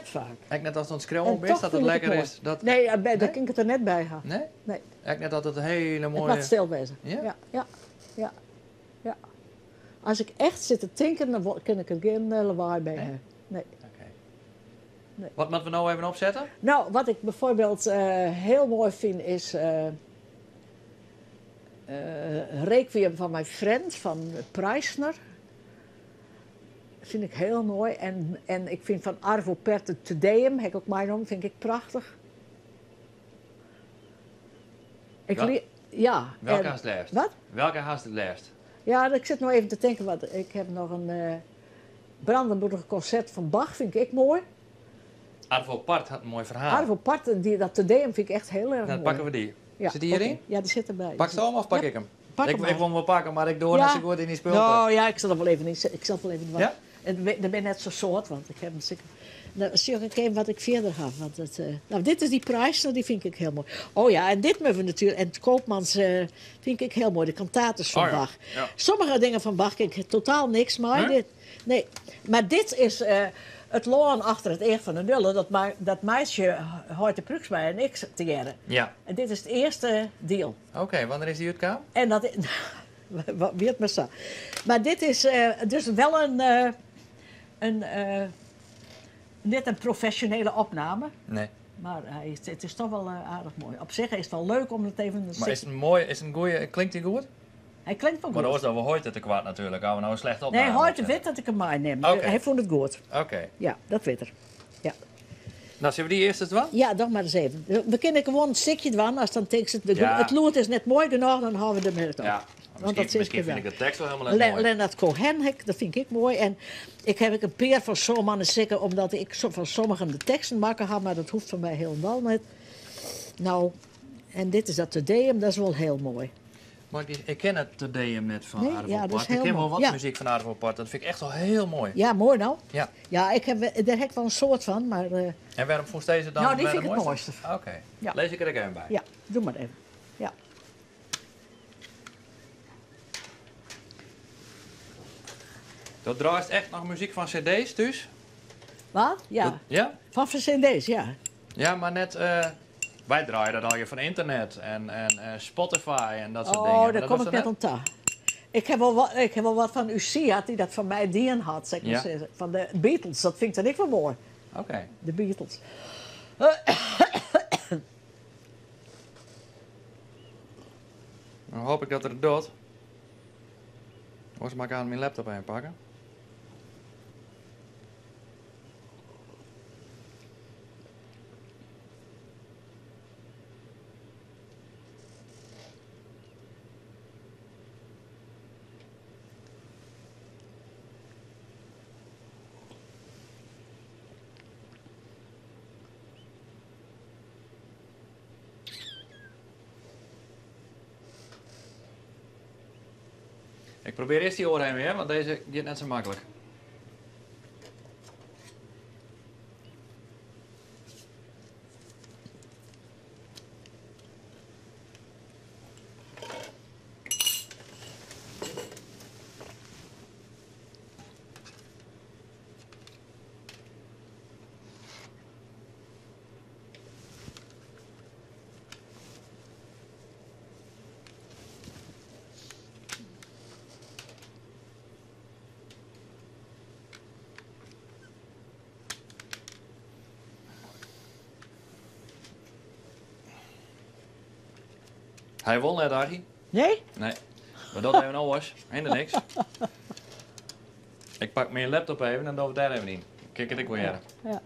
vaak. Ek net als het En skreeuwen is, toch dat het vind ik het lekker mooi. is. Dat, Nee, daar Nee? kan ik het er net bij gaan. Nee? Nee. Ek net dat het hele Het mooie... moet stil wezen. Ja? Ja, ja, ja, ja. Als ik echt zit te tinken, dan kan ik er geen lawaai bij Nee? hebben. Nee. Oké. Nee. Wat moeten we nou even opzetten? Nou, wat ik bijvoorbeeld heel mooi vind is Requiem van mijn friend, van Preisner. Vind ik heel mooi. En ik vind van Arvo Pärt het Te Deum, heb ik ook mijn om, vind ik prachtig. Ik ja. Welke en- haast het liefst? Wat? Welke haast het liefst? Ja, ik zit nog even te denken. Want ik heb nog een Brandenburger concert van Bach, vind ik mooi. Arvo Part had een mooi verhaal. Arvo Pärt, en dat Te Deum vind ik echt heel erg Dan mooi. pakken we die. Ja, Zit die hierin? oké. Ja, die zit erbij. Pak ze hem of pak Ja, ik hem? Pak ik, hem ik maar. wil hem wel pakken, maar ik doe Ja. net zo goed in die spullen. Nou ja, ik zal er wel even in. Ik zal wel even Ja? En dat ben net zo soort, want ik heb hem zeker. Nou, zie ik even wat ik verder ga. Want het, nou, dit is die prijs, nou, die vind ik heel mooi. Oh ja, en dit moeten we natuurlijk. En het Koopmans vind ik heel mooi, de cantates van Oh ja, Bach. ja. Sommige dingen van Bach ken ik totaal niks, maar Nee? dit. Nee, maar dit is het loon achter het eer van de nullen. Dat meisje hoort de Pruiksma en ik te jaren. Ja. En dit is het eerste deel. Oké, wanneer is die uitkomen? En dat wat wie het maar zo. Maar dit is dus wel een net een professionele opname. Nee. Maar het is toch wel aardig mooi. Op zich is het wel leuk om het even... Maar is het een mooi, is het een goeie, klinkt die goed? Hij klinkt wel Maar goed. dat was dan wel hoort het te kwaad natuurlijk. Gaan we nou een slechte opname Nee, hoort opzetten. weet dat ik hem meeneem. Oké. Hij vond het goed. Oké. Ja, dat weet er. Ja. Nou, zullen we die eerst eens doen? Ja, nog maar eens even. We kunnen gewoon een stukje doen. Als dan tekst het, Ja. het loert is net mooi genoeg, dan houden we er met op. Ja. Want Misschien, dat is misschien vind wel. ik de tekst wel helemaal net mooi. Leonard Cohen, dat vind ik mooi. En ik heb ik een peer van zo'n zeker omdat ik van sommigen de teksten maken had, maar dat hoeft van mij helemaal niet. Nou, en dit is dat Te Deum, dat is wel heel mooi. Maar ik ken het Te Deum net van Nee? Arvo Ja, dat is Part. Ik heel ken wel mooi. wat Ja. muziek van Arvo Part. Dat vind ik echt wel heel mooi. Ja, mooi nou. Ja. Ja, daar heb ik wel een soort van, maar En waarom vond deze dan Nou, die bij vind de ik het mooiste? mooiste. Oké. Ja. Lees ik er ook even bij. ja, doe maar even. Ja. Dat draait echt nog muziek van cd's dus? Wat? Ja. Ja? Van cd's, ja. Ja, maar net... wij draaien dat al je van internet en Spotify en dat soort Oh, dingen. Maar daar dat kom was ik er net om ta. Ik heb wel wat van Lucia, die dat van mij dien had, zeg maar Ja. zeggen. Van de Beatles, dat vind ik dan ik wel mooi. Oké. De Beatles. Dan hoop ik dat er het doet. Anders mag ik aan mijn laptop heen pakken. Ik probeer eerst die oren heen weer, want deze gaat net zo makkelijk. Hij won net, Archie. Nee? Nee. Maar dat even nou was. Helemaal niks. Ik pak mijn laptop even en dan we daar even in. Kijk het ik weer. Ja.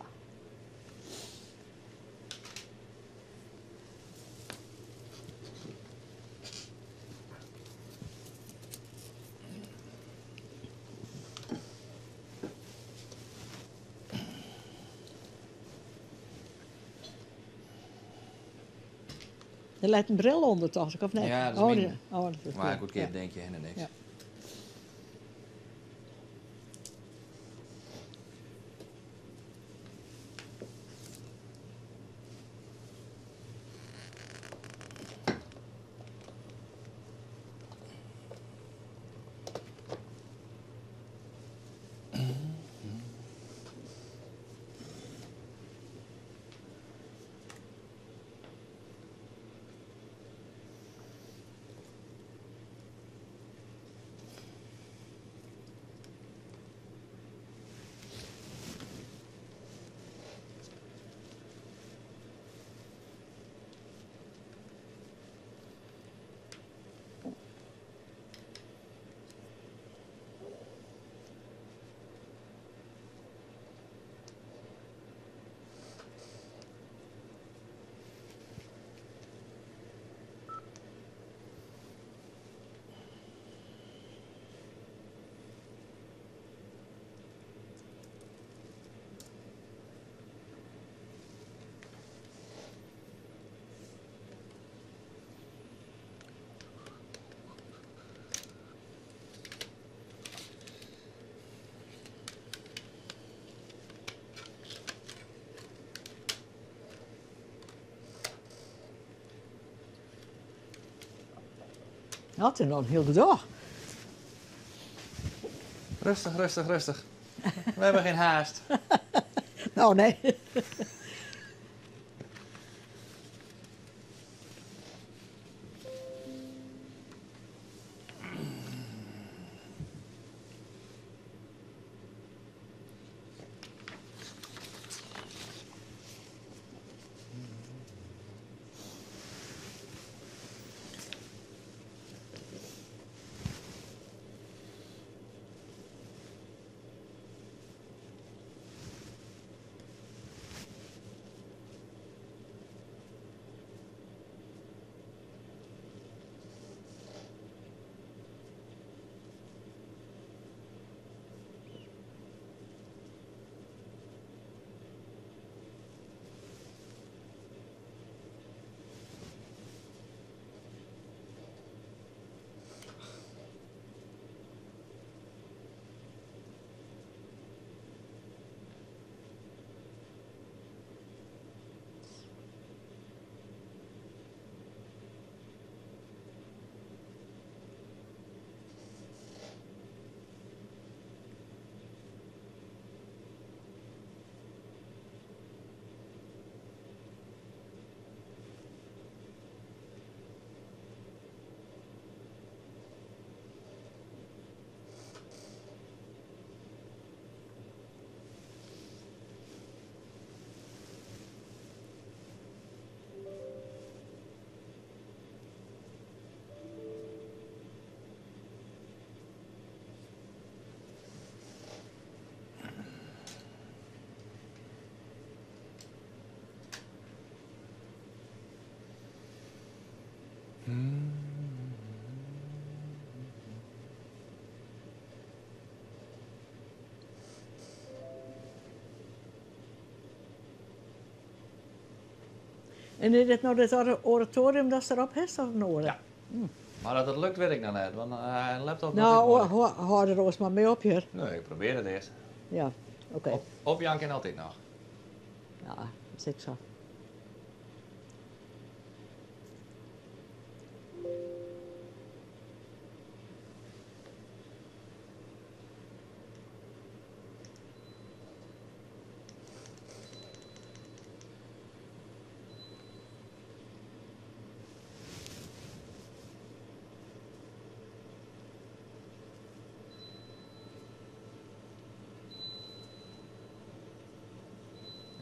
Der leit in bril ûnder, tocht ik, of net? Ja, dat is oh, myn. ja. Oh, dat is Maar ja. goedkeap Ja. denk je helemaal niks. Ja. Dat is nog een heel gedoe. Rustig, rustig, rustig. We hebben geen haast. Nou, nee. En is dit nou dit oratorium dat ze erop heeft of een oren? Ja. Maar dat het lukt, weet ik nou net. Want een laptop. Nou, dat is hou er eens maar mee op hier. Nee, ik probeer het eerst. Ja, oké. Op janken altijd nog. Ja, dat is ik zo.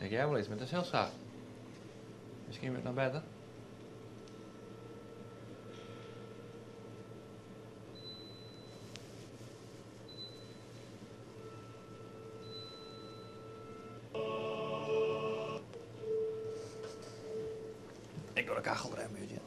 Ik heb wel iets met de zelfzaak. Misschien wordt het nog beter. Ik doe de kachel er een beetje.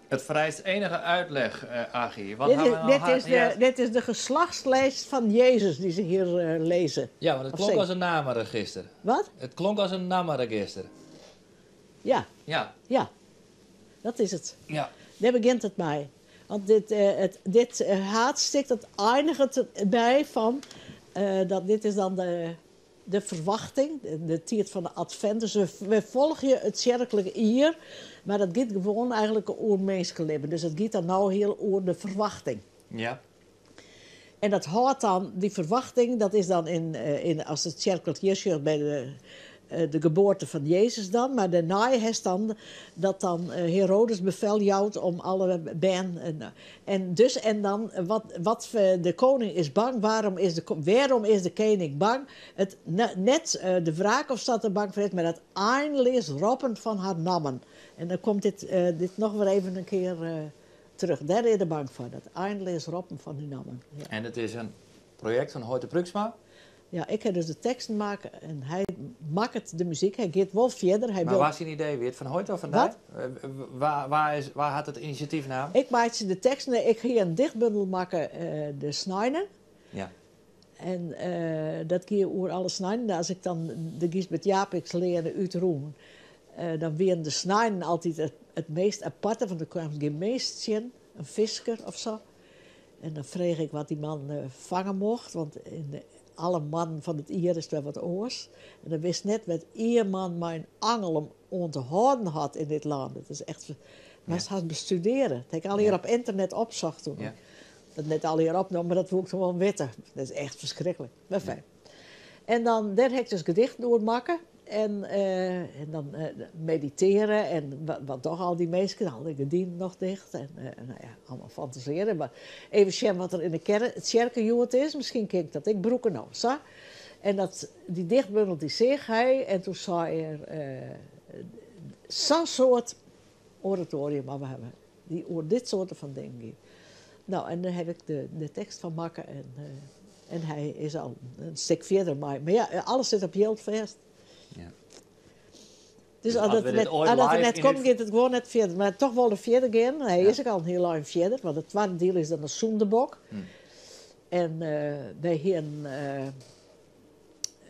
Het vereist enige uitleg, Aggie. Wat Dit hebben is, we nou dit, is de, gehad? dit is de geslachtslijst van Jezus die ze hier lezen. Ja, want het Of klonk zingen. als een namenregister. Wat? Het klonk als een namenregister. Ja, Ja, ja. Dat is het. ja. Daar begint het mij. Want dit haatstuk, dat eindigt erbij van... dat dit is dan de verwachting, de tijd van de advent. Dus we volgen het kerkelijke hier, maar dat gaat gewoon eigenlijk over menselijk leven. Dus het gaat dan nou heel over de verwachting. Ja. En dat houdt dan, die verwachting, dat is dan in als het kerkelijk hier bij de geboorte van Jezus dan. Maar daarna is dan dat dan Herodes bevel jouwt om alle ben. En dus, en dan, wat de koning is bang, waarom is de koning bang? Het, net de wraak of staat er bang voor is, maar dat eindelijk roppen van haar nammen. En dan komt dit nog weer even een keer terug. Daar is de bang voor, dat eindelijk roppen van die nammen. Ja. En het is een project van Hoyte Pruiksma. Ja, ik heb dus de teksten maken en hij maakt de muziek. Hij gaat wel verder. Hij Maar wil... waar is zijn idee weer? Van Hoyte of van Wat? Dijk? Waar had het initiatief naam? Ik maakte de teksten. Ik ging een dichtbundel maken, de Snijden. Ja. En dat keer oer alle Snijden. Als ik dan de Gysbert Japicx leerde uit Roem, dan werden de Snijden altijd het meest aparte. Want er kwam geen meest zien, een visker of zo. En dan vroeg ik wat die man vangen mocht, want in de alle man van het Ier is wel wat oors. En dan wist net wat Ierman mijn angel om te houden had in dit land. Dat is echt... Maar Ja. ze had bestuderen. Dat ik al hier Ja. op internet opzocht toen. Ja. Dat net al hier opnam, maar dat wil ik gewoon weten. Dat is echt verschrikkelijk. Maar fijn. En dan daar heb ik dus gedichten doormaken. En dan mediteren en wat toch al die mensen, al die gedienden nog dicht. En nou ja, allemaal fantaseren. Maar even zien wat er in de kerk, het kerkenjoerd is. Misschien kijk dat ik broeken nou. Zo. En die dichtbundel die zeg hij. En toen zei er zo'n soort oratorium maar we hebben. Die oor dit soort van dingen. Nou, en daar heb ik de tekst van maken. En hij is al een stuk verder. Maar ja, alles zit op Yield vast. Ja. Dus Dus als als het we net, dit ooit als het live net in komt, dit- gaat het gewoon net verder. Maar toch wel de verder gaan. Hij Ja. is ook al een heel lang verder. Want het tweede deel is dan een zondebok. En wij hebben,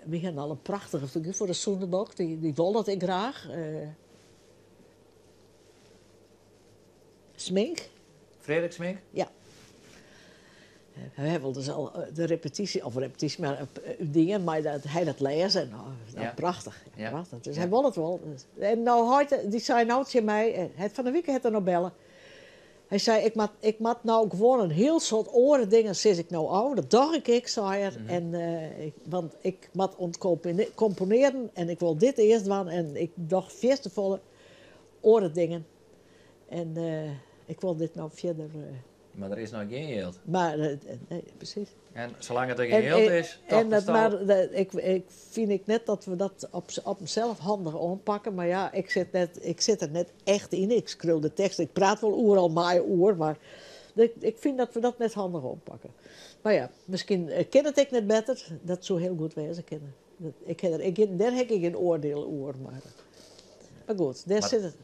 we hebben al een prachtige figuur voor de zondebok. Die wil dat ik graag. Smink. Frederik Smink? Ja. Hij wilde dus al de repetitie, of repetitie, maar dingen, maar dat, hij dat lezen. En, nou, Ja. prachtig. Ja, Ja. prachtig. Dus Ja. hij wil het wel. En nou, hij, die zei nou tegen mij, het van de week het er nog bellen. Hij zei, ik mat nou gewoon een heel soort oren dingen sinds ik nou ouder. Dat dacht ik, zei hij. En, want ik mat componeren en ik wil dit eerst doen. En ik dacht festivallen oren dingen. En ik wil dit nou verder... Maar er is nog geen geld. maar, nee, precies. En zolang het er geen En, geld is, toch en dat, de stal- maar ik vind ik net dat we dat op mezelf handig aanpakken. Maar ja, ik zit er net echt in. Ik schreeuw de tekst. Ik praat wel oer al maar oer, maar ik vind dat we dat net handig aanpakken. Maar ja, misschien ken het ik net beter. Dat zou heel goed wezen kunnen. Dat, ik heb er, ik, daar heb ik een oordeel oer, maar... Maar goed, daar Maar- zit het.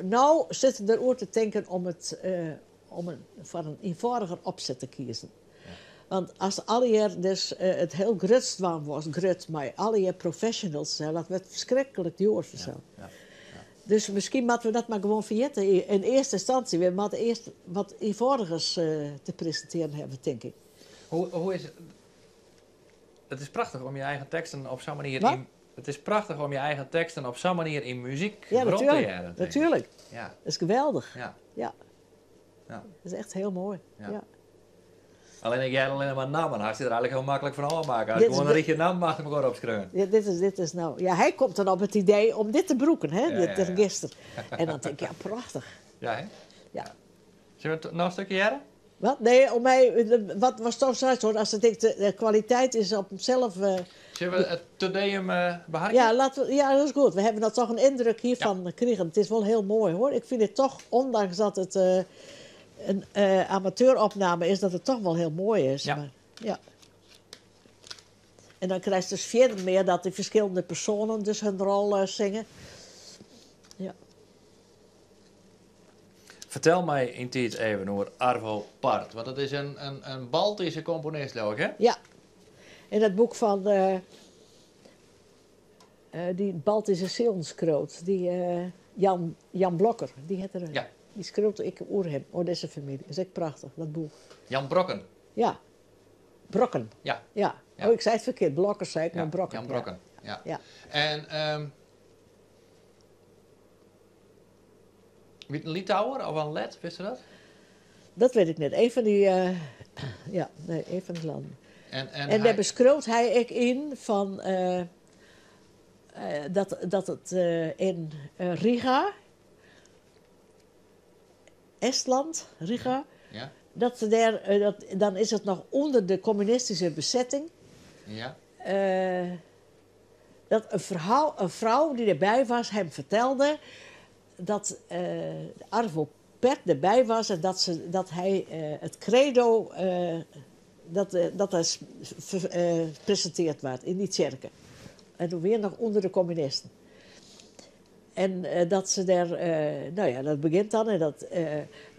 Nou zit er oor te denken om het... om voor een eenvoudiger opzet te kiezen. Ja. Want als alle jaar dus, het heel grutst was, grut, maar alle jaar professionals zijn, dat werd verschrikkelijk duur voor zo. Ja. Dus misschien moeten we dat maar gewoon vergeten. In eerste instantie, we moeten eerst wat eenvoudigers te presenteren hebben, denk ik. Hoe is het? Het is prachtig om je eigen teksten op zo'n manier Wat? in, het is prachtig om je eigen teksten op zo'n manier in muziek Ja, rond te natuurlijk. jaren, denk ik. Natuurlijk. Ja, Dat is geweldig. ja. Ja. Ja. Dat is echt heel mooi. Ja. Ja. Alleen ik jij alleen maar namen. Hij zit er eigenlijk heel makkelijk van aanmaken. Als Dit je gewoon is een richtige naam achter elkaar opschreeuwen. Ja, dit is nou... Ja, hij komt dan op het idee om dit te broeken, hè? Ja, dit ja, ja. register. En dan denk ik, ja, prachtig. Ja, hè? Ja. Zullen we het nog een stukje jaren? Wat? Nee, om my, wat was toch straks hoor, als het de kwaliteit is op hemzelf. Zullen we het Te Deum beharken? Ja, laten we, ja, dat is goed. We hebben dat toch een indruk hiervan gekregen. Het is wel heel mooi hoor. Ik vind het toch, ondanks dat het een amateuropname is, dat het toch wel heel mooi is. Ja. Maar, ja. En dan krijg je dus verder meer dat de verschillende personen dus hun rol zingen. Ja. Vertel mij in tijd even over Arvo Pärt. Want dat is een Baltische componist, geloof ik, hè? Ja. In dat boek van die Baltische Zeelskroot, die Jan Blokker, die had er een. Ja. Die schreeuwt ik oer hem, oer deze familie. Dat is echt prachtig, dat boek. Jan Brokken. Ja. Brokken. Ja. Ja. Ja. Oh, ik zei het verkeerd. Blokker zei ik, Ja, maar Brokken. Jan Brokken, ja. Ja. En wie een Litouwer of een Let, wist je dat? Dat weet ik net. Een van die, ja, nee, een van die landen. En En hij daar beschreef hij ik in van, dat het in Riga, Estland, Riga, Ja. dat ze daar, dat, dan is het nog onder de communistische bezetting. Ja. Dat een vrouw die erbij was, hem vertelde dat Arvo Pärt erbij was en dat hij het credo, dat hij gepresenteerd werd in die kerken. En toen weer nog onder de communisten. En dat ze daar, nou ja, dat begint dan. En dat,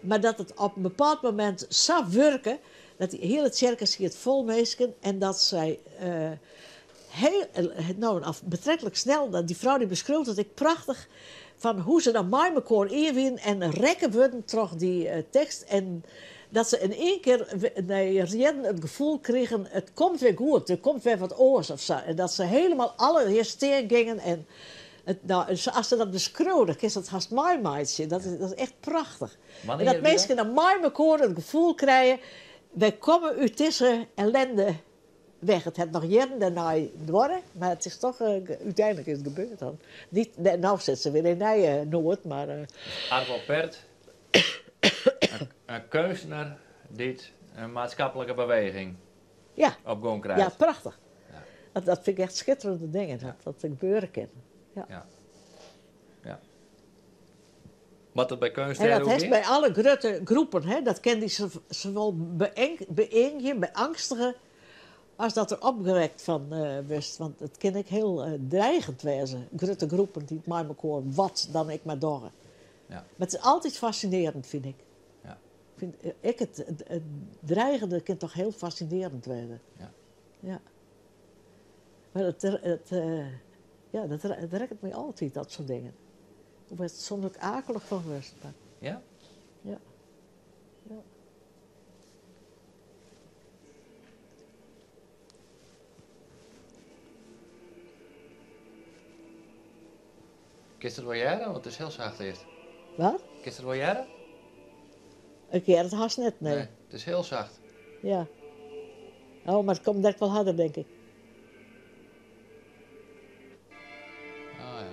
maar dat het op een bepaald moment zou werken, dat die hele kerk schiet vol meesken en dat zij heel, nou, af, betrekkelijk snel, dat die vrouw die beschreef dat ik prachtig, van hoe ze dan met elkaar inwien en rekken worden troch die tekst. En dat ze in één keer nee, reden het gevoel kregen, het komt weer goed, er komt weer wat oors of zo. En dat ze helemaal alle hysterie gingen. En het, nou, als ze dat beschreeuwen, dan is dat haast mijn meisje. Dat is echt prachtig. Wanneer En dat heb je mensen dat? dan met elkaar het gevoel krijgen, wij komen uit deze ellende weg. Het heeft nog jaren daarna worden, maar het is toch, uiteindelijk is het gebeurd dan. Niet, nee, nou zit ze weer in Nijen Noord, maar, Arvo Pärt, een kunstenaar die een maatschappelijke beweging Ja. op gang krijgt. Ja, prachtig. Ja. Dat vind ik echt schitterende dingen, dat gebeuren kan. Ja. Ja. Ja. Wat dat bij kunst En dat ook is is? bij alle grote groepen, hè, dat kan die zowel beëngen, beangstigen, als dat er opgewekt van wist. Want het kan ik heel dreigend wezen. Grote groepen die het met elkaar wat dan ik maar door. Ja. Maar het is altijd fascinerend, vind ik. Ja. Vind ik het dreigende kan toch heel fascinerend worden. Ja. Ja. Maar dat rekt mij altijd, dat soort dingen. Ik werd soms ook akelig van geweest. Maar... Ja? Ja. Ja. Kist het wel jaren? Want het is heel zacht eerst. Wat? Kist het wel jaren? Ik keer het haast net, nee. Nee, het is heel zacht. Ja. Oh, maar het komt direct wel harder, denk ik. Oh ja.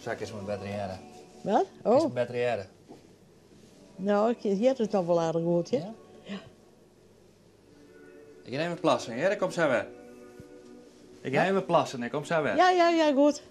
Sa kinst my better hearre. Wat? Kinst Oh, my better hearre. nou, ik hear it noch wol aardich goed, ja. Ja? Ik gean even plassen, hear. Ik kom sa wer. Ik gean even plassen, ik kom sa wer. Ja, ja, ja, goed.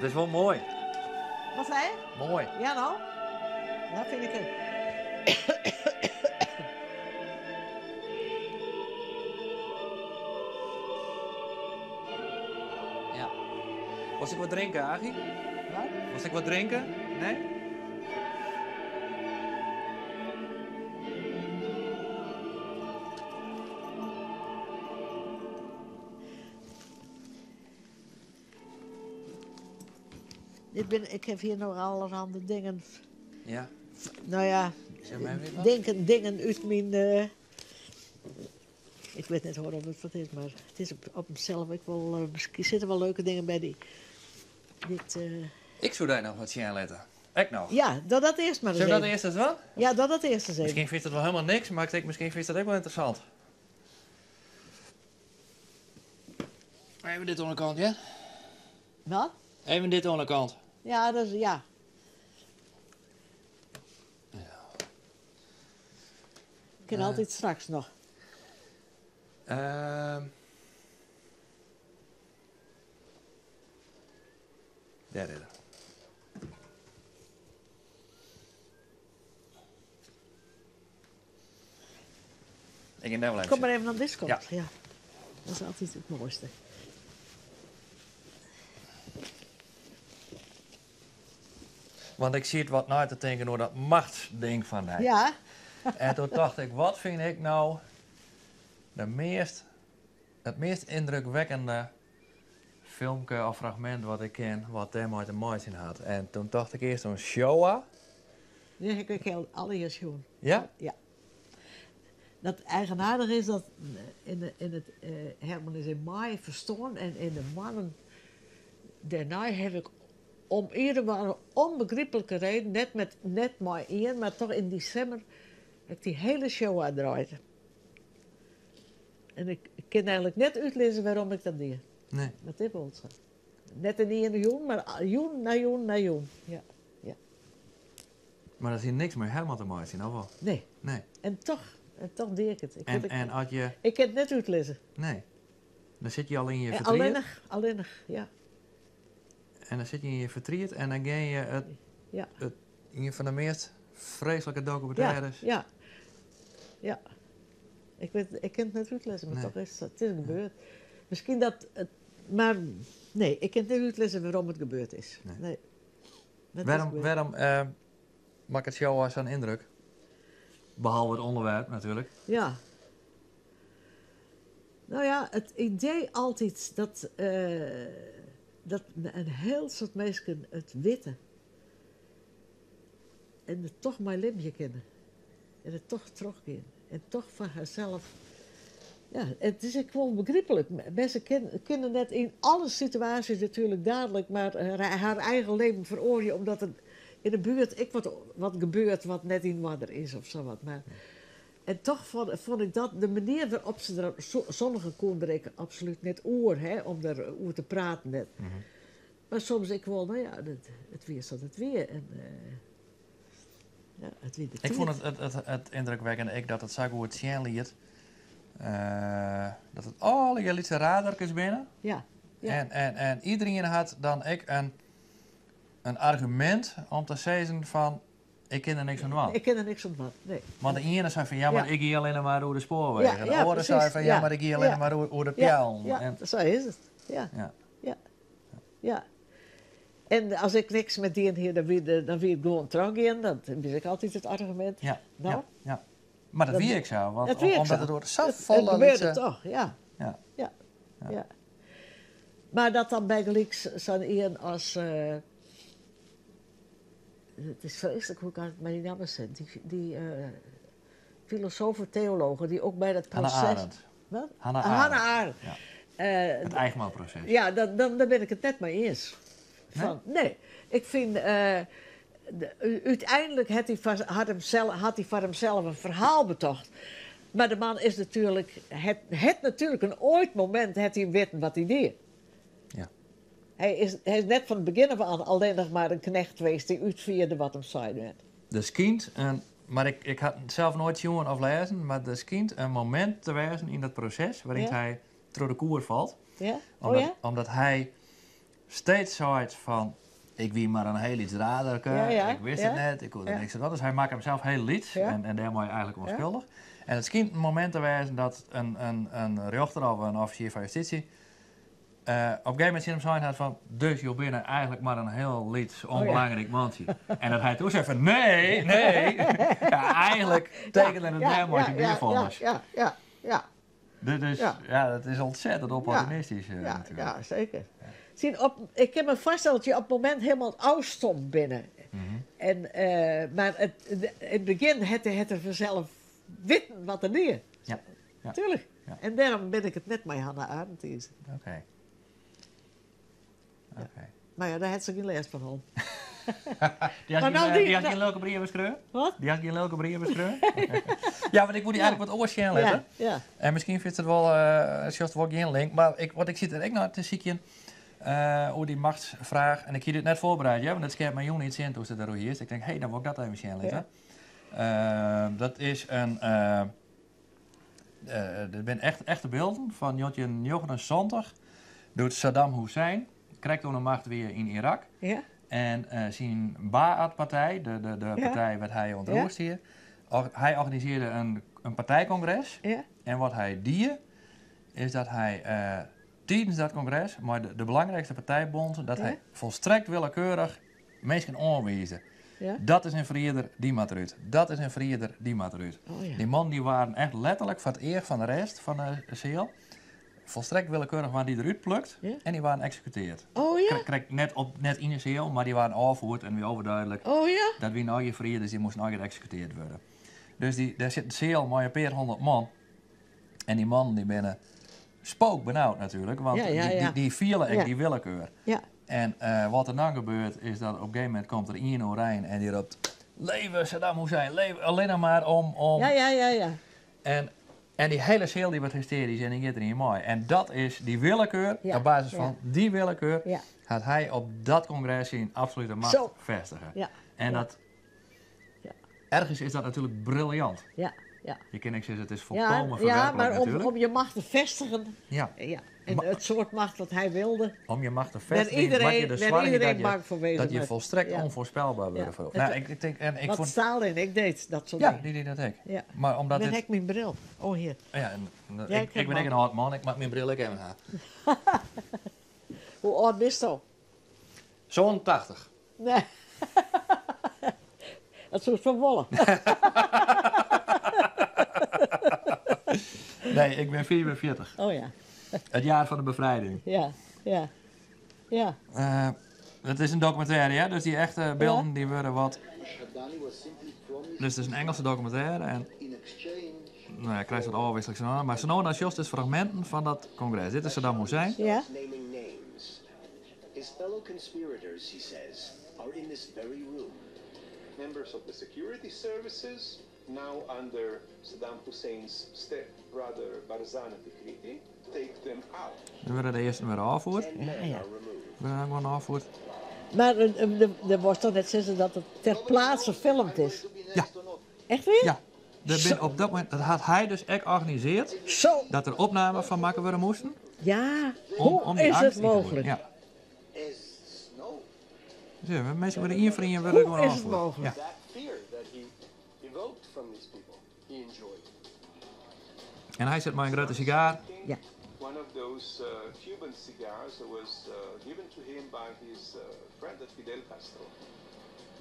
Het is wel mooi. Wat zei je? Mooi. Ja, nou? Dat vind ik het. Ja. Was ik wat drinken, Agie? Wat? Was ik wat drinken? Nee? Ik heb hier nog allerhande dingen. Ja. Nou ja, Zeg maar even wat. dingen uit mijn... ik weet niet hoor of het wat is, maar het is op mezelf. Ik wil, misschien zitten wel leuke dingen bij die... Dit, Ik zou daar nog wat zien letten. Ik nog. Ja, dat eerst maar eens Zullen we dat even. eerst eens wat? Ja, dat eerst eens even. Misschien vindt het wel helemaal niks, maar ik denk misschien vindt het ook wel interessant. Even dit onderkant, ja? Wat? Even dit onderkant. Ja, dat is... Ja. Ik kan altijd straks nog. Daar is het. Ik in daar wel Kom maar even aan deze kant. Ja. Ja. Dat is altijd het mooiste. Want ik zie het wat na te denken door dat machtsding van mij. Ja. En toen dacht ik, wat vind ik nou het meest indrukwekkende filmpje of fragment wat ik ken, wat daarmee te maken had. En toen dacht ik eerst aan Shoah. Die heb ik heel allereerst gezien. Ja? Ja. Dat eigenaardig is dat in het Herman is in mei verstoorn en in de mannen daarna heb ik om ieder maar onbegrijpelijke reden, net maar één, maar toch in december heb ik die hele show uitdraaid. En ik kan eigenlijk net uitlezen waarom ik dat deed. Nee. Dat is wel zo. Net in één jong, maar jong na jong na jong. Ja. Ja. Maar dat is hier niks meer helemaal te mooi zien, of wel? Nee. Nee. En toch deed ik het. En als je... Ik kan het net uitlezen. Nee. Dan zit je al in je verdriet. Alleenig, ja. En dan zit je in je verdriet en dan ga je het een van de meest vreselijke documentaires. Ja, ja. Ja. Ik kan het net uitlezen, maar Nee. toch is het is gebeurd. Misschien dat het, maar nee, ik kan het niet uitlezen waarom het gebeurd is. Nee. Nee. Dat is Waarom gebeurd. maakt het jou zo'n indruk? Behalve het onderwerp natuurlijk. Ja. Nou ja, het idee altijd dat een heel soort mensen het weten. En het toch maar limpje kennen. En het toch terugkeren. En toch van haarzelf. Ja, het is ook gewoon begrijpelijk. Mensen kennen net in alle situaties natuurlijk dadelijk, maar haar eigen leven veroordeelen omdat er in de buurt ik wat gebeurt wat net in wat er is of zo wat. Maar, en toch vond ik dat de manier waarop ze er, sommigen konden er absoluut net oor, hè, om daar oer te praten net. Mm-hmm. Maar soms ik wel, nou ja, het weer zat het weer. En, ja, het weer de Ik vond tijd. het indrukwekkende ik dat het zo goed zien liet. Dat het alle lietse radartjes binnen. Ja, ja. En iedereen had dan ik een argument om te zeggen van ik ken er niks aan wat. Ik ken er niks aan wat, nee. Want de ene zei van ja, maar Ja. ik hier alleen maar door de spoorwegen. Ja, en de ja, andere zei precies. van ja, Ja. maar ik hier alleen Ja. maar door de Ja, pijl. ja, En, zo is het. Ja. Ja. Ja. Ja. En als ik niks met die en hier, dan wie ik gewoon terug in. Dat is ik altijd het argument. Ja, Nou? ja, ja. Maar dat Dat wie ik zo, want dat wie ik omdat zo. het door zo Het volle gebeurde lietse- toch, ja. Ja. Ja. Ja. Ja. Maar dat dan bij gelijks zo'n een als... het is vreselijk hoe ik het maar die namen zeg. Die filosofen, theologen, die ook bij dat Hannah proces... Arendt. Wat? Hannah Hannah Arendt. Arendt. Ja. Het Eichmann-proces. Ja, dan ben ik het net mee eens. Van, nee? Nee, ik vind... uiteindelijk had hij, van, had, hem zelf, had hij van hemzelf een verhaal betocht. Maar de man is natuurlijk... Het natuurlijk een ooit moment het hij weten wat hij deed. Ja. Hij is net van het begin af aan alleen nog maar een knecht geweest die uitvierde wat hem zei werd. Er schijnt een, maar ik had het zelf nooit zien of lezen, maar er schijnt een moment te wezen in dat proces waarin Ja. hij door de koer valt. Ja? Omdat, oh ja? omdat hij steeds seit fan ik wie mar in hiel lyts raderke, ik wist it net, ik koe der niks oan dwaan. Dus hy makke himsels hiel lyts en dêrmei eigentlik ûnskuldich. En it skynt in momint te wêzen dat in rjochter of in offisier fan justysje op in gegeven momint tsjin him sein hat fan dus jo binne eigentlik mar in hiel lyts, ûnbelangryk mantsje. En dat hy toen sei fan nee, nee. Ja, eigentlik tekene er dêrmei syn deafonnis. Dit is, ja, dat is ontzettend opportunistisch natuurlijk. Ja, zeker. Zie, op, ik kin my foarstelle dat je op it momint hielendal ôfstompt binne. En, mar it, yn it begjin hat er fansels witten wat er die. Tuurlijk. En dêrom bin ik it net mei Hannah Arendt iens. Mar ja, dêr hat se gjin lêst fan hân. Dy hat gjin, dy hat gjin lilke brieven skreaun? Wat? Dy hat gjin lilke brieven skreaun? Ja, want ik woe dy eigentlik wat oars sjen litte. Ja, ja. En miskien fynst it wol, sjochst wol gjin link, mar ik, want ik sit der ek nei te sykjen oer dy machtsfraach. En ik hie dit net foarbereid, hear, want it skeat my jûn iets yn doe'tst it deroer hiest. Ik tink, hé, dan wol ik dat even sjen litte. Dat is in, dit binne echt, echte bylden fan 1979, doe't Saddam Hussein krekt oan de macht wie yn Irak. En syn Ba'ath-partij, de partij wêr't hy oan it roer stie, hy organisearre in partijkongres. En wat hy die, is dat hy tidens dat kongres mei de belangrykste partijbonzen, dat hy folstrekt willekeurich minsken oanwiisde. Dat is in ferrieder, dy moat derút. Dat is in ferrieder, dy moat derút. Dy mannen dy waarden echt letterlik foar it each fan de rest fan de seal volstrekt willekeurich waarden dy derút plukt en dy waarden eksekuteard. Oh ja? Krekt net, op, net yn de seal, mar dy waarden ôffierd en wie overduidelijk. Oh ja? Dat wiene allegear ferrieders, dy moasten allegear eksekuteard wurde. Dus dy, dêr sit in seal mei in pear hûndert man. En dy mannen dy binne spookbenaud natuerlik, want dy fiele ek dy willekeur. En wat der dan gebeurt is dat op in gegeven momint komt der ien oerein en dy ropt leve Saddam Hussein, leve, allinnich mar om. En, en dy hiele seal dy wurdt hystearysk en dy giet deryn mei. En dat is dy willekeur, op basis fan dy willekeur hat hy op dat kongres syn absolute macht fêstige. En dat Ergens is dat natuerlik briljant. Je kinne ek sizze it is folkomen Ja, ferwerplik mar om, natuerlik. om je macht te festigen. Ja. En it soart macht wat hy wilde. Om je macht te Wêr festigen, moat je iedereen, der wêr soargje iedereen dat je, bang foar wêze dat je moat. volstrekt Ja. onvoorspelbaar wurde. Ja. Nou, ik tink, en ik Wat fûn, Stalin ek die, dat soart ja, dingen. dy die dat ek. Ja. Mar omdat Wêr dit, ha ik myn bril? Oh, hjir. ja, en, Ja, ik, ik ha ik bin ek him in âld man, ik moat myn bril ek even ha. Hoe âld bisto? 87. Nee. Dat soest fan wolle. Nee, ik bin 45. Oh ja. It jaar fan de befrijding. Ja. It is in dokumintêre, ja, dus dy echte bylden dy wurde wat. Dus it is in Ingelske dokumintêre en no ja, krijst wat ôfwikseling sa no, mar sa no en dan sjochst dus fragminten fan dat kongres. Dit is Saddam Hussein. His fellow conspirators, he says, are in this very room. Members of the security services, now under Saddam Hussein's step-brother Barzan Tikriti, take them out. Dan wurde de earsten wer ôffierd. 10 men are removed. Wurde dan gewoan ôffierd. Mar do wolst toch net sizze dat it ter plaatse filmd is? Ja. Echt wier? Ja. Der bin op dat momint, dat hat hy dus ek organisearre. Zo. Dat der opnamen fan makke wurde moasten. Ja, Om, hoe om dy is eangst it yn te boeren. mooglik? Ja. Zie je, minsken wurde ien foar ien wurde Hoe gewoan is it ôffierd. mooglik? Ja. That fear that he evoked from these people, he enjoyed. En hy sit mei in grutte sigaar. Ja. One of those Cuban cigars that was given to him by his friend Fidel Castro.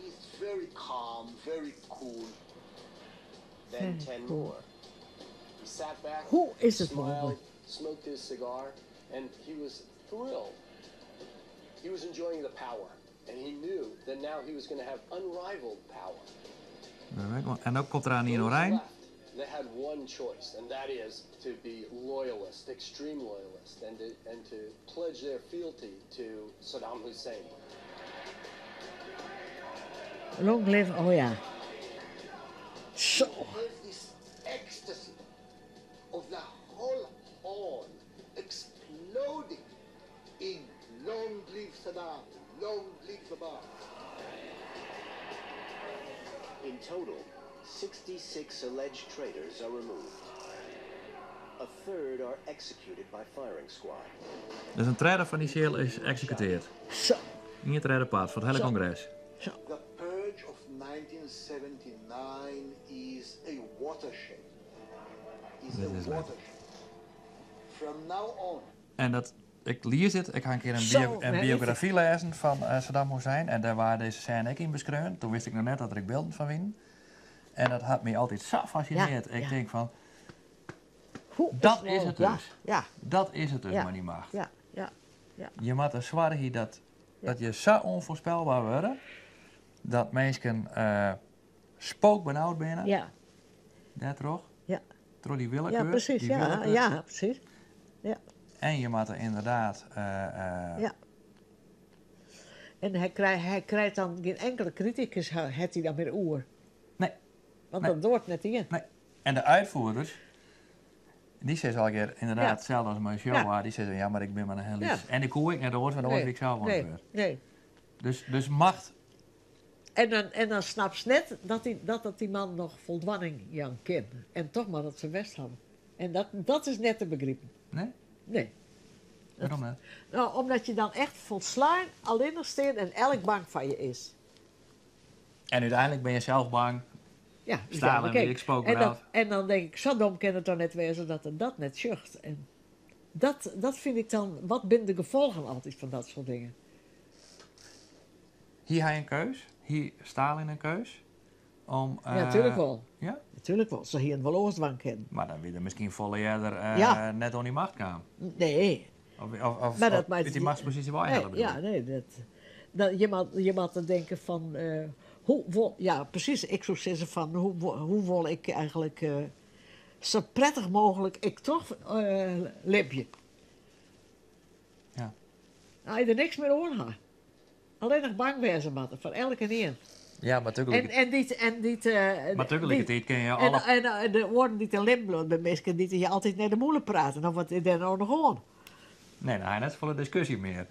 He's very calm, very cool. Then 10 more. He sat back, Hoe is it smiled, mooglik? smoked his cigar, and he was thrilled. He was enjoying the power, and he knew that now he was going to have unrivaled power. En dan komt der oan ien Those oerein. left, they had one choice, and that is to be loyalist, extreme loyalist, and to pledge their fealty to Saddam Hussein. Long live, oh ja. Zo. Have this ecstasy of the whole hall exploding in long live Saddam, long live the Ba'ath. In total, 66 alleged traitors are removed. A third are executed by firing squad. Dus in tredde fan dy seal is eksekuteard. Zo. Ien tredde part fan it hiele Zo. kongres. Zo. The purge of 1979 is a watershed. Is Dit a is leuk. watershed. From now on, En dat, ik lies dit, ik ha in kear in Zo, bio, in nee, biografy lêzen fan Saddam Hussein en dêr waard dizze sêne ek yn beskreaun. Doe wist ik noch net dat der ek bylden fan wienen. En dat hat my altyd sa fassinearre. Ja, Ik ja. tink fan, Hoe Dat is it Ja, dus. ja, dat is it dus Ja. mei dy macht. ja, ja. ja. Je moatte soargje dat, Ja. dat je sa ûnfoarspelber wurde dat minsken spookbenaud binne. Ja, Dêrtroch. Ja. Troch dy willekeur. ja precies. die Ja, willekeur. ja, precies. Ja. En je moatte ynderdaad. Ja. En hy krijt dan gjin inkelde kritikus, hat hy dan mear oer. Nee. Want Nee. dat doart net ien. Nee. En de útfierders, dy sizze allegear ynderdaad Ja. itselde as mei Ja. Shoah. Dy sizze, ja, mar ik bin mar in hiel Ja. lyts. En ik koe ek net oars, want oars Nee. wie ik sels oan it Nee, wurd. nee. Dus macht, En dan snapt ze net dat die man noch foldwaning jaan kin. En toch mar dat se west hawwe. En dat is net te begripen. Nee? Nee. Wêrom net? Nou, omdat je dan echt folslein allinnich stean en elk bang foar je is. En úteinlik binne je sels bang. Ja, Stalin ja, wie kijk. ek spook En benaud. dan denk ik, sa dom kin it dan net wêze dat er dat net sjocht. En dat fyn ik dan, wat binne de gefolgen altyd fan dat soart dingen? Hie hy in keus? Hie Stalin in keus? Om, Ja, natuerlik wol. Ja? Natuerlik wol. Se hiene wol oars dwaan kinnen. Mar dan wie er miskien folle earder Ja. net oan dy macht kaam. Nee. Of Maar dat maakt út dy machtsposysje weihelle, Nee, bedoel ja, ik. nee, dat, je moat dan tinke fan, hoe wol, ja, presys. Ik soe sizze fan, hoe wol ik eigentlik sa prettich mooglik ik toch libje. Ja. As je der niks mear oan ha. Allinnich bang wêze moatte foar elkenien. Ja, mar tagelyk En dy't, mar tagelikertiid kinne je alle En de oaren dy't yn libben bliuwe, binne minsken dy't je altyd nei de mûle prate. No, wat is dêr no noch oan? Nee, dan ha je net safolle diskusje mear.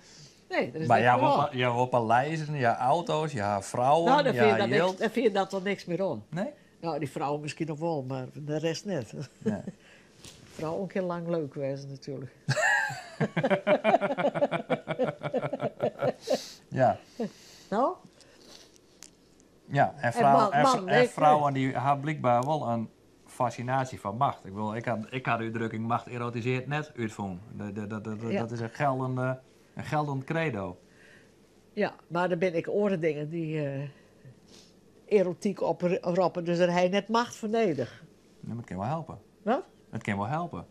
Nee, der is Mar niks ja, mear oan. je ha wol paleizen, je ha auto's, je ha frouwen, Nou, dan je fyn je ha dat niks, jild. dan fyn je dat toch niks mear oan. Nee? Nou, dy frouwen miskien noch wol, mar de rest net. Nee. Frouwen kinne lang leuk wêze natuerlik. Ja. No? Ja, en En man, nee, frouwen dy ha blykber wol in fassinaasje foar macht. Ik bedoel, ik ha de útdrukking macht erotisearret net útfûn. Ja. Dat is in geldend credo. Ja, mar der binne ek oare dingen dy't erotyk oproppe, dus dêr ha je net macht foar nedich. Ja, mar it kin wol helpe. Wat? It kin wol helpe.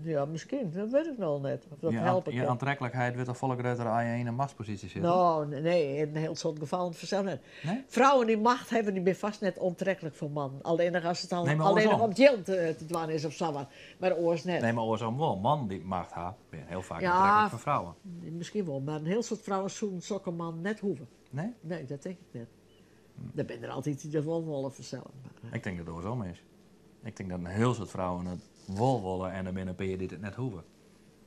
Ja, miskien. Dat wit ik noch net. Oft dat Je helpe kin. oantreklikheid wurdt al folle grutter as je yn in machtsposysje sitte. No, nee, yn in hiel soad gefallen fansels net. Nee? Frouwen dy't macht hawwe, dy binne fêst net oantreklik foar mannen. Allinnich as it dan Nee, mar allinnich oarsom. om it jild te dwaan is of sa wat. Mar oars net. Nee, mar oarsom wol. Mannen dy't macht ha, binne hiel faak Ja. oantreklik foar frouwen. Miskien wol, mar in hiel soad frouwen soenen sokke man net hoege. Nee? Nee, dat tink ik net. Der binne der altyd dy't dat wol wolle fansels. Mar, Ik tink dat it oarsom is. Ik tink dat in hiel soad frouwen it wol wolle en der binne in pear dy't it net hoege.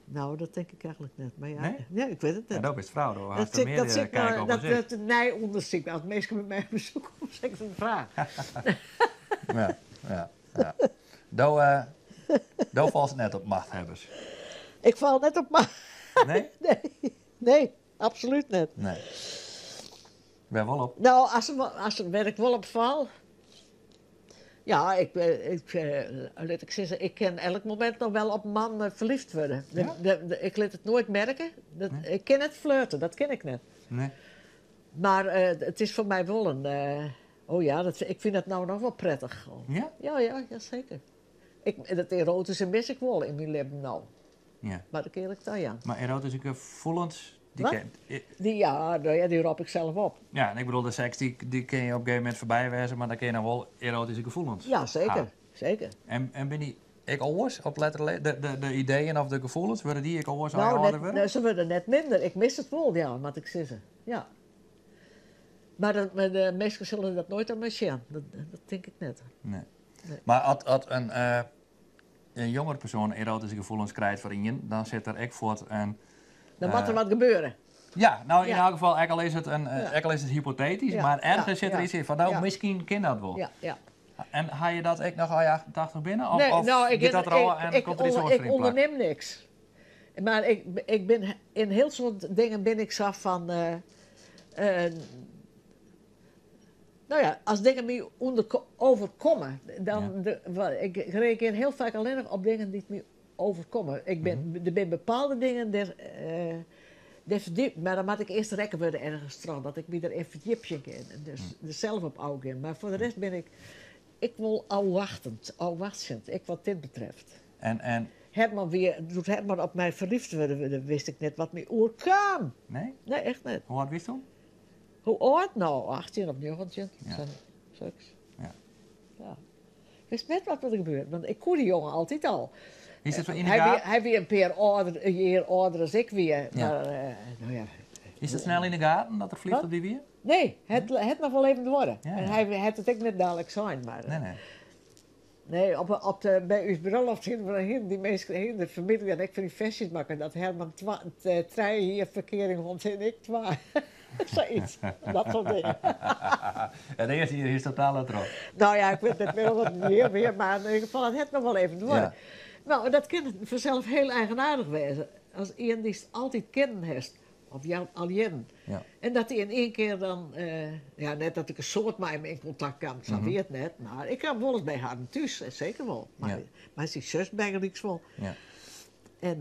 No, dat tink ik eigentlik net. Mar ja, Nee? nee, ik wit it Ja, net. do bist frou, do Dat hast der sit, mear dat sit kijk nou, op dat as ik. dat in nij ûndersyk. As minsken by my op besyk komme, sil ik it frage. Ja, ja, ja. Do, do falst net op machthebbers. Ik fal net op macht. Nee? Nee, nee, absolút net. Nee. Wêr wol op? No, as wêr't ik wol op fal. Ja, lit ik sizze, ik kin elk momint noch wol op in man ferlyfd wurde. Ja? Ik lit it noait merke. Nee. Ik kin net flirte, dat kin ik net. Nee. Mar it is foar my wol in. Oh ja, ik fyn dat no noch wol prettich. Ja? Ja, ja, ja, seker. Dat eroatyske mis ik wol yn myn libben no. Ja. Mar dat kin ik dan, ja. Mar eroatyske gefoelens, dy Wat? ken, Dy, ja, no ja, dy rop ik sels op. Ja, en ik bedoel, de seks dy kin je op in gegeven momint foarby wêze, mar dan kinne je noch wol eroatyske gefoelens Ja, seker. ha. Seker. En binne dy ek oars op lettere de ideeën of de gefoelens, wurde dy ek oars as je Nou, âlder net, wurde? nee, se wurde net minder. Ik mis it wol, ja, moat ik sizze. Ja. Mar de minsken sille dat noait oan my sjen. Dat tink ik net. Nee. Nee. Mar as in jonger persoan eroatyske gefoelens krijt foar ien, dan sit der ek fuort in Dan moat der wat gebeure. Ja, no yn Ja. elk gefal, ek al is it in, Ja. ek al is it hypotetysk, Ja, mar ergens ja, sit der ja. yts yn fan, no, Ja. miskien kin dat wol. Ja, ja. En ha je dat ek noch as je 88 binne? Of, Nee, of nou, ik, giet dat er al en ik, komt der iets oars ik foar yn plak? onderneem niks. Maar ik ben, in heel soort dingen ben ik zo van. Nou ja, als dingen me overkomen, dan. Ik reageer heel vaak alleen nog op dingen die me overkomen. Er zijn bepaalde dingen, daar verdiep, maar dan moet ik eerst rekken worden ergens trouw, dat ik me er even verdiepje in. En dus er zelf op ogen. Maar voor de rest ben ik. Ik wil afwachtend, afwachtend, ik wat dit betreft. En, Herman weer, doet Herman op mij verliefd worden, dan wist ik net wat me oerkwam. nee? Nee, echt niet. Hoe oud wist je toen? Hoe oud nou? 18 of 19? Ja. Zoiets. Ja. Ja. Ik wist net wat er gebeurt, want ik koe die jongen altijd al. Is het van in de Hij gaten? hij weer een paar ouder, een jaar ouder als ik weer. Ja. Maar, nou ja. Is het snel in de gaten dat er vliegt Wat? op die wier? Nee, het nog wel even worden. Ja, En ja. hij had het ook net dadelijk zijn. Maar, Nee, nee. Nee, bij uw bruiloft gingen we heen, die mensen heen, de familie en ik van die versjes maken. Dat Herman trein hier verkering vond en ik twa. Zoiets. Dat soort dingen. En de eerste hier is totaal het erop. Nou ja, ik weet het wel wat meer weer, maar in ieder geval, het het nog wel even worden. Ja. Nou, dat kan vanzelf heel eigenaardig wezen. Als iemand die het altijd kennen heeft, of jou alleen. Ja. En dat hij in één keer dan, ja, net dat ik een soort met hem in contact kwam, dat weet het net. Maar ik kwam wel eens bij haar thuis, zeker wel. Maar, Ja. maar zijn zus bijgelijks wel. Ja. En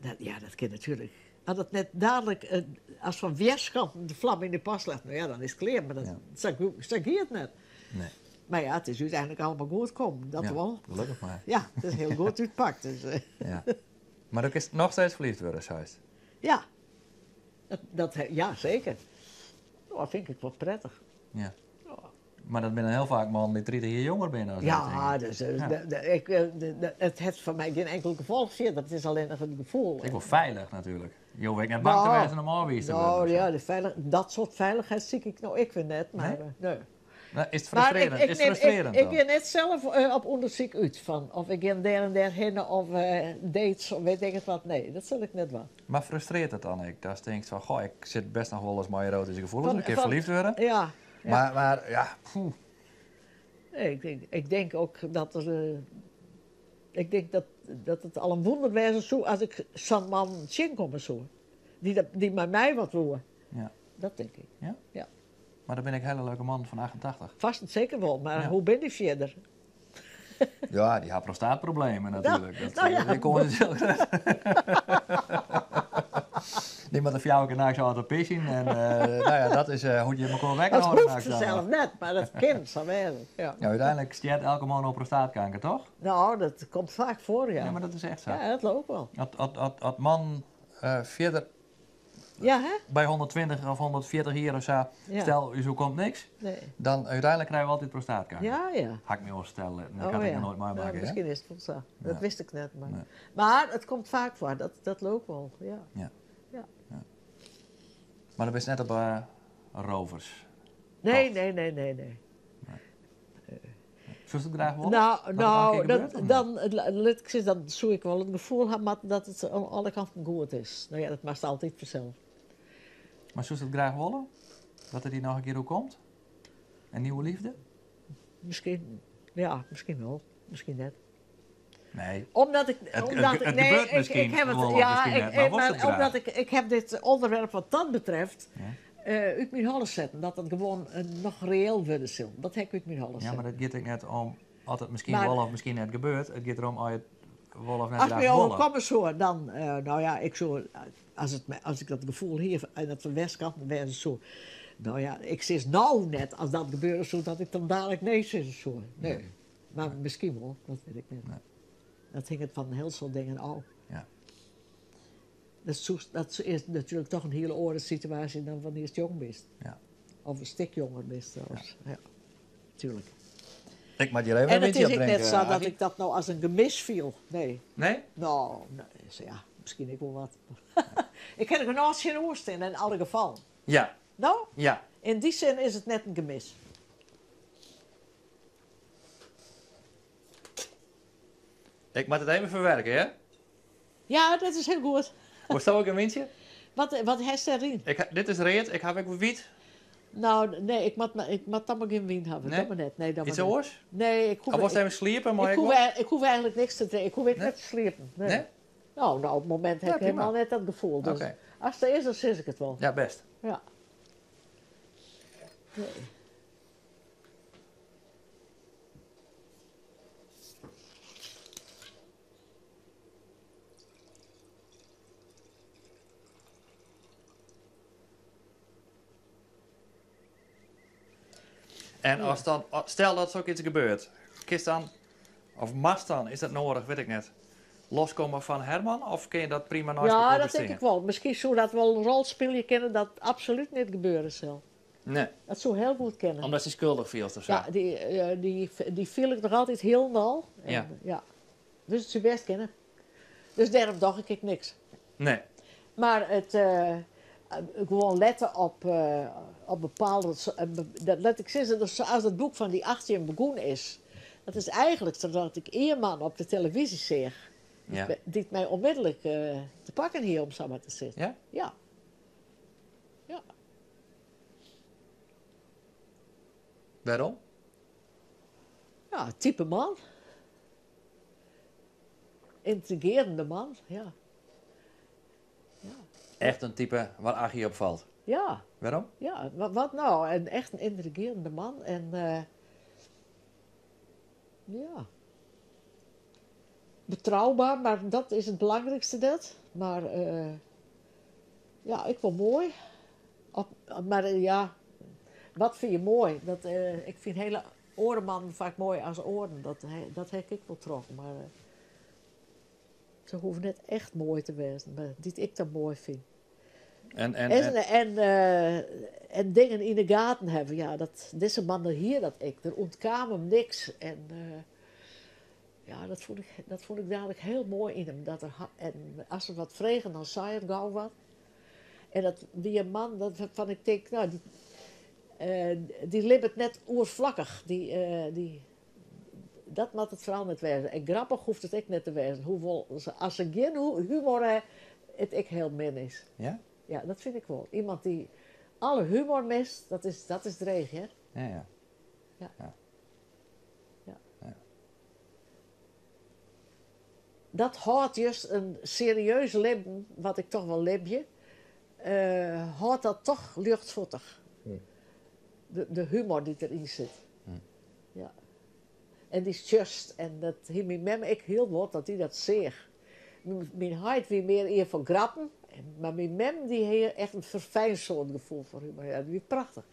dat, ja, dat kan natuurlijk. Als dat net dadelijk, als van weerskanten de vlam in de pas legt, nou ja, dan is het klaar. Maar dat Ja. zag ik het net. Nee. Maar ja, het is uiteindelijk allemaal goed gekomen, dat Ja, wel. Gelukkig maar. Ja, het is heel goed uitpakt. Dus, Ja. Maar ook is het nog steeds verliefd worden, zei het. ja. Ja, zeker. Nou, dat vind ik wel prettig. Ja. Maar dat ben heel vaak man die 30 jaar jonger binnen. als Ja, dat, denk ik. dus, Ja. het heeft voor mij geen enkel gevolg verder. Het is alleen nog het gevoel. Ik wil veilig natuurlijk. Je hoeft net bang te Nou, wezen om afwezen te worden Nou of zo. ja, dat soort veiligheid zie ik nou ik weer net. Maar, Nee? nee. Nou, is het Maar frustrerend? ik, is het frustrerend ik dan? ga net zelf op onderzoek uit van of ik ga daar en daar heen of dates of weet ik het wat. Nee, dat zal ik net wel. Maar frustreert het dan ik? Dat je denkt van, goh, ik zit best nog wel eens met erotische gevoelens, een keer verliefd worden. Ja. Ja. Maar ja, poeh. Nee, ik denk ook dat er. Ik denk dat het al een wonder was zo als ik zo'n man zien kom zo. Die met mij wat wil. Ja. Dat denk ik. Ja? Ja. Maar dan ben ik een hele leuke man van 88. Vast en zeker wel, maar Ja. hoe ben je verder? Ja, die had prostaatproblemen natuurlijk. Nou, dat, nou ja. Die kon natuurlijk. Die moet een fjouw en naakt altijd pissen. En nou ja, dat is hoe je elkaar Dat weghouden. hoeft ze zelf net, maar dat kind zou wezen. Ja. Ja, uiteindelijk sterft elke man op prostaatkanker, toch? Nou, dat komt vaak voor, ja. Ja, maar dat is echt zo. Ja, dat loopt wel. Als man verder Ja, hè? bij 120 of 140 hier of zo, Ja. stel, u zo komt niks, Nee. dan uiteindelijk krijgen we altijd prostaatkanker. Ja, ja. Had ik me wel stellen, dat Oh, kan ik ja. nog nooit meemaken. Nou, hè? misschien is het wel zo. Dat Ja. wist ik net. Maar, Nee. maar het komt vaak voor, dat loopt wel. Ja. Ja. Ja. Ja. Maar dat is net op rovers. Nee, Toch? nee, nee, nee, nee. Zou je het graag willen? Nou, Dat het nou, een keer dat, gebeurt, of niet? dan, laat ik zeggen, dan zou ik wel het gevoel hebben maar dat het aan alle kanten goed is. Nou ja, dat maakt altijd vanzelf. Maar zou je het graag willen? Dat het hier nog een keer hoe komt? Een nieuwe liefde? Misschien, ja, misschien wel. Misschien net. Nee. Omdat ik, Het- omdat het- ik, het nee, gebeurt ik, misschien ik heb het, wel, ja, misschien ik, net, maar ik- was maar het graag? omdat ik heb dit onderwerp wat dat betreft Ja. uit mijn hallen zetten. Dat het gewoon nog reëel worden zal. Dat heb ik uit mijn hallen Ja, zetten. maar dat gaat ik net om als het misschien Maar- wel of misschien net gebeurt. Het gaat erom als je het wel of net Als graag mij willen. overkomen zo, dan, nou ja, ik zo, als ik dat gevoel hier en dat van Westkant, dan werd het zo. Nou ja, ik zit nou net als dat gebeurt, zo dat ik dan dadelijk nee zeg. Zo. Nee. Maar misschien wel, dat weet ik niet. Nee. Dat hing het van heel veel dingen af. Ja. Dat is natuurlijk toch een hele andere situatie dan wanneer je jong bent. Ja. Of een stuk jonger bent zelfs. Ja. Tuurlijk. Ik moet hier even En een het windje is ook opdrinken, net zo dat Agie. ik dat nou als een gemis viel. Nee. Nee? Nou, nee, zo ja, misschien ik wel wat. Ik heb er nooit geen oorst in, in alle gevallen. Ja. Nou, Ja. in die zin is het net een gemis. Ik moet het even verwerken, hè? Ja, dat is heel goed. Wordt zo ook een windje? Wat heeft erin? Dit is reet, ik heb ook wit. Nou, nee, ik moat, ik moat dan mar gjin wyn hawwe. Nee? Dat mar net. Nee, dat Iets mar net. oars? Nee, ik hoef, Of wolst ik, even sliepe? Mei ik, ek hoef, wol? ei- ik hoef eigenlijk niks te drinken. Ik hoef ek Nee? net te sliepen. Nee. Nee? Nou, nou, op het moment heb Ja, ik prima. helemaal net dat gevoel. Dus Oké. als het er is, dan sis ik het wel. Ja, best. Ja. Nee. En als dan, stel dat zoiets gebeurt, kist dan, of mast dan, is dat nodig, weet ik net, loskomen van Herman? Of kun je dat prima naast Ja, elkaar dat denk bestingen? ik wel. Misschien zou dat wel een rol spelen kunnen dat absoluut niet gebeuren zal. Nee, Dat zou heel goed kennen. omdat ze schuldig viel of zo. Ja, die viel ik nog altijd heel nal. En, Ja. ja. Dus het zou best kennen. Dus daarom dacht ik niks. Nee. Maar het gewoon letten op bepaalde. Dat, laat ik zeggen, dat als het boek van die 18 begonnen is, dat is eigenlijk zodat ik Eerman op de televisie zeg, Ja. die het mij onmiddellijk te pakken hier om zo maar te zitten. Ja? Ja. Ja. Waarom? Ja, type man. Intrigerende man, ja. Echt een type waar Aggie op valt. Ja. Waarom? Ja, wat nou? En echt een intrigerende man. En ja. Betrouwbaar, maar dat is het belangrijkste net. Maar ja, ik vond mooi. Maar ja, wat vind je mooi? Dat, ik vind hele orenman vaak mooi als oren. Dat heb ik wel trokken. Maar ze hoeven net echt mooi te wezen. Maar die ik dan mooi vind. En, En dingen in de gaten hebben. Ja, dat, deze man hier, dat ik. Er ontkwam hem niks. En ja, dat vond ik dadelijk heel mooi in hem. Dat er, en als ze wat vregen, dan zei het gauw wat. En dat die man, dat van ik denk, nou, die liep het net oervlakkig. Dat moet het vooral net wezen. En grappig hoeft het ook net te wezen. Hoewel, als ze geen humor hebben, het ik heel min is. Ja? Ja, dat vind ik wel. Iemand die alle humor mist, dat is dreig, hè? Ja, ja. Ja. Ja. Ja. Ja. Dat houdt juist een serieus leven, wat ik toch wel lebje, houdt dat toch luchtvoetig. De humor die erin zit. Ja. En die is just, en dat hier mijn mem ik heel wat dat die dat zeer. Mijn hart wie meer eer van grappen, maar mijn mem die heeft echt een verfijnd soort gevoel voor humor. Ja, die is prachtig.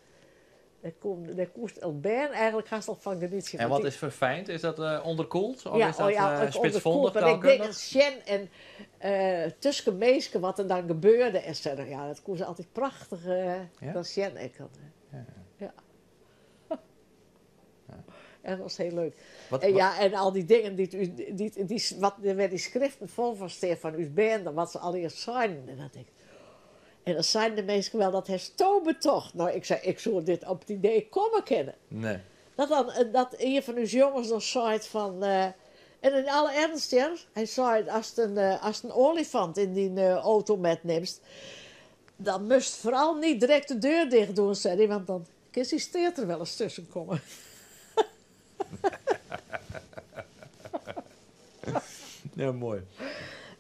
Daar koest Albert eigenlijk haast al van genieten. En Want wat die is verfijnd? Is dat onderkoeld? Of ja, is dat oh ja, ook spitsvondig onderkoeld. Maar ik denk taalkundig? dat Sjen en tussen meesken wat er dan gebeurde en zo. Ja, dat koest altijd prachtig. Ja? Dat Sjen ik had. Ja. Ja. En dat was heel leuk. Wat, En wat- ja, en al die dingen, die, wat, er werden die schriften vol van Stefan Usbende, wat ze allereerst zeiden. En dat ik, en dan zeiden de mensen wel dat hij toch. Nou, ik zei, ik zou dit op het idee komen kennen. Nee. Dat dan, dat een van uw jongens dan zei van... en in alle ernst, ja, hij zei, als het een olifant in die auto metneemt, dan moest vooral niet direct de deur dicht doen, zei hij, want dan kan die steert er wel eens tussen komen. Ja, mooi.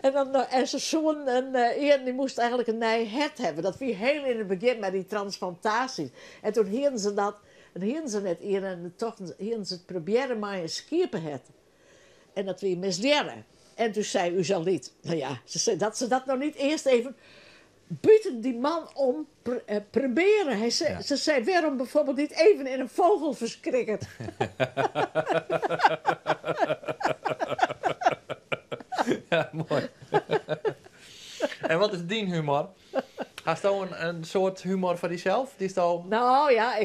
En, dan, en zijn zoon en Ian, die moest eigenlijk een nij het hebben. Dat wie heel in het begin met die transplantatie. En toen hielden ze dat, en hielden ze net Ian en toch hielden ze het proberen maar een skiepenhet. En dat wie misleren. En toen zei u zal niet. Nou ja, ze zei dat ze dat nou niet eerst even buiten die man om proberen. Hij zei, Ja. Ze zei, waarom bijvoorbeeld niet even in een vogel verschrikken? Ja, mooi. En wat is die humor? Hast du een soort humor van jezelf? Die is al... Nou ja,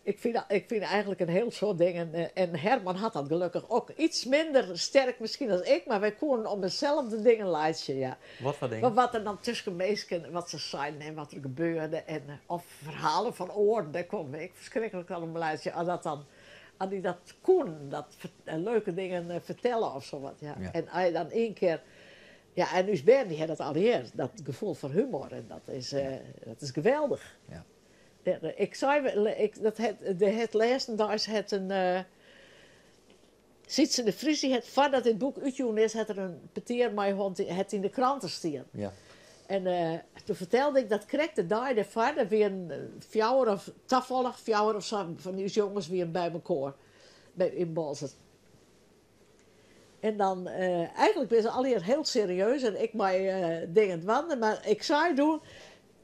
ik vind eigenlijk een heel soort dingen. En Herman had dat gelukkig ook iets minder sterk misschien dan ik, maar wij konden om dezelfde dingen lijstje, ja. Wat voor dingen? Maar wat er dan tussen mensen, wat ze zeiden en wat er gebeurde. En, of verhalen van oren, daar kon ik verschrikkelijk aan een lijstje. En dat dan, aan die dat koen, dat leuke dingen vertellen of zo wat. Ja. Ja. En als je dan één keer Ja, en ús bern die dat allegear, dat gefoel foar humor. En dat is geweldich. Ik sei, ik, dat het, de het lêstendeis het in Sietse de Vries, dy hat foardat dit boek útjûn is, hat er in petear mei hân, hat yn de krante stien. En toen fertelde ik dat krekt de dei dêrfoar, der wienen fjouwer of tafallich fjouwer of sa fan ús jonges wienen by mekoar by, yn Boalsert. En dan, eigenlik binne se allegear hiel serieus en ik mei dingen dwaande, mar ik sei doe,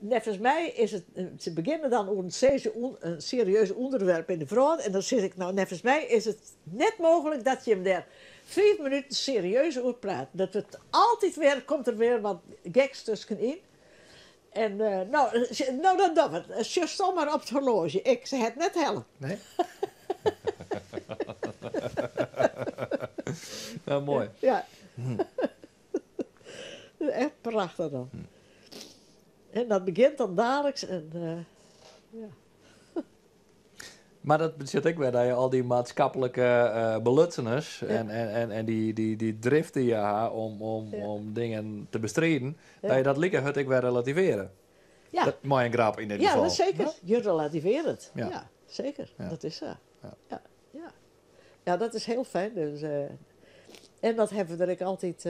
neffens my is it, se begjinne dan oer in serieus ûnderwerp yn de wrâld en dan sis ik, no neffens my is it net mooglik dat jim dêr fiif minuten serieus oer prate. Dat wurdt altyd wer, komt der wer wat geks tuskenyn. En no, no dan dogge we it. Sjochsto mar op it horloazje. Ik se het net helle. Nee? Nou, moai. Ja. Echt prachtich dan. En dat begjint dan daliks en ja. Mar dat betsjut ek wer dat je al dy maatskiplike belutsenens en dy drift dy't je ha om dingen te bestriden, dat je dat like hurd ek wer relativearje. Ja. Dat, mei in grap yn dit Ja, gefal. dat seker. Je relativearret it. Ja, seker. Dat is sa. Ja. Ja. Ja, dat is hiel fijn. Dus, en dat hawwe we der ek altyd,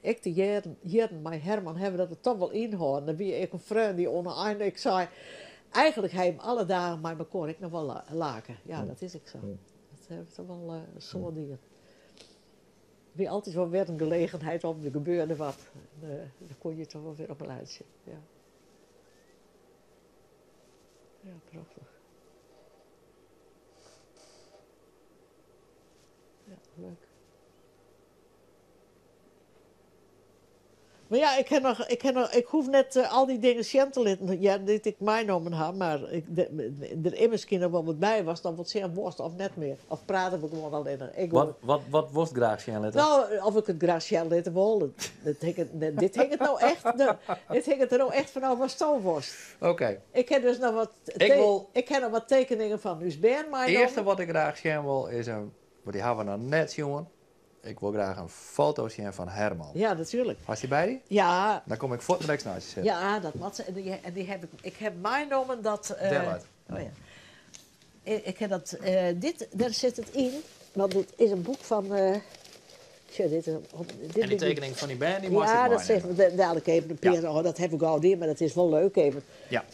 ek de jierren mei Herman hawwe we dat der toch wol ynhâlden. Der wie ek in freon dy't oan 'e ein ek sei, eigenlik ha jim alle dagen mei mekoar ek noch wol lake. Ja, dat is ek sa. Dat hawwe we toch wol in soad dien. Der wie altyd wol wer in gelegenheid om, der gebeurde wat. En dan koene je toch wol wer om laitsje. Ja. Ja, prachtich. Ja, leuk. Mar ja, ik ha noch, ik ha noch, ik hoech net al dy dingen sjen te litten, ja, dy't ik meinommen ha, mar ik, der is miskien noch wol wat by watst dan wol sjen wolst of net mear. Of prate we gewoan allinnich. Ik Wat, wat, wat wolst graach sjen litte? No, of ik it graach sjen litte wol, dat hinget, dit hinget no echt, dit hinget der no echt fanôf watsto wolst. Oké. Ik ha dus noch wat, Ik wol ik ha noch wat tekeningen fan ús bern meinommen. Earste wat ik graach sjen wol is in, want dy hawwe we noch net sjoen. Ik wol graach in foto sjen fan Herman. Ja, natuerlik. Hast dy by dy? Ja. Dan kom ik fuortendaliks neist je sitten. Ja, dat moat. En dy, en dy heb ik, ik ha meinommen dat. Dêr leit. Oh ja. Ik ha dat, dit, dêr sit it yn, want dit is in boek fan. Sjoch, dit is, dit En dy tekening fan dy bern, dy meist Ja, ek dat meinimme. zeg ik dadelijk even een pear. Oh, dat ha ik al dien, mar dat is wol leuk even.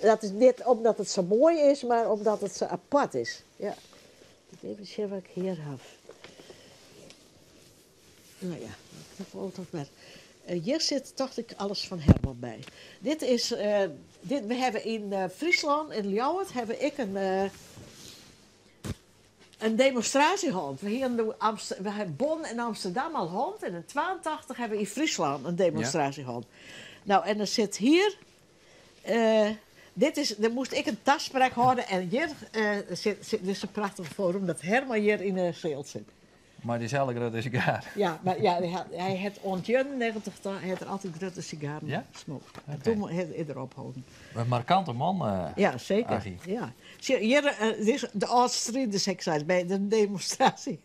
Dat is net omdat it sa moai is, mar omdat it sa apart is. Ja. Even sjen wat ik hjir haw. No ja, dat foto mar. Hjir sit tocht ik alles fan Herman by. Dit is, dit, we hawwe yn Fryslân, yn Ljouwert, hawwe ik in demonstraasje hân. We hienen doe Amst-, we hawwe Bonn en Amsterdam al hân en yn 82 hawwe we yn Fryslân in demonstraasje hân. No, en der sit hjir, dit is, der moast ik in taspraak hâlde en hjir sit, sit, dit is in prachtige foto omdat Herman hjir yn 'e seal sit. Mei dyselde grutte sigaar. Ja, mar ja, hy hat oant 91 ta hat er altyd grutte sigaren Ja? smookt. En Oké. toen hat er er opholden. In markante man, Ja, seker. Aggie. Ja. Sjoch, hjir, dit is de âld-striders, ik sei by de demonstraasje.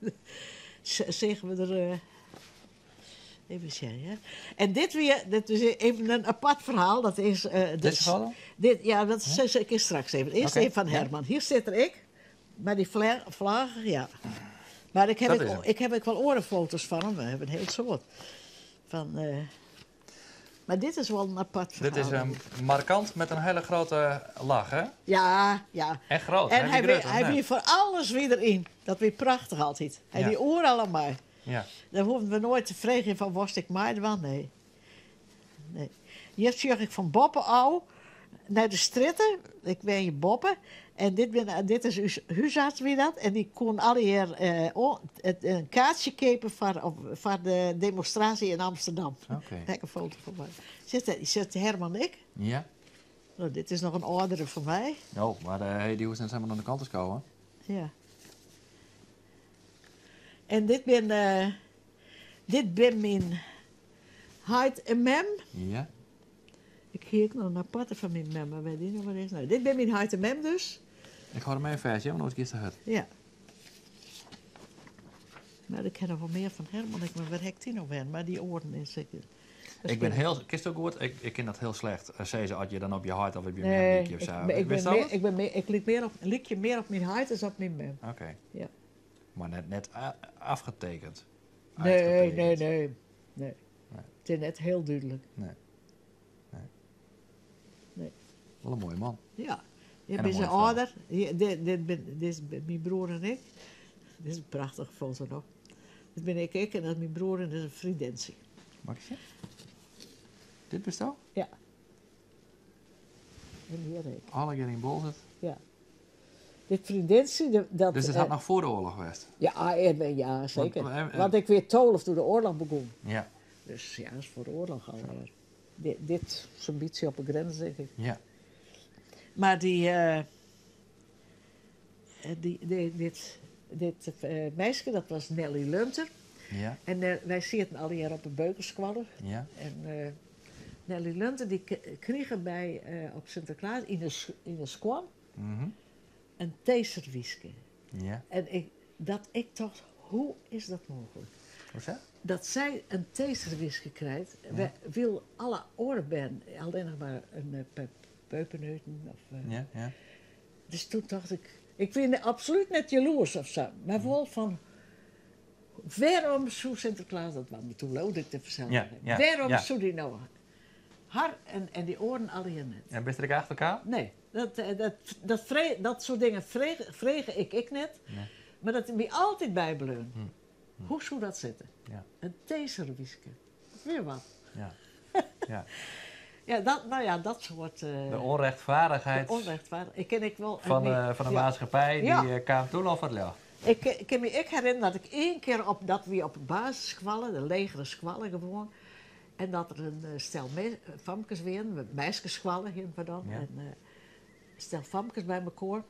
Seagen we der, even sjen, ja. En dit wie, dit is even in apart ferhaal, dat is, Dizze dus foto? Dit, ja, dat sis ik straks even. Earst Oké, even fan ja. Herman. Hjir sit er ek, mei dy flagge, ja. Mar ik ha Dat ek, is him. ik ha ek wol oare foto's fan him. We hawwe in hiel soad. Fan, mar dit is wol in apart Dit is ferhaal. markant met een hele grote lach, hè? Ja, ja. En groot. En Hij hy wie wie, grut, of hy net? wie foar alles wie der yn. Dat wie prachtich altyd. Hy wie oeral oan mei. Dêr hoegden we noait te freegjen fan wolst ek meidwaan? Nee. Nee. Hjir sjoch ik fan boppe ôf nei de strjitte. Ik wenje boppe. En dit, bin, dit is ús húsarts wie dat. En dy koenen allegear it, in kaartsje keapje foar de demonstraasje yn Amsterdam. Oké. Dêr ha ik in foto fan my. Sit Herman ek? Ja. No, dit is noch in âldere fan my. Oh, mar hey, dy hoecht net helemaal oan de kant te skowen. Ja. En dit bin, dit bin myn heit en mem. Ik hie ek noch in aparte fan myn mem, mar wêr dy noch wer is. No, dit bin myn heit en mem dus. Ik hâld him even fêst, ja, want oars giest te hurd. Ja. Mar ik ha noch wol mear fan Herman, ik, mar wêr ha ik dy no wer? Mar dy oaren is ik. Ik bin hiel, kinst ook goed, ik kin dat hiel slecht sizze as je dan op je heit of op je mem Nee, lykje of ik, sa. ik ben Witst dat meer, it? ik, ben meer, ik lyk mear op, lykje mear op myn heit as op myn mem. Oké. Ja. Mar net afgetekend. Nee, nee, Uitgetekend. nee, nee. Nee. It is net hiel dúdlik. Nee. Nee. Nee. Wol in moaie man. Ja. Je En bent een zijn mooie vrouw. ouder. Hier, dit is mijn broer en ik. Dit is een prachtige foto nog. Dit ben ik en dat is mijn broer en dat is een vriendin. Mag ik zien? Dit bist Ja. En hier ik. Alle keer in Bolzert. Ja. Dit vriendin, dat... Dus dit had nog voor de oorlog geweest? Ja, ja, zeker. Want, Want ik werd 12 toen de oorlog begon. Ja. Dus ja, dat is voor de oorlog alweer. Dit zo'n beetje op de grens, denk ik. Ja. Maar die, die, die, dit meisje, dat was Nelly Lunter. Ja. En wij zitten al die jaar op de Beukerskwallen. Ja. En Nelly Lunter die kreeg bij op Sinterklaas in de squam een theeserviesje. Ja. En dat ik dacht, hoe is dat mogelijk? Hoe is dat? Dat zij een theeserviesje krijgt. Ja. Wij wil alle oren ben, alleen nog maar een peupenneuten. Of, Ja, ja. Dus toen dacht ik, ik ben absoluut net jaloers of zo. Maar wel van, waarom zou Sinterklaas dat wel? Toen lood ik te vertellen. Ja, ja, waarom ja. zou die nou haar en die oren alleen net? En bist er ook achter elkaar? Nee, dat soort dingen vreeg ik net. Nee. Maar dat me altijd bijbleun. Hoe zou dat zitten? Ja. Een theeserviesje. Weer wat. Ja. Ja. Ja, dat, nou ja, dat soort... De onrechtvaardigheid. De onrechtvaardigheid. Ik ken ik wel... Van de ja. maatschappij die Ja. kwam toen al van het licht. Ik kan me ik herinneren dat ik 1 keer op, dat we op basisschoollen, de legere schoollen gewoon, en dat er een stel famkes weer, meisjeschoollen hier pardon, Ja. en stel famkes bij elkaar.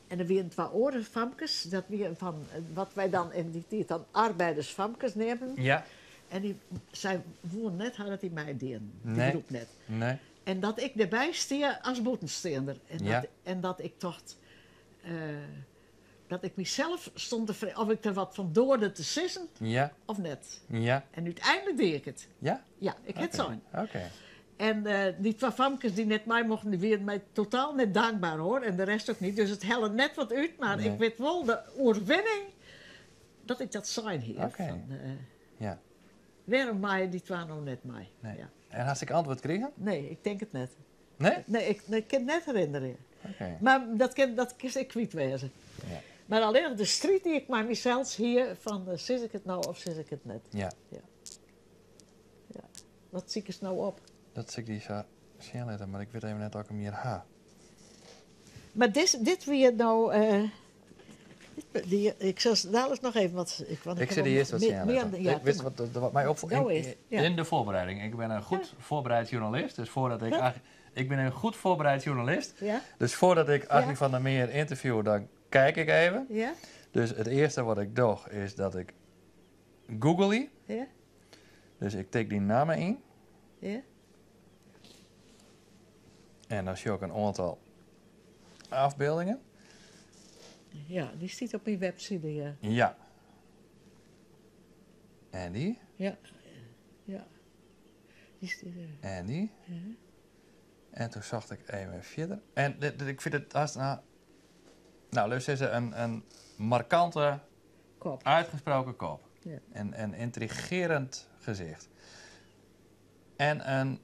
En er waren 2 oren famkes, dat we van, wat wij dan in die tijd dan arbeidersfamkes nemen. Ja. En die, zij woon net hadden die mij deden, die Nee. groep net. Nee. En dat ik erbij steer als boetensteender. En, Ja. dat ik dacht, dat ik mezelf stond te of ik er wat van doorde te sissen Ja. of net. Ja. En uiteindelijk deed ik het. Ja? Ja, ik heb Oké. zo'n. Oké. En die 2 famkes die net mij mochten, die werden mij totaal net dankbaar hoor. En de rest ook niet. Dus het helle net wat uit, maar Nee. ik weet wel de oorwinning dat ik dat zijn hier. Oké. Van, Ja. waarom mij die 2 nou net mij? Nee. Ja. En had ik antwoord gekregen? Nee, ik denk het net. Nee? Nee, ik kan het net herinneren. Oké. Maar dat kan ik kwijt wezen. Ja. Maar alleen nog de strijd die ik maar mezelf hier van, zit ik het nou of zit ik het net? Ja. Ja. Ja. Wat zie ik eens nou op? Dat zie ik die zo zien laten, maar ik weet even net ook hem hier ha. Maar dit weer nou... dit, die, ik zal dadelijk nog even wat... Ik, want Ik heb zit hier al eerst wat zien meer laten. ja, Ik wist doe maar. wat mij opviel. Nou In eerst, ja. de voorbereiding. Ik ben een goed voorbereid journalist. Dus voordat ik... Wat? eigenlijk- Ik ben een goed voorbereid journalist. Ja? Dus voordat ik Aggie Ja. van der Meer interview, dan kijk ik even. Ja? Dus het eerste wat ik doe, is dat ik google. Ja? Dus ik tik die namen in. Ja? En dan zie ik een aantal afbeeldingen. Ja, die staat op mijn website, ja. Ja. En die. Ja. Ja. Die staat, En die. Ja. En toen zag ik even verder. En dit, ik vind het als nou, nou, dus is een markante, kop. Uitgesproken kop. Ja. En een intrigerend gezicht. En een,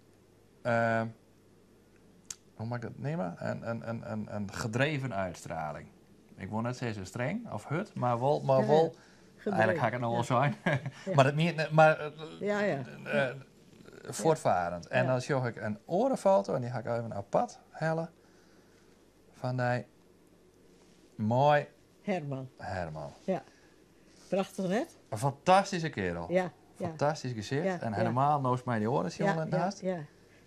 hoe mag ik dat nemen? Een gedreven uitstraling. Ik wil net zeggen streng of hut, maar wel, maar Ja, wel. gedreven, Eigenlijk ga ik het nog wel ja. zijn. Ja. Maar het niet, maar, Ja, ja. voortvarend. En Ja. dan zag ik een orenfoto en die ga ik even apart halen. Van die mooi Herman. Herman. Ja. Prachtig net. Een fantastische kerel. Ja, ja. Fantastisch gezicht. Ja, en ja. helemaal nooit mij die oren zien Ja, ja, naast. ja.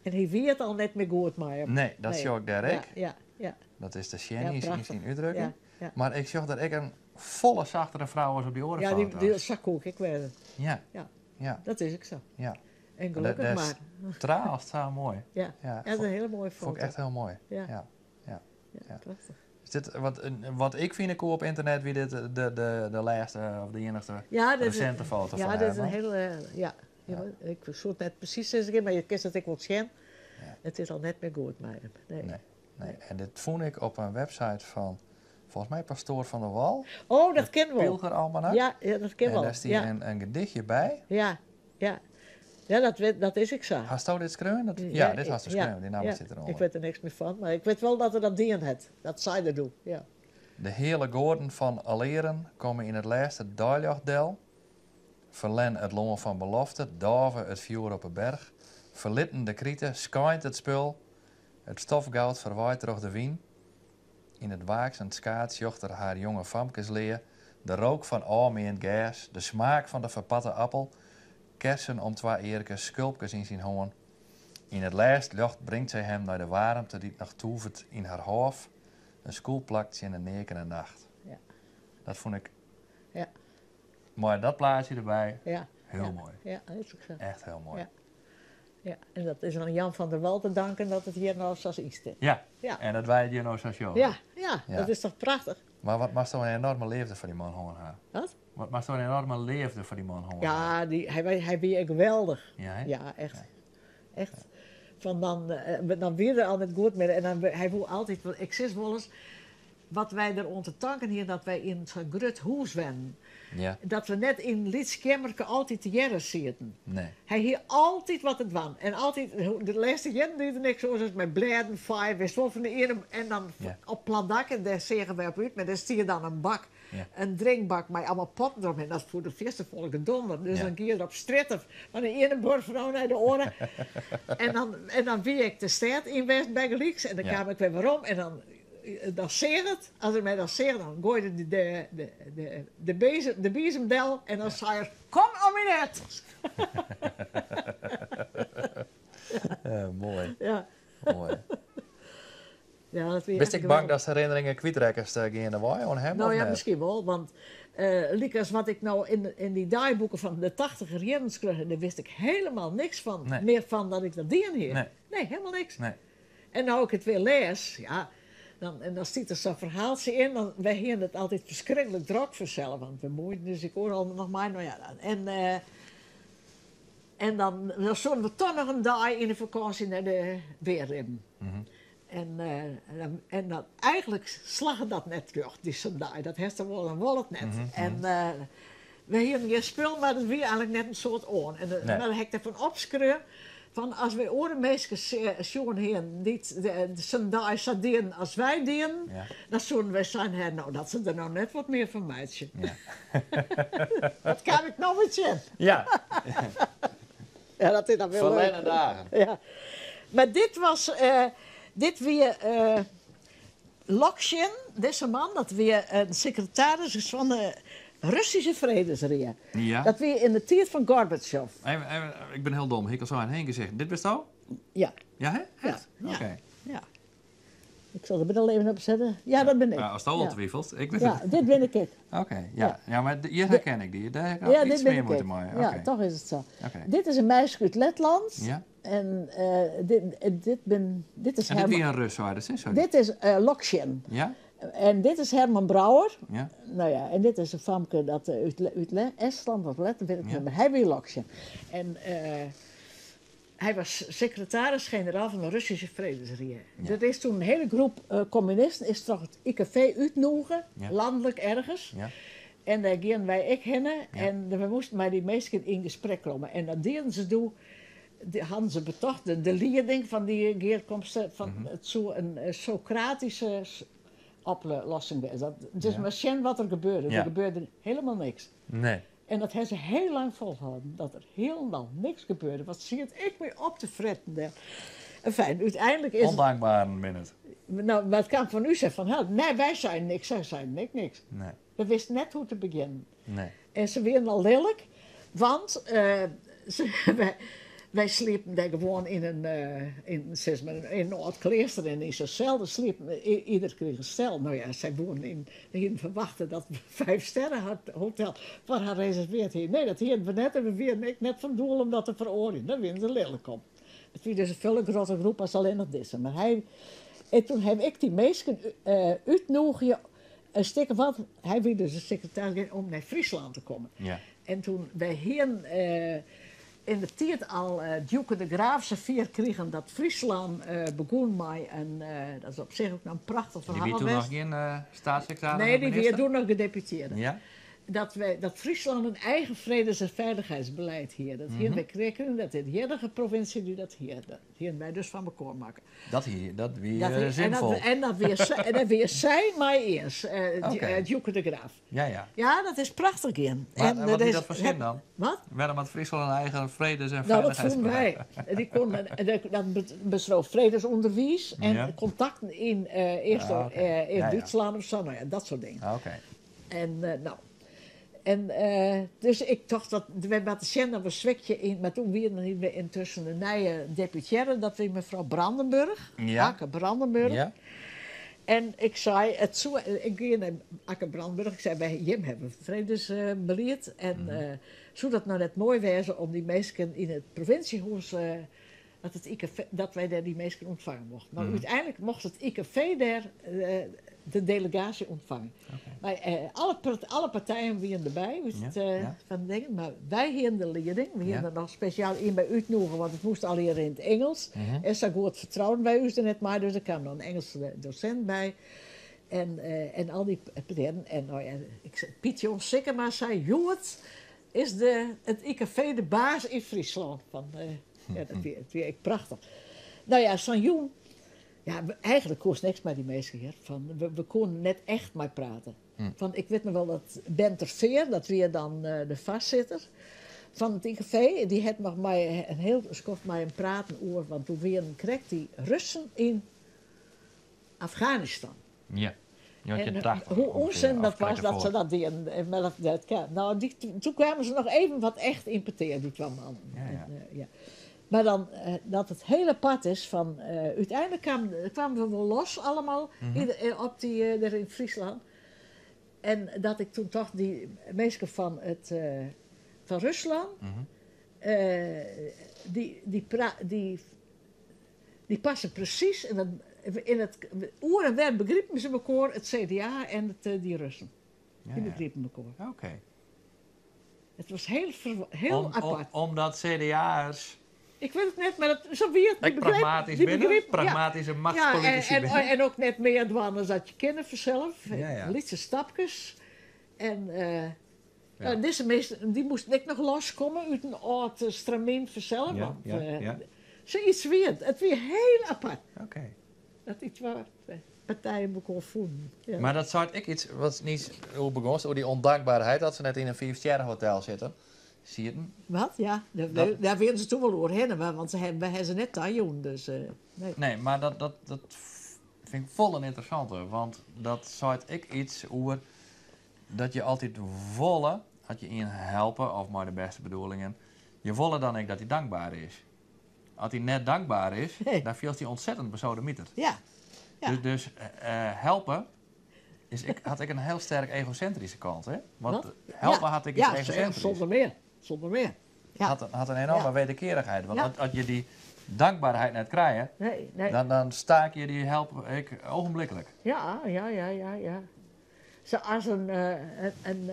En hij weet al net meer goed, maar. Nee, dat zag ik daar Ja, ook. ja, ja. Dat is de Ja, genie in prachtig. zijn uitdrukking. Ja, ja. Maar ik zag dat ik een volle zachtere vrouw was op die Ja, orenfoto's. die zag ook, ik weet het. Ja. Ja. Ja. Dat is ik zo. Ja. En gelukkig Dat maar. Straalt zo mooi. Ja. Ja, dat is een hele mooie Vond ik foto. echt heel mooi. Ja. Ja. Ja. Ja, Ja. prachtig. Is dit, wat ik vind cool op internet, wie dit de laatste of de enigste Ja, dat is, recente foto ja, van dat is een Herman. hele, ja, Ja. Ik soe it net presys sizze kinne, mar je kinst it ek wol sjen. It is al net mear goed mei him. Nee. Nee, nee. En dit fûn ik op in website fan, folgens my Pastoor van der Wal. Oh, dat kin wol. Pylgeralmanak. Ja, ja, dat kin En wol. dêr stie in gedichtje by. Ja, ja. Ja, dat, wit, dat is ek sa. Hasto dit skreaun? Dat, ja, dit hasto skreaun. Dyn namme stiet derûnder. Ik wit der niks mear fan, mar ik wit wol dat er dat dien hat. Dat sei er doe, ja. De heale goaden fan alearen komme yn it lêste deiljocht del, ferlern it lân fan belofte, dôve it fjoer op 'e berch, ferlitten de krite, skeind it spul, it stofgoud ferwaaid troch de wyn. Yn it waaksend skaad sjocht er har jonge famkes lea, de rook fan ôfmeand gers, de smaak fan de ferparte appel, kersen om twa earkes, skulpkes yn syn hân. Yn it lêst ljocht bringt sy him nei de waarmte dy't noch toevet yn har hôf, in skûlplak tsjin de neakene nacht. Ja. Dat fûn ik Ja. mei dat plaatsje derby Ja. hiel ja. moai. Ja, dat is ek sa. Echt hiel moai. Ja. Ja, en dat is oan Jan van der Wal te danken dat it hjir no sa yn stiet. Ja. Ja. En dat wy it hjir no sa sjogge. Ja, ja, Ja. dat is toch prachtich? Mar wat moatsto in enorme leafde foar dy man hân ha. Wat? Wat moatsto in enorme leafde foar dy man hân ha. Ja, dy, hy, hy wie ek geweldich. Ja, hè? Ja, echt. Echt. Fan dan, dan wie er al net goed mear en dan, hy woe altyd, want ik sis wolris, wat wy der oan te tanken hiene dat wy yn sa'n grut hûs wennen. Ja. Dat we net yn in lyts keammerke altyd tegearre sieten. Nee. Hy hie altyd wat te dwaan. En altyd, de lêste jierren die er niks oars as mei blêden feie, wist wol fan de iene en dan Ja. op plat dak en dêr seagen wy op út, mar dêr stie dan in bak, Ja. in drinkbak mei allemaal potten deromhinne. Dat foel de fierste folle gedonder. Dus Ja. dan gie er op strjitte fan de iene buorfrou nei de oare. En dan, en dan wie ik de stêd yn west bygelyks en dan kaam ik wer werom en dan, dan seach it, as er my dan seach, dan goaide de, de, de, de, de, bezem, de biezem del en dan sei er, kom om myn hert! Ja, moai. Ja. Moai. Ja, dat wie Bist echt ek bang geweldig. datst herinneringen kwytrekkest geandewei oan him? Nou of ja, net? miskien wol, want lykas wat ik no yn dy deiboeken fan de tachtiger jierren skreau, dêr wist ik helemaal niks fan. Nee. Mear fan dat ik dat dien hie. Nee. Nee, helemaal niks. Nee. En no ik it wer lês, ja, dan, en dan stiet der sa'n ferhaaltsje yn. Dan, wy hiene it altyd ferskriklik drok fansels, want we muoiden dus ek oeral noch mei. No ja, dan, en, eh, en dan, dan soene we toch noch in dei yn de fakânsje nei de Weerribben. En, eh, en, dan, en dan, eigentlik slagge dat net terjocht, dy sa'n dei. Dat hast dan wol en wol it net. En eh, we hiene gjin spul, mar dat wie eigentlik net in soad oan. En Nee. mar dan ha ik derfan opskreaun fan as wy oare minsken sjoen hiene dy't sa'n dei sa dienen as wy dienen, dan soene wy sein ha, no, dat se der no net wat mear fan meitsje. Dat kaam ik no wer tsjin. Ja, dat is dan wer leuk. Ferlerne dagen. Ja. Mar dit was, eh, dit wie eh, Lokshin, dizze man, dat wie in sekretaris fan de Russyske Fredesrie. Dat wie yn de tiid fan Gorbatsjov. Even, even, ik bin hiel dom, hie ik al sein heen gezegd. Dit bisto? Ja. Ja, hè? Echt? Ja. Oké. Ja. Ik sil de bril even opsette. Ja, dat bin ik. Ja, ast al Ja. twivelest. Ik wit Ja, it. dit bin ik ek. Oké, ja. Ja. Ja, mar hjir herken ik dy. Dêr ha ik Ja, iets dit bin mear ik muoite ek. mei. Ja, Oké. toch is it sa. Oké. Dit is in meiske út Letland. Ja. En eh, dit, dit, bin, dit is En dit wie Herman. in Rus, sei dat is zo. Dit is eh, Lokshin. Ja? En dit is Herman Brouwer. Ja. Nou ja, en dit is in famke dat eh, út, út Estland of Letland, wit ik Ja. net, mar hy wie Lokshin. En eh, hy was sekretaris-generaal fan de Russyske Fredesrie. Ja. Der is doe in hiele groep eh, kommunisten is troch it IKV útnûge, Ja. lanlik ergens. Ja. En dêr giene wy ek hinne Ja. en we moasten mei dy minsken yn gesprek komme. En dat dienen se doe, dy hadden se betocht, de lieding fan dy gearkomste, fan it soe in eh, Socratische oplossing wêze. Dat, dus Ja. mar sjen wat der gebeurde. Ja. Der gebeurde helemaal niks. Nee. En dat ha se hiel lang folholden, dat der hielendal niks gebeurde. Wat siet ik my op te fretten dêr. Enfin, úteinlik is it Ondankbaren binne it. No, mar it kaam fan ús fan, hè, nee, wy seinen niks, sy seinen ek niks. Nee. We wisten net hoe te begjinnen. Nee. En se wienen al lilk, want eh, se, wy, wy sliepen dêr gewoan yn in, eh, yn, sis mar, yn in âld kleaster en yn sa'n sel. Dêr sliepen, ieder krige in sel. No ja, sy woenen yn, hienen ferwachte dat we vijfsterren hotel foar har reserveard hienen. Nee, dat hienen we net en we wienen ek net fan doel om dat te feroarjen. Dêr wienen se lilk om. It wie dus in folle gruttere groep as allinnich dizze. Mar hy, en doe ha ik dy minsken eh, útnûge, in stik of wat, hy wie dus de sekretaris om nei Fryslân te kommen. Ja. En doe, wy hienen, eh, in de tiid al Dieuwke de Graaf safier krigen dat Fryslân begûn mei in, dat is op sich ek noch in prachtich Die wie ferhaal toen noch west. gjin steatssiktaris Nee, of die wie minister? doe noch gedeputearde. Ja. Dat wy, dat Fryslân in eigen vredes- en feilichheidsbeleid hie. Dat hiene wy krigen, dat is de iennige provinsje dy't dat hie. Dat hiene wy dus foar mekoar makke. Dat hie, dat wie Dat hie- en zinvol. dat, en dat wie, en dat wie sy mei iens, Dieuwke de Graaf. Ja, ja. Ja, dat is prachtich gien. Maar, En wat dat wie is dat foar sin dan? Wat? Wêrom hat Fryslân in eigen vredes- en Nou, dat fûnen feilichheidsbeleid? wy. Die konden, en dat bestrof vredesonderwies en contacten in eerst Ah, oké. in Dútslân of sa, nou ja, dat soart dingen. Ah, oké. En, nou. En, dus ik tocht dat wy moatte sjen dat we swikje yn, mar toen wiene we yntusken de nije deputearre, dat wie mefrou Brandenburg, Akke Brandenburg. En ik sei, it soe, ik gie nei Akke Brandenburg, ik sei, wy, jim hawwe fredesbelied en soe dat no net moai wêze om dy minsken yn it provinsjehûs, dat, it IKV, dat wy dêr dy minsken ûntfange mochten. Mar úteinlik mocht it IKV dêr de delegaasje ûntfange. Mar alle partijen wiene derby, út it, fan dingen, mar wy hiene de lieding. We hiene der noch spesjaal ien by útnûge, want it moast allegear yn it Ingelsk. En sa goed fertrouden wy ús der net mei, dus der kaam noch in Ingelske dosint by. En al dy petearen. En nou ja, ik sei, Piet Jan Sikkema sei, hjoed is it IKV de baas yn Fryslân. Fan, ja, dat wie, it wie ek prachtich. Nou ja, sa'n jûn, ja, eigenlijk koest niks mei dy minsken hear. Fan, we koenen net echt mei prate. Fan, ik wit noch wol dat Ben ter Veer, dat wie dan de foarsitter fan it IKV, dy hat noch mei in hiel skoft mei him praten oer, want doe wienen krekt dy Russen yn Afghanistan. Ja, En 1980 hoe ongeveer, onzin of dat krekt was dat ze ervoor. dat dienen. En maar dat, dat kan. Nou, die, toen kwamen ze nog even wat echt in petear, die twee mannen. En ja. Maar dan, dat het hele pad is van... uiteindelijk kwamen we wel los allemaal op die, daar in Friesland. En dat ik toen toch die mensen van Rusland... die passen precies in het oer en wer begriepen ze elkaar, het CDA en die Russen. Die begriepen elkaar. Het was heel heel apart. Omdat CDA'ers Ik weet het net, maar dat, zo wie het, die Ook begreep, pragmatisch die binnen, begreep, ja. pragmatische Ja, machtspolitici binnen. en ook net meer dwan als dat je kennen vanzelf. Lietse stapjes. En nou, deze meesten, die moesten ik nog loskomen uit een oud stramien vanzelf. Want, zoiets weer. Het weer heel apart. Dat iets waar partijen elkaar voelen. Ja. Maar dat zou ik iets wat niet hoe begon, over die ondankbaarheid dat ze net in een 5-sterren hotel zitten. Zie je het? Wat? Ja, daar wilden ze toen wel doorheen, want wij hebben ze net daar, joh, dus, nee. Nee, maar dat vind ik vol een interessante, want dat zou ik iets over dat je altijd volle, had je in helpen of maar de beste bedoelingen, je volle dan ik dat hij dankbaar is. Als hij net dankbaar is, dan viel hij ontzettend besodemieterd. Ja. Dus helpen is, ik, had ik een heel sterk egocentrische kant, hè? Want Wat? helpen had ik iets Ja, egocentrisch. zonder meer. Zonder meer. Ja. Had een enorme wederkerigheid. Want als je die dankbaarheid net krijgt, Nee, nee. dan staak je die help ik ogenblikkelijk. Ja, ja, ja, ja, ja. Zoals een, een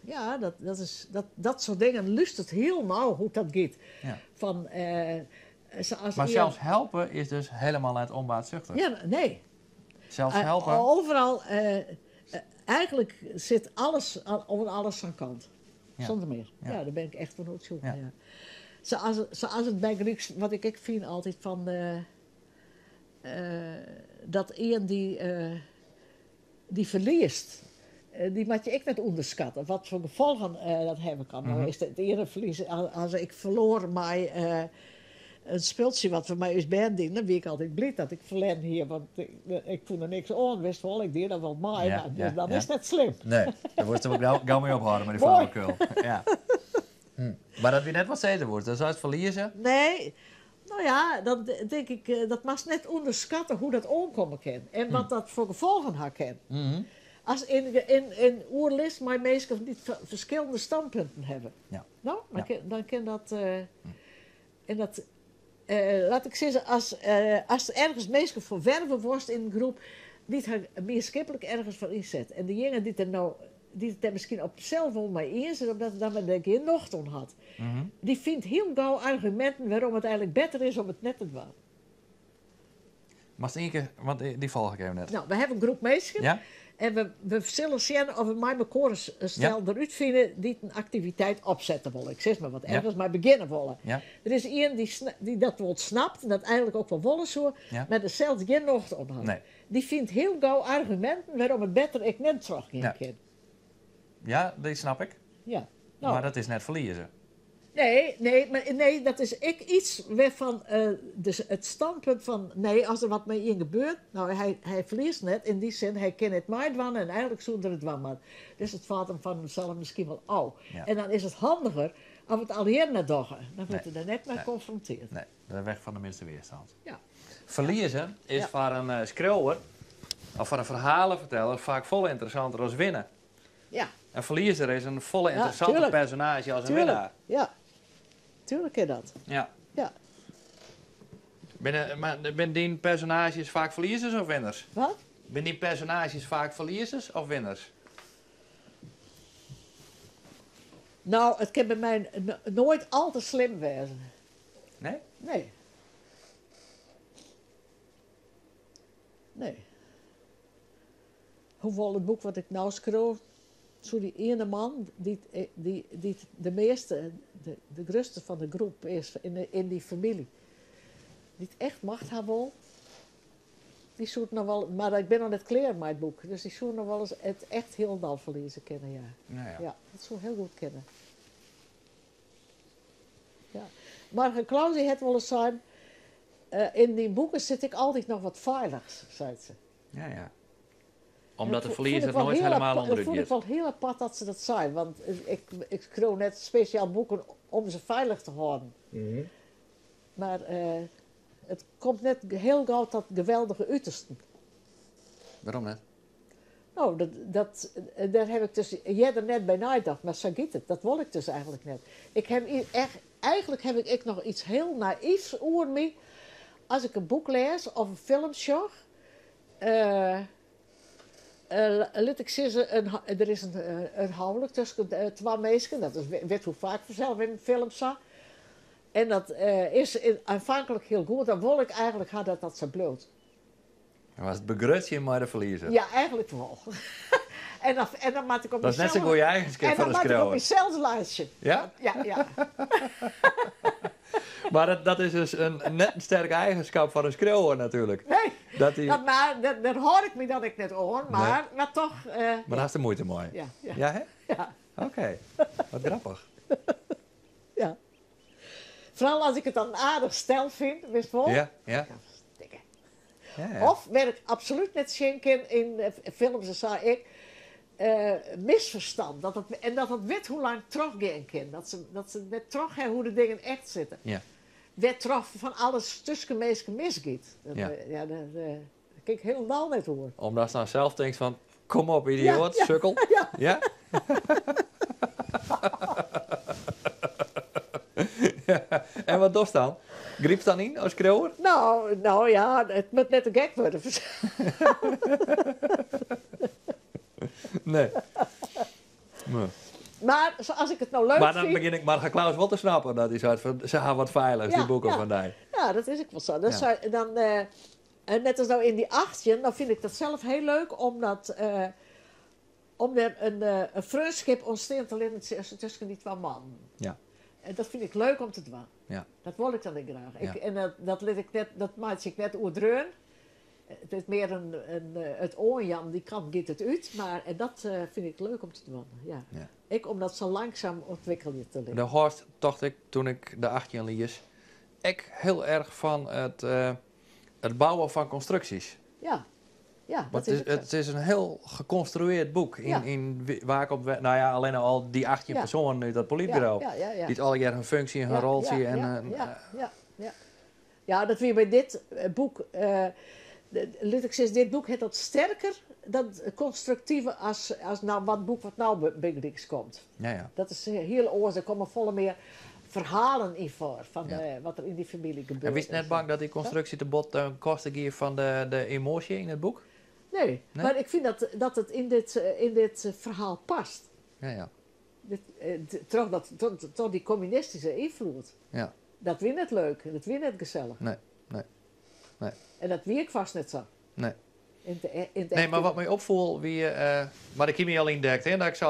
ja, dat, dat is, dat, dat soort dingen lust het heel nauw hoe dat gaat. Van zoals Maar eer- zelfs helpen is dus helemaal net onbaatzuchtig. Ja, nee. Zelfs helpen. Overal, eigenlijk zit alles over alles aan kant. Zonder meer. Ja, daar ben ik echt van overtuigd. Ja. Zoals het bij Grieks, wat ik vind altijd van dat een die verliest, die moet je ik net onderschatten. Wat voor gevolgen dat hebben kan. Nou is het ene verlies, als ik verloor mij een speeltje wat voor mij is band dan ben ik altijd blij dat ik verlen hier, want ik voelde niks aan, wist wel, ik deed dat wel maar, maar dus dan is dat slim. Nee, daar wordt er ook gauw mee ophouden met die Mooi. flauwekul. Ja. Maar dat wie net wat zeker wordt, dan zou het verliezen. Nee, nou ja, dan denk ik, dat mag net onderschatten hoe dat omkomen kan en wat dat voor gevolgen had kan. Als in oerlist maar meestal niet verschillende standpunten hebben. Nou, dan dan kan dat, en dat laat ik zeggen, als er ergens meestal voor werven worst in een groep, die het haar meerschappelijk ergens voor inzet. En diegene die er nou dy't it dêr miskien op sels wol mei iens is, omdat er dan wer der gjin nocht oan hat. Dy fynt hiel gau arguminten wêrom it eigentlik better is om it net te dwaan. Moatst ien kear, want dy folge ik even net. No, we hawwe in groep minsken Ja? en we, we sille sjen of we mei mekoar ris in stel derút fine dy't in aktiviteit opsette wolle. Ik sis mar wat, ergens mei begjinne wolle. Ja. Der is ien dy, dy't dat wol snapt en dat eigentlik ook wol wolle soe, Ja. mar der sels gjin nocht oan hat. Nee. Dy fynt hiel gau arguminten wêrom it better ek net trochgean Ja. kin. Ja, dy snap ik. Ja. No. Mar dat is net ferlieze. Nee, nee, mar nee, dat is ek iets wêrfan dus it standpunt fan nee, as der wat mei ien gebeurt, no hy, hy ferliest net yn dy sin, hy kin net meidwaan en eigentlik soe er it dwaan moatte. Dus it falt him fan himsels miskien wol ôf. Ja. En dan is it handiger as we it allegear net dogge. Dan wurdt Nee. er der net mei Nee. konfrontearre. Nee, de weg van de minste weerstand. Ja. Ferlieze is Ja. foar in skriuwer of foar in ferhaleferteller faak folle ynteressanter as winne. Ja. In ferliezer is in folle Ja, ynteressanter tuurlijk. personaazje as in Tuurlijk. winnaar. Ja. Tuurlijk is dat. Ja. Ja. Binne, mar binne dyn personaazjes faak ferliezers of winners? Wat? Binne dyn personaazjes faak ferliezers of winners? No, it kin by my noait al te slim wêze. Nee? Nee. Nee. Hoewol it boek wat ik no skriuw, soe dy iene man dy't, dy, dy't de measte, de grutste fan de groep is yn dy famylje, dy't echt macht ha wol, dy soe it noch wol, mar ik bin noch net klear mei it boek, dus dy soe noch wolris it echt hielendal ferlieze kinne, ja. Ja, ja. Ja, dat soe hiel goed kinne. Ja. Marga Claus dy hat wolris sein, yn dyn boeken sit ek altyd noch wat feilichs, seit se. Ja, ja. Omdat de Dat ferliezer fûn ik wol noait hiel helemaal apart, dat ûnderút fûn ik giet. wol hiel apart dat se dat sei, want ik skriuw net spesjaal boeken om se feilich te hâlden. Mar it komt net hiel gau ta geweldige utersten. Wêrom net? No, dat, dêr ha ik dus earder net by neitocht, mar sa giet it. Dat wol ik dus eigentlik net. Ik ha echt, eigentlik ha ik ek noch iets hiel nayfs oer my. As ik in boek lês of in film sjoch, lit ik sizze, der is in houlik tusken twa minsken. Dat is wit hoe faak fansels yn in film sa. En dat is aanvankelijk hiel goed. Dan wol ik eigentlik ha dat dat sa bliuwt. En was it begrutsjen mei de ferliezer? Ja, eigentlik wol. En dan moat ik op Dat is net sa'n mysels goede eigenskip en fan dan de moat ik op skriuwer. mysels laitsje. Ja? Ja, ja. Mar dat is dus net in sterke eigenskip fan in skriuwer natuerlik. Nee, Dat dy, dat, mar dêr hâld ik my dan ek net oan, mar toch. Mar hast der muoite mei? Ja, ja. Ja, hè? Ja. Oké, wat grappich. Ja. Foaral as ik it dan in aardich stel fyn, witst wol. Ja, ja. Ja, stikke. Ja, ja. Of, wêr ik absolút net sjen kin yn films en sa, ik, misferstân. Dat it, en dat it wit hoe lang trochgean kin. Dat se net troch ha hoe't de dingen echt sitte. Wêr troch fan alles tusken minsken misgiet. Dat, ja, dat kin ik hielendal net oer. Omdat se dan sels tinkt fan, kom op idioat, sukkel. Ja. Ja? Ja. En wat dochst dan? Grypst dan yn as skriuwer? No ja, it moat net te gek wurde. Nee. Nee. Mar as ik it no leuk Mar dan fyn begjin ik Marga Claus wol te snappen dat dy seit fan, se ha wat feilichs, dy boeken fan dy. Ja, dat is ek wol sa. Dan sei, dan, en net as no yn dy 18, dan fyn ik dat sels hiel leuk om der in freonskip ûntstean te litten tusken dy twa mannen. En dat fyn ik leuk om te dwaan. Dat wol ik dan ek graach. En dat, dat lit ik net, dat meitsje ik net oerdreaun. It is mear it oanjaan, dy kant giet it út, mar en dat fyn ik leuk om te dwaan. Ja. Ek om dat sa langsum ûntwikkelje te litten. De hâldst, tocht ik toen ik de 18 lies, ek hiel erch fan it bouwen fan konstruksjes. Ja, ja, Want dat is ek sa. it is in hiel gekonstruearre boek. Yn waar komt, nou ja, allinne al dy 18 persoanen út dat politburo, dy't allegear hun funksje en hun roltsje en, Ja, dat wie by dit boek. Lit ik sizze, dit boek hat dat sterker, dat konstruktive, as no wat boek wat no bygelyks komt. Dat is hiel oars. Der komme folle mear ferhalen yn foar fan wat der yn dy famylje En gebeurt wiest en net sa. bang dat dy konstruksje te bot ten koste gie fan de emoasje yn it boek? Nee, Nee? mar ik fyn dat, dat it yn dit, yn dit ferhaal past. Ja, ja. Dit, troch, dat, troch, troch dy kommunistyske ynfloed. Ja. Dat wie net leuk en dat wie net gesellich. Nee, nee, nee. En dat wie ek fêst net sa. Nee. Yn it, yn it Nee, mar echte- wat my opfoel wie, mar ik hie my al yndekt, hè, dat ik sei